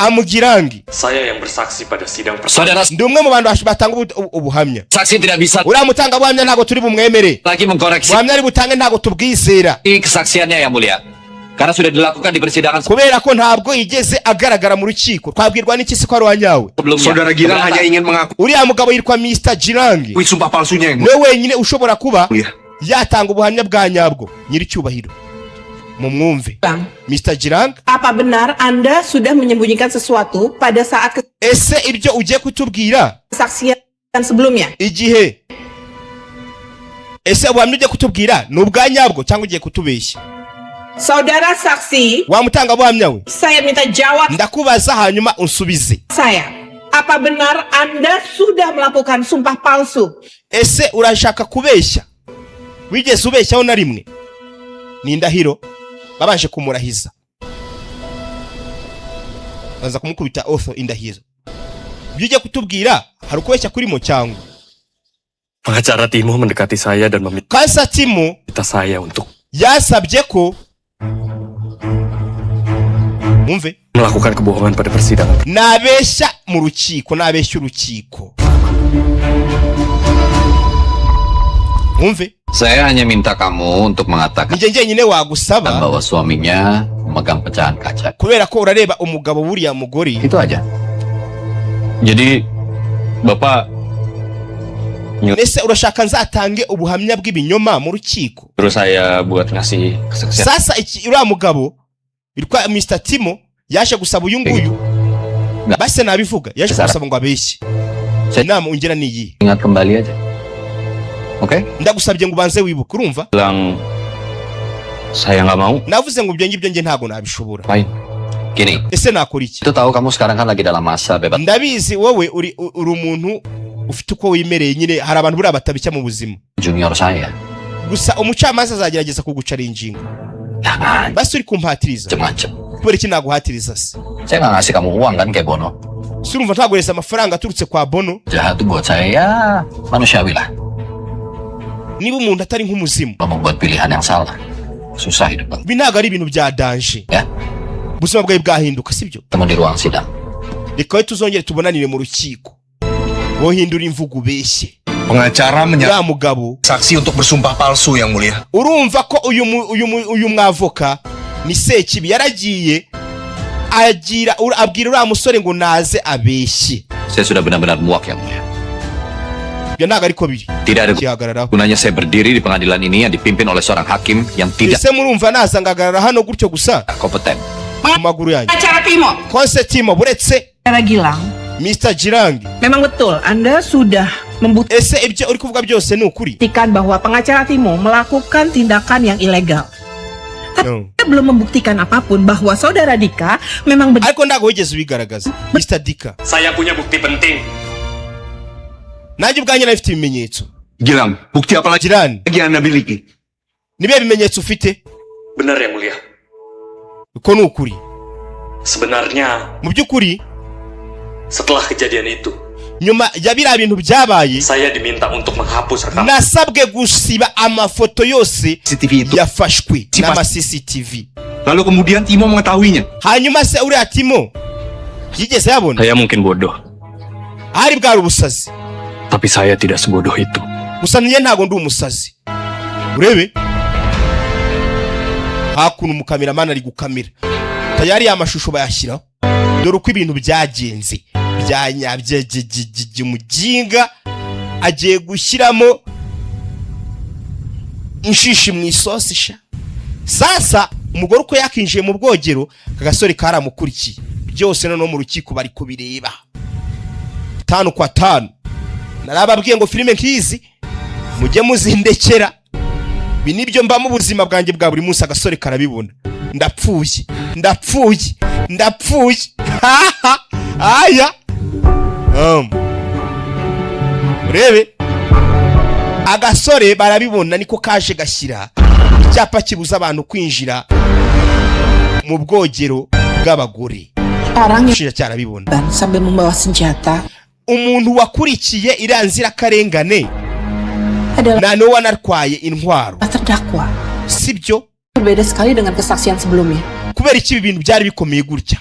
amugirangi. Saya yang bersaksi pada sidang Saudara Ndi umwe mu bantu batanga ubuhamya. saksi tidak bisa Uriya mutangabuhamya ntabwo turi bumwemere. lagi mengkoreksi Ubuhamya ari butange ntabwo tubwizera. kesaksiannya, Yang Mulia. Karena sudah dilakukan di persidangan Kubera ko ntabwo yigeze agaragara mu rukiko, twabwirwa n'iki se ko ari uwanyawe? sebelumnya. Saudara Gilang hanya ingin mengaku Uriya mugabo yitwa Mr Girangi, sumpah palsunya, Yang Mulia. niwe wenyine ushobora kuba yatanga ubuhamya bwa nyabwo. Nyiricyubahiro, mumwumve. Bang, Mr Girang, apa benar Anda sudah menyembunyikan sesuatu pada saat ese ibyo ugiye kutubwira kesaksian sebelumnya? igihe, ese ubuhamya ugiye kutubwira ni ubwa nyabwo cyangwa ugiye kutubeshya? Saudara saksi, Wa mutangabuhamya we, saya minta jawab ndakubaza hanyuma unsubize. saya. Apa benar Anda sudah melakukan sumpah palsu? Ese urashaka kubeshya? Wigeze ubeshyaho na rimwe? Ni indahiro babanje kumurahiza, baza kumukubita oath, indahiro. Ibyo ugiye kutubwira hari ukubeshya kurimo cyangwa? Pengacara Timo mendekati saya dan meminta Counsel Timo saya untuk yasabye ko mumve melakukan kebohongan pada persidangan. Nabeshya mu rukiko, nabeshya urukiko, mumve. Saya hanya minta kamu untuk mengatakan Njye njyenyine wagusaba bahwa suaminya memegang pecahan kaca. kubera ko urareba umugabo w'uriya mugore. Itu aja. Jadi, Bapak Ese urashaka nzatange ubuhamya bw'ibinyoma mu rukiko? nyuruh saya buat ngasih kesaksian Sasa iki, uriya mugabo witwa Mr Timo yaje gusaba uyu nguyu, base nabivuga, yaje kumusaba ngo abeshye. Inama ungira ni iyi. Ingat kembali aja. Oke? Ndagusabye ngo ubanze wibuke, urumva? Bilang saya nggak mau. Navuze ngo ibyo ngibyo njye ntabwo nabishobora. Lain. Gini, Ese nakora iki? itu tahu kamu sekarang kan lagi dalam masa bebas Ndabizi wowe uri umuntu Ufite uko wimereye nyine, hari abantu buriya batabishya mu buzima. Junior saya. Gusa umucamanza azagerageza kugucara ingingo. Jangan Basi uri kumpatiriza. macem-macem. Kubera iki naguhatiriza se? Saya nggak ngasih kamu uang kan kayak Bono. Si urumva ntaguhereza amafaranga aturutse kwa Bono. Jahat tuh buat saya ya manusiawi lah. Niba umuntu atari nk'umuzimu, Kalau membuat pilihan yang salah, susah hidup kamu. Ibi ntabwo ari ibintu bya danger. Ya. Ubuzima bwawe bwahinduka, sibyo? Ketemu di ruang sidang. Reka we tuzongere tubonanire mu rukiko, wohindura imvugo, ubeshye. Pengacara Uriya mugabo saksi untuk bersumpah palsu, Yang Mulia. Urumva ko uyu mwavoka ni Sekibi, yaragiye agira abwira uriya musore ngo naze abeshye. Saya sudah benar-benar muak, Yang Mulia. Ibyo ntabwo ariko biri. Tidak ada Kihagararaho. gunanya saya berdiri di pengadilan ini yang dipimpin oleh seorang hakim yang tidak Ese murumva naza ngahagarara hano gutyo gusa kompeten. ku maguru yanjye? Pengacara Timo. Konse Timo, buretse. Pengacara Gilang, Mr Gilang, memang betul Anda sudah membuktikan Ese ibyo uri kuvuga byose ni ukuri? bahwa pengacara Timo melakukan tindakan yang ilegal. No. Anda belum membuktikan apapun bahwa saudara Dika memang Ariko ntabwo wigeze ubigaragaza, Mr Dika. Saya punya bukti penting. Nanjye ubwanjye nari mfite ibimenyetso. Gilang, bukti apa lagi Gilang, yang Anda miliki? Nibihe bimenyetso ufite? Benar, Yang Mulia. Uko ni ukuri. Sebenarnya Mu by'ukuri, setelah kejadian itu, nyuma ya biriya bintu byabaye, saya diminta untuk menghapus rekaman nasabwe gusiba amafoto yose CCTV itu. Yafashwe n'ama CCTV. Lalu kemudian Timo mengetahuinya. Hanyuma se uriya Timo yigeze yabona? Saya mungkin bodoh, Ahari bwari ubusazi, tapi saya tidak sebodoh itu. Gusa njye ntabwo ndi umusazi. Urebe hakuno, umukameramani ari gukamera tayari, ya mashusho bayashyiraho. Dore uko ibintu byagenze byanyabye. Umuginga agiye gushyiramo inshishi mu isosi sha. Sasa umugore uko yakinjiye mu bwogero, aka gasore karamukurikiye. Byose noneho mu rukiko bari kubireba tanu kwa tanu. Narababwiye ngo filime nk'izi mujye muzindekera, ibi nibyo mba mu buzima bwanjye bwa buri munsi. Agasore karabibona. Ndapfuye, ndapfuye, ndapfuye. Haha, aya urebe agasore barabibona, niko kaje gashyira icyapa kibuza abantu kwinjira mu bwogero bw'abagore. Orang yang Umushinjacyaha arabibona. Sambil membawa senjata Umuntu wakurikiye iriya nzirakarengane adalah nta n'uwo wanatwaye intwaro, terdakwa. Sibyo? Berbeda sekali dengan kesaksian sebelumnya. Kubera iki ibi bintu byari bikomeye gutya?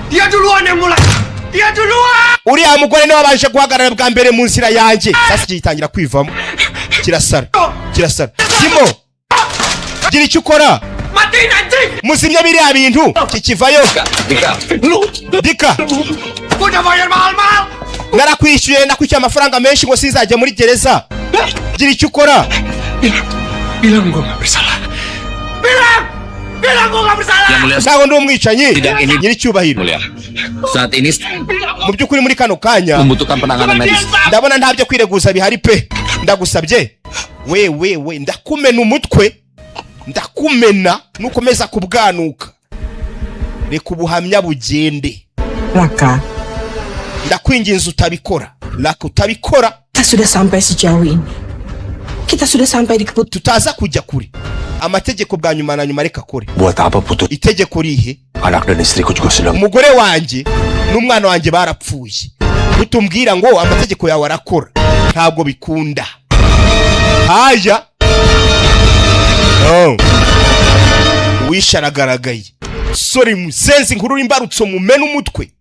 Dia duluan yang mulai. Dia duluan. Uriya mugore niwe wabanje guhagarara bwa mbere mu nzira yanjye. Sasa gitangira kwivamo, kirasara, kirasara. Timo, gira icyo ukora. Matiin anjing. Muzimye biriya bintu kikivayo. Dika, Dika. Gua udah bayar mahal-mahal. Narakwishyuye, nakwishyuye amafaranga menshi ngo sinzajya muri gereza. Gira icyo ukora. Bilang gua nggak bersalah. Bilang! Bilang gua nggak bersalah. Yang Mulia, Ntabwo ndi umwicanyi, Sidang ini- nyiricyubahiro. Mulia. Saat ini Mu by'ukuri muri kano kanya membutuhkan penanganan medis. Ndabona nta byo kwireguza bihari pe. Ndagusabye we, we, we, ndakumena umutwe, ndakumena nukomeza kubwanuka. Reka ubuhamya bugende. Raka, Ndakwinginze utabikora, Raka, utabikora. Kita sudah sampai sejauh ini. Kita sudah sampai di keputusan. Tutaza kujya kure. Amategeko bwa nyuma na nyuma reka akore. Buat apa Putut? Itegeko rihe? Anak dan istriku juga sedang Umugore wanjye n'umwana wanjye barapfuye, utumbwira ngo amategeko yawe arakora? Ntabwo bikunda. Haya, oh. Uwishe aragaragaye. Sore musenzi, inkuru imbarutso mumena umutwe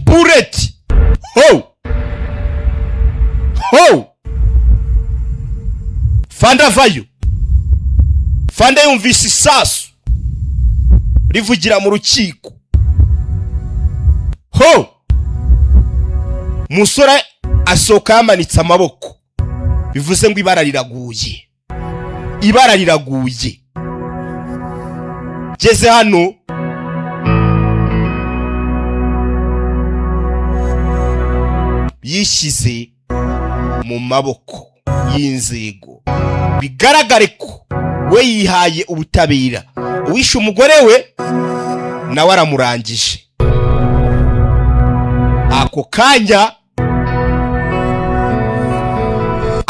bureti. Ho ho, fanda vayo. Fanda yumvise isasu rivugira mu rukiko. Ho, umusore asohoka yamanitse amaboko, bivuze ngo ibara riraguye, ibara riraguye. Geze hano yishyize mu maboko y'inzego, bigaragare ko we yihaye ubutabera. Uwishe umugore we nawe aramurangije ako kanya.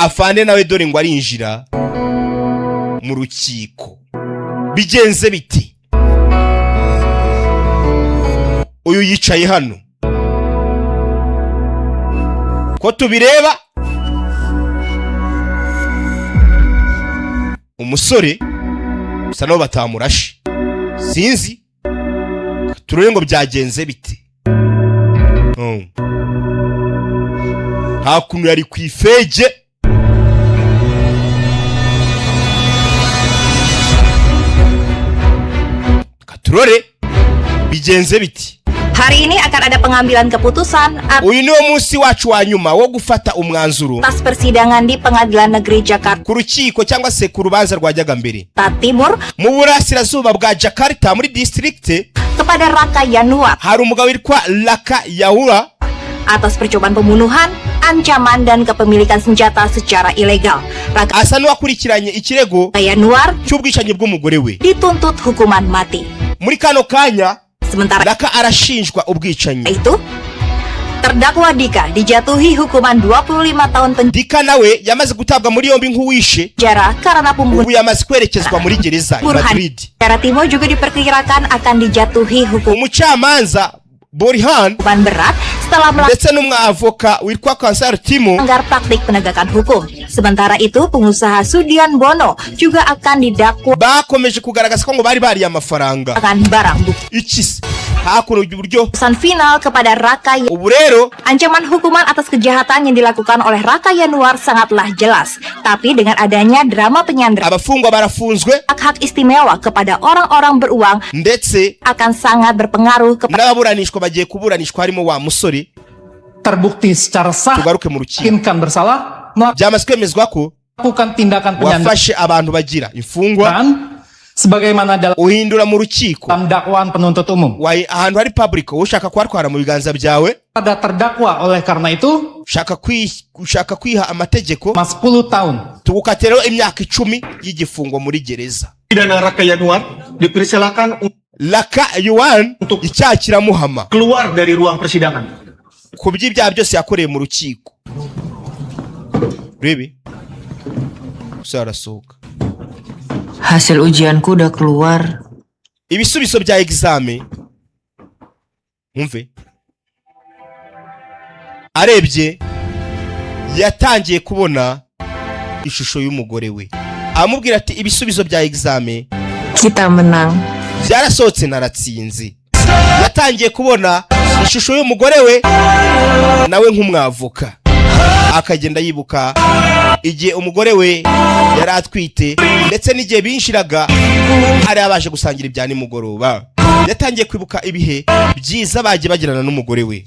Afande nawe dore ngo arinjira mu rukiko. Bigenze biti? Uyu yicaye hano ko tubireba, umusore bisa naho batamurashe, sinzi, turebe ngo byagenze bite. Nta kuntu yari ku ifege. Reka turore bigenze biti. Hari ini akan ada pengambilan keputusan Uyu niwo munsi wacu wa nyuma wo gufata umwanzuro atas persidangan di Pengadilan Negeri Jakarta ku rukiko cyangwa se ku rubanza rwajyaga mbere Timur mu burasirazuba bwa Jakarta muri district kepada Raka Yanuar hari umugabo witwa Raka Yaura atas percobaan pembunuhan, ancaman dan kepemilikan senjata secara ilegal. Raka asa n'uwakurikiranye ikirego Yanuar cy'ubwicanyi bw'umugore we. dituntut hukuman mati. Muri kano kanya Sementara Raka arashinjwa ubwicanyi. itu, terdakwa Dika dijatuhi hukuman 25 tahun Dika nawe yamaze gutabwa muri yombi nk'uwishe penjara karena pembunuhan. Ubu yamaze kwerekezwa muri gereza i Burhan. Madrid. Secara Timo juga diperkirakan akan dijatuhi hukuman Umucamanza Borhan berat setelah ndetse n'umwavoka witwa Kansar Timo melanggar praktik penegakan hukum. Sementara itu, pengusaha Sudian Bono juga akan didakwa bakomeje kugaragaza ko ngo bari bariye amafaranga. akan barang bukti. Iki se hakuno uburyo Pesan final kepada Raka ubu rero Ancaman hukuman atas kejahatan yang dilakukan oleh Raka Yanuar sangatlah jelas. Tapi dengan adanya drama penyanderaan abafungwa barafunzwe hak istimewa kepada orang-orang beruang ndetse akan sangat berpengaruh kepada n'ababuranishwa bagiye kuburanishwa harimo wa musore. Terbukti secara sah Tugaruke mu rukiko. meyakinkan bersalah Byamaze kwemezwa ko melakukan tindakan wafashe abantu bagira imfungwa penyanderaan sebagaimana dalam uhindura mu rukiko dakwaan penuntut umum. Ahantu hari public ushaka kuhatwara mu biganza byawe. Pada terdakwa oleh karena itu Ushaka kwiha amategeko mas 10 tahun tugukatira rero imyaka 10 y'igifungo muri gereza. Pidana Raka Yanuar dipersilakan Raka Yuan untuk icyaha kiramuhama keluar dari ruang persidangan. Ku by'ibyaha byose yakoreye mu rukiko. Rebe gusa arasohoka. Hasil ujianku udah keluar. Ibisubizo bya examen nkumve arebye yatangiye kubona ishusho y'umugore we amubwira ati ibisubizo bya examen Kita menang. byarasohotse, naratsinze. Yatangiye kubona ishusho y'umugore we nawe nk'umwavoka, akagenda yibuka igihe umugore we yari atwite ndetse n'igihe binjiraga hari abaje gusangira ibya nimugoroba. Yatangiye kwibuka ibihe byiza bagiye bagirana n'umugore we.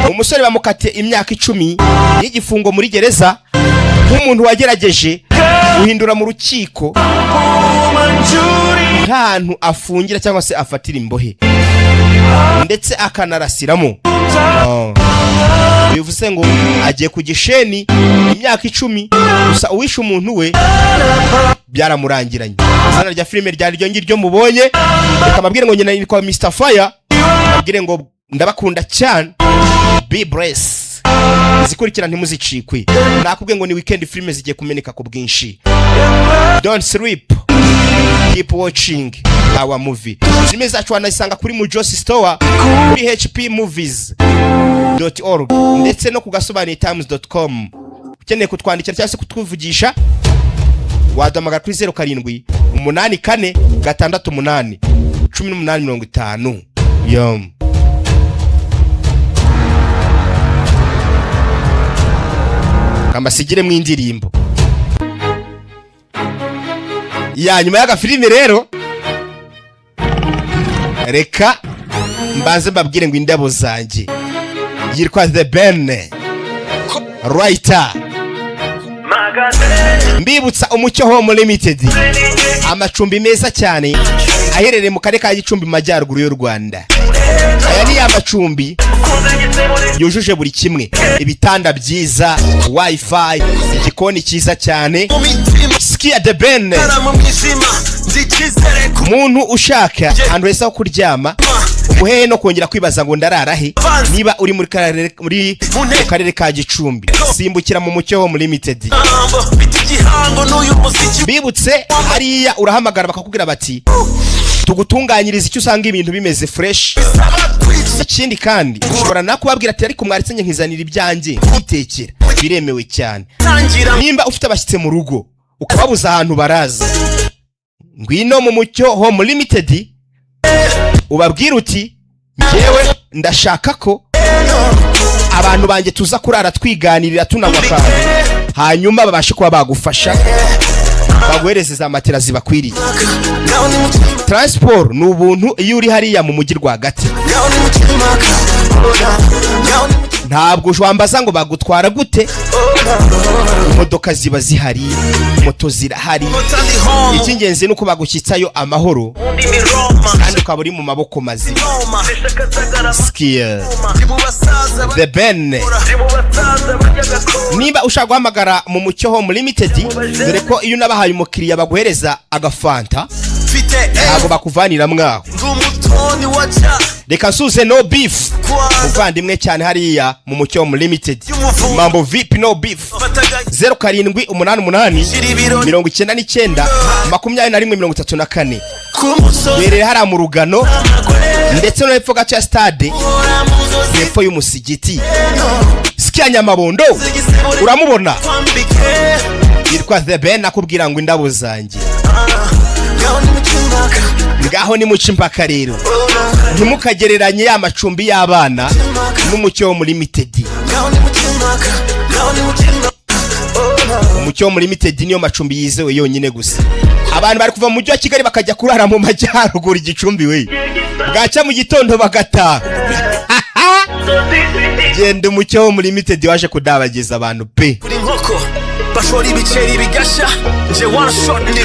Umusore bamukatiye imyaka 10 y'igifungo muri gereza nk'umuntu wagerageje guhindura mu rukiko nk'ahantu afungira cyangwa se afatira imbohe ndetse akanarasiramo. Bivuze ngo agiye ku gisheni imyaka 10 gusa. Uwishe umuntu we byaramurangiranye. Izina rya filime ryari ryo ngiryo mubonye. Reka mbabwire ngo nyina yitwa Mr Fire, mbabwire ngo ndabakunda cyane, be blessed. Izikurikira ntimuzicikwe, nakubwiye ngo ni weekend, filime zigiye kumeneka ku bwinshi. Don't sleep, keep watching our movie. Filime zacu wanazisanga kuri Mujosi Store, kuri hpmovies org ndetse no ku gasobanuye times.com. Ukeneye kutwandikira cyangwa se kutuvugisha waduhamagara kuri 0784 68 18 50. Yom kambasigire mu indirimbo ya nyuma y'agafilime. Rero reka mbanze mbabwire ngo indabo zanjye yitwa The Ben Writer. Mbibutsa Umucyo Home Limited, amacumbi meza cyane aherereye mu karere ka Gicumbi mu majyaruguru y'u Rwanda. Aya ni amacumbi yujuje buri kimwe: ibitanda byiza, wifi, igikoni cyiza cyane. Skia The Ben, muntu ushaka ahantu heza ho kuryama. Hehe no kongera kwibaza ngo ndarara he? Niba uri muri mu karere ka Gicumbi, simbukira mu Mucyo Home Limited. Bibutse, hariya urahamagara bakakubwira bati tugutunganyiriza icyo usanga ibintu bimeze fresh. Ikindi kandi, ushobora no kubabwira ati ariko mwaretse njye nkizanira ibyanjye nkitekera. Biremewe cyane. Nimba ufite abashyitsi mu rugo ukababuza ahantu baraza, ngwino mu Mucyo Home Limited, ubabwire uti njyewe ndashaka ko abantu banjye tuza kurara twiganirira, tunanywa akantu, hanyuma babashe kuba bagufasha, baguhereze za matera zibakwiriye. Transport ni ubuntu iyo uri hariya mu mujyi rwagati. Ntabwo wambaza ngo bagutwara gute, imodoka ziba zihari, moto zirahari. Icy'ingenzi ni uko bagushyitsayo amahoro kandi ukaba uri mu maboko mazima. Skill The Ben. Niba ushaka guhamagara mu Mucyo Home Limited, dore ko iyo unabahaye umukiriya baguhereza agafanta, ntabwo bakuvanira mwaho. Reka nsuze No Beef, muvandimwe cyane hariya mu Mucyo Home Limited. Mambo vipi, No Beef? 0788 99 21 34. Berere hariya mu Rugano ndetse no hepfo gato ya stade, hepfo y'umusigiti. Sikia Nyamabondo, uramubona, yitwa The Ben, akubwira ngo indabo zanjye. Ngaho nimuca impaka rero, ntimukagereranye ya macumbi y'abana n'Umucyo Home Limited. Umucyo Home Limited niyo macumbi yizewe yonyine gusa. Abantu bari kuva mu mujyi wa Kigali bakajya kurara mu majyaruguru, Igicumbi we, bwacya mu gitondo bagataha. Genda, Umucyo Home Limited waje kudabagiza abantu pe. Buri nkoko bashora ibiceri bigasha nje one shot ni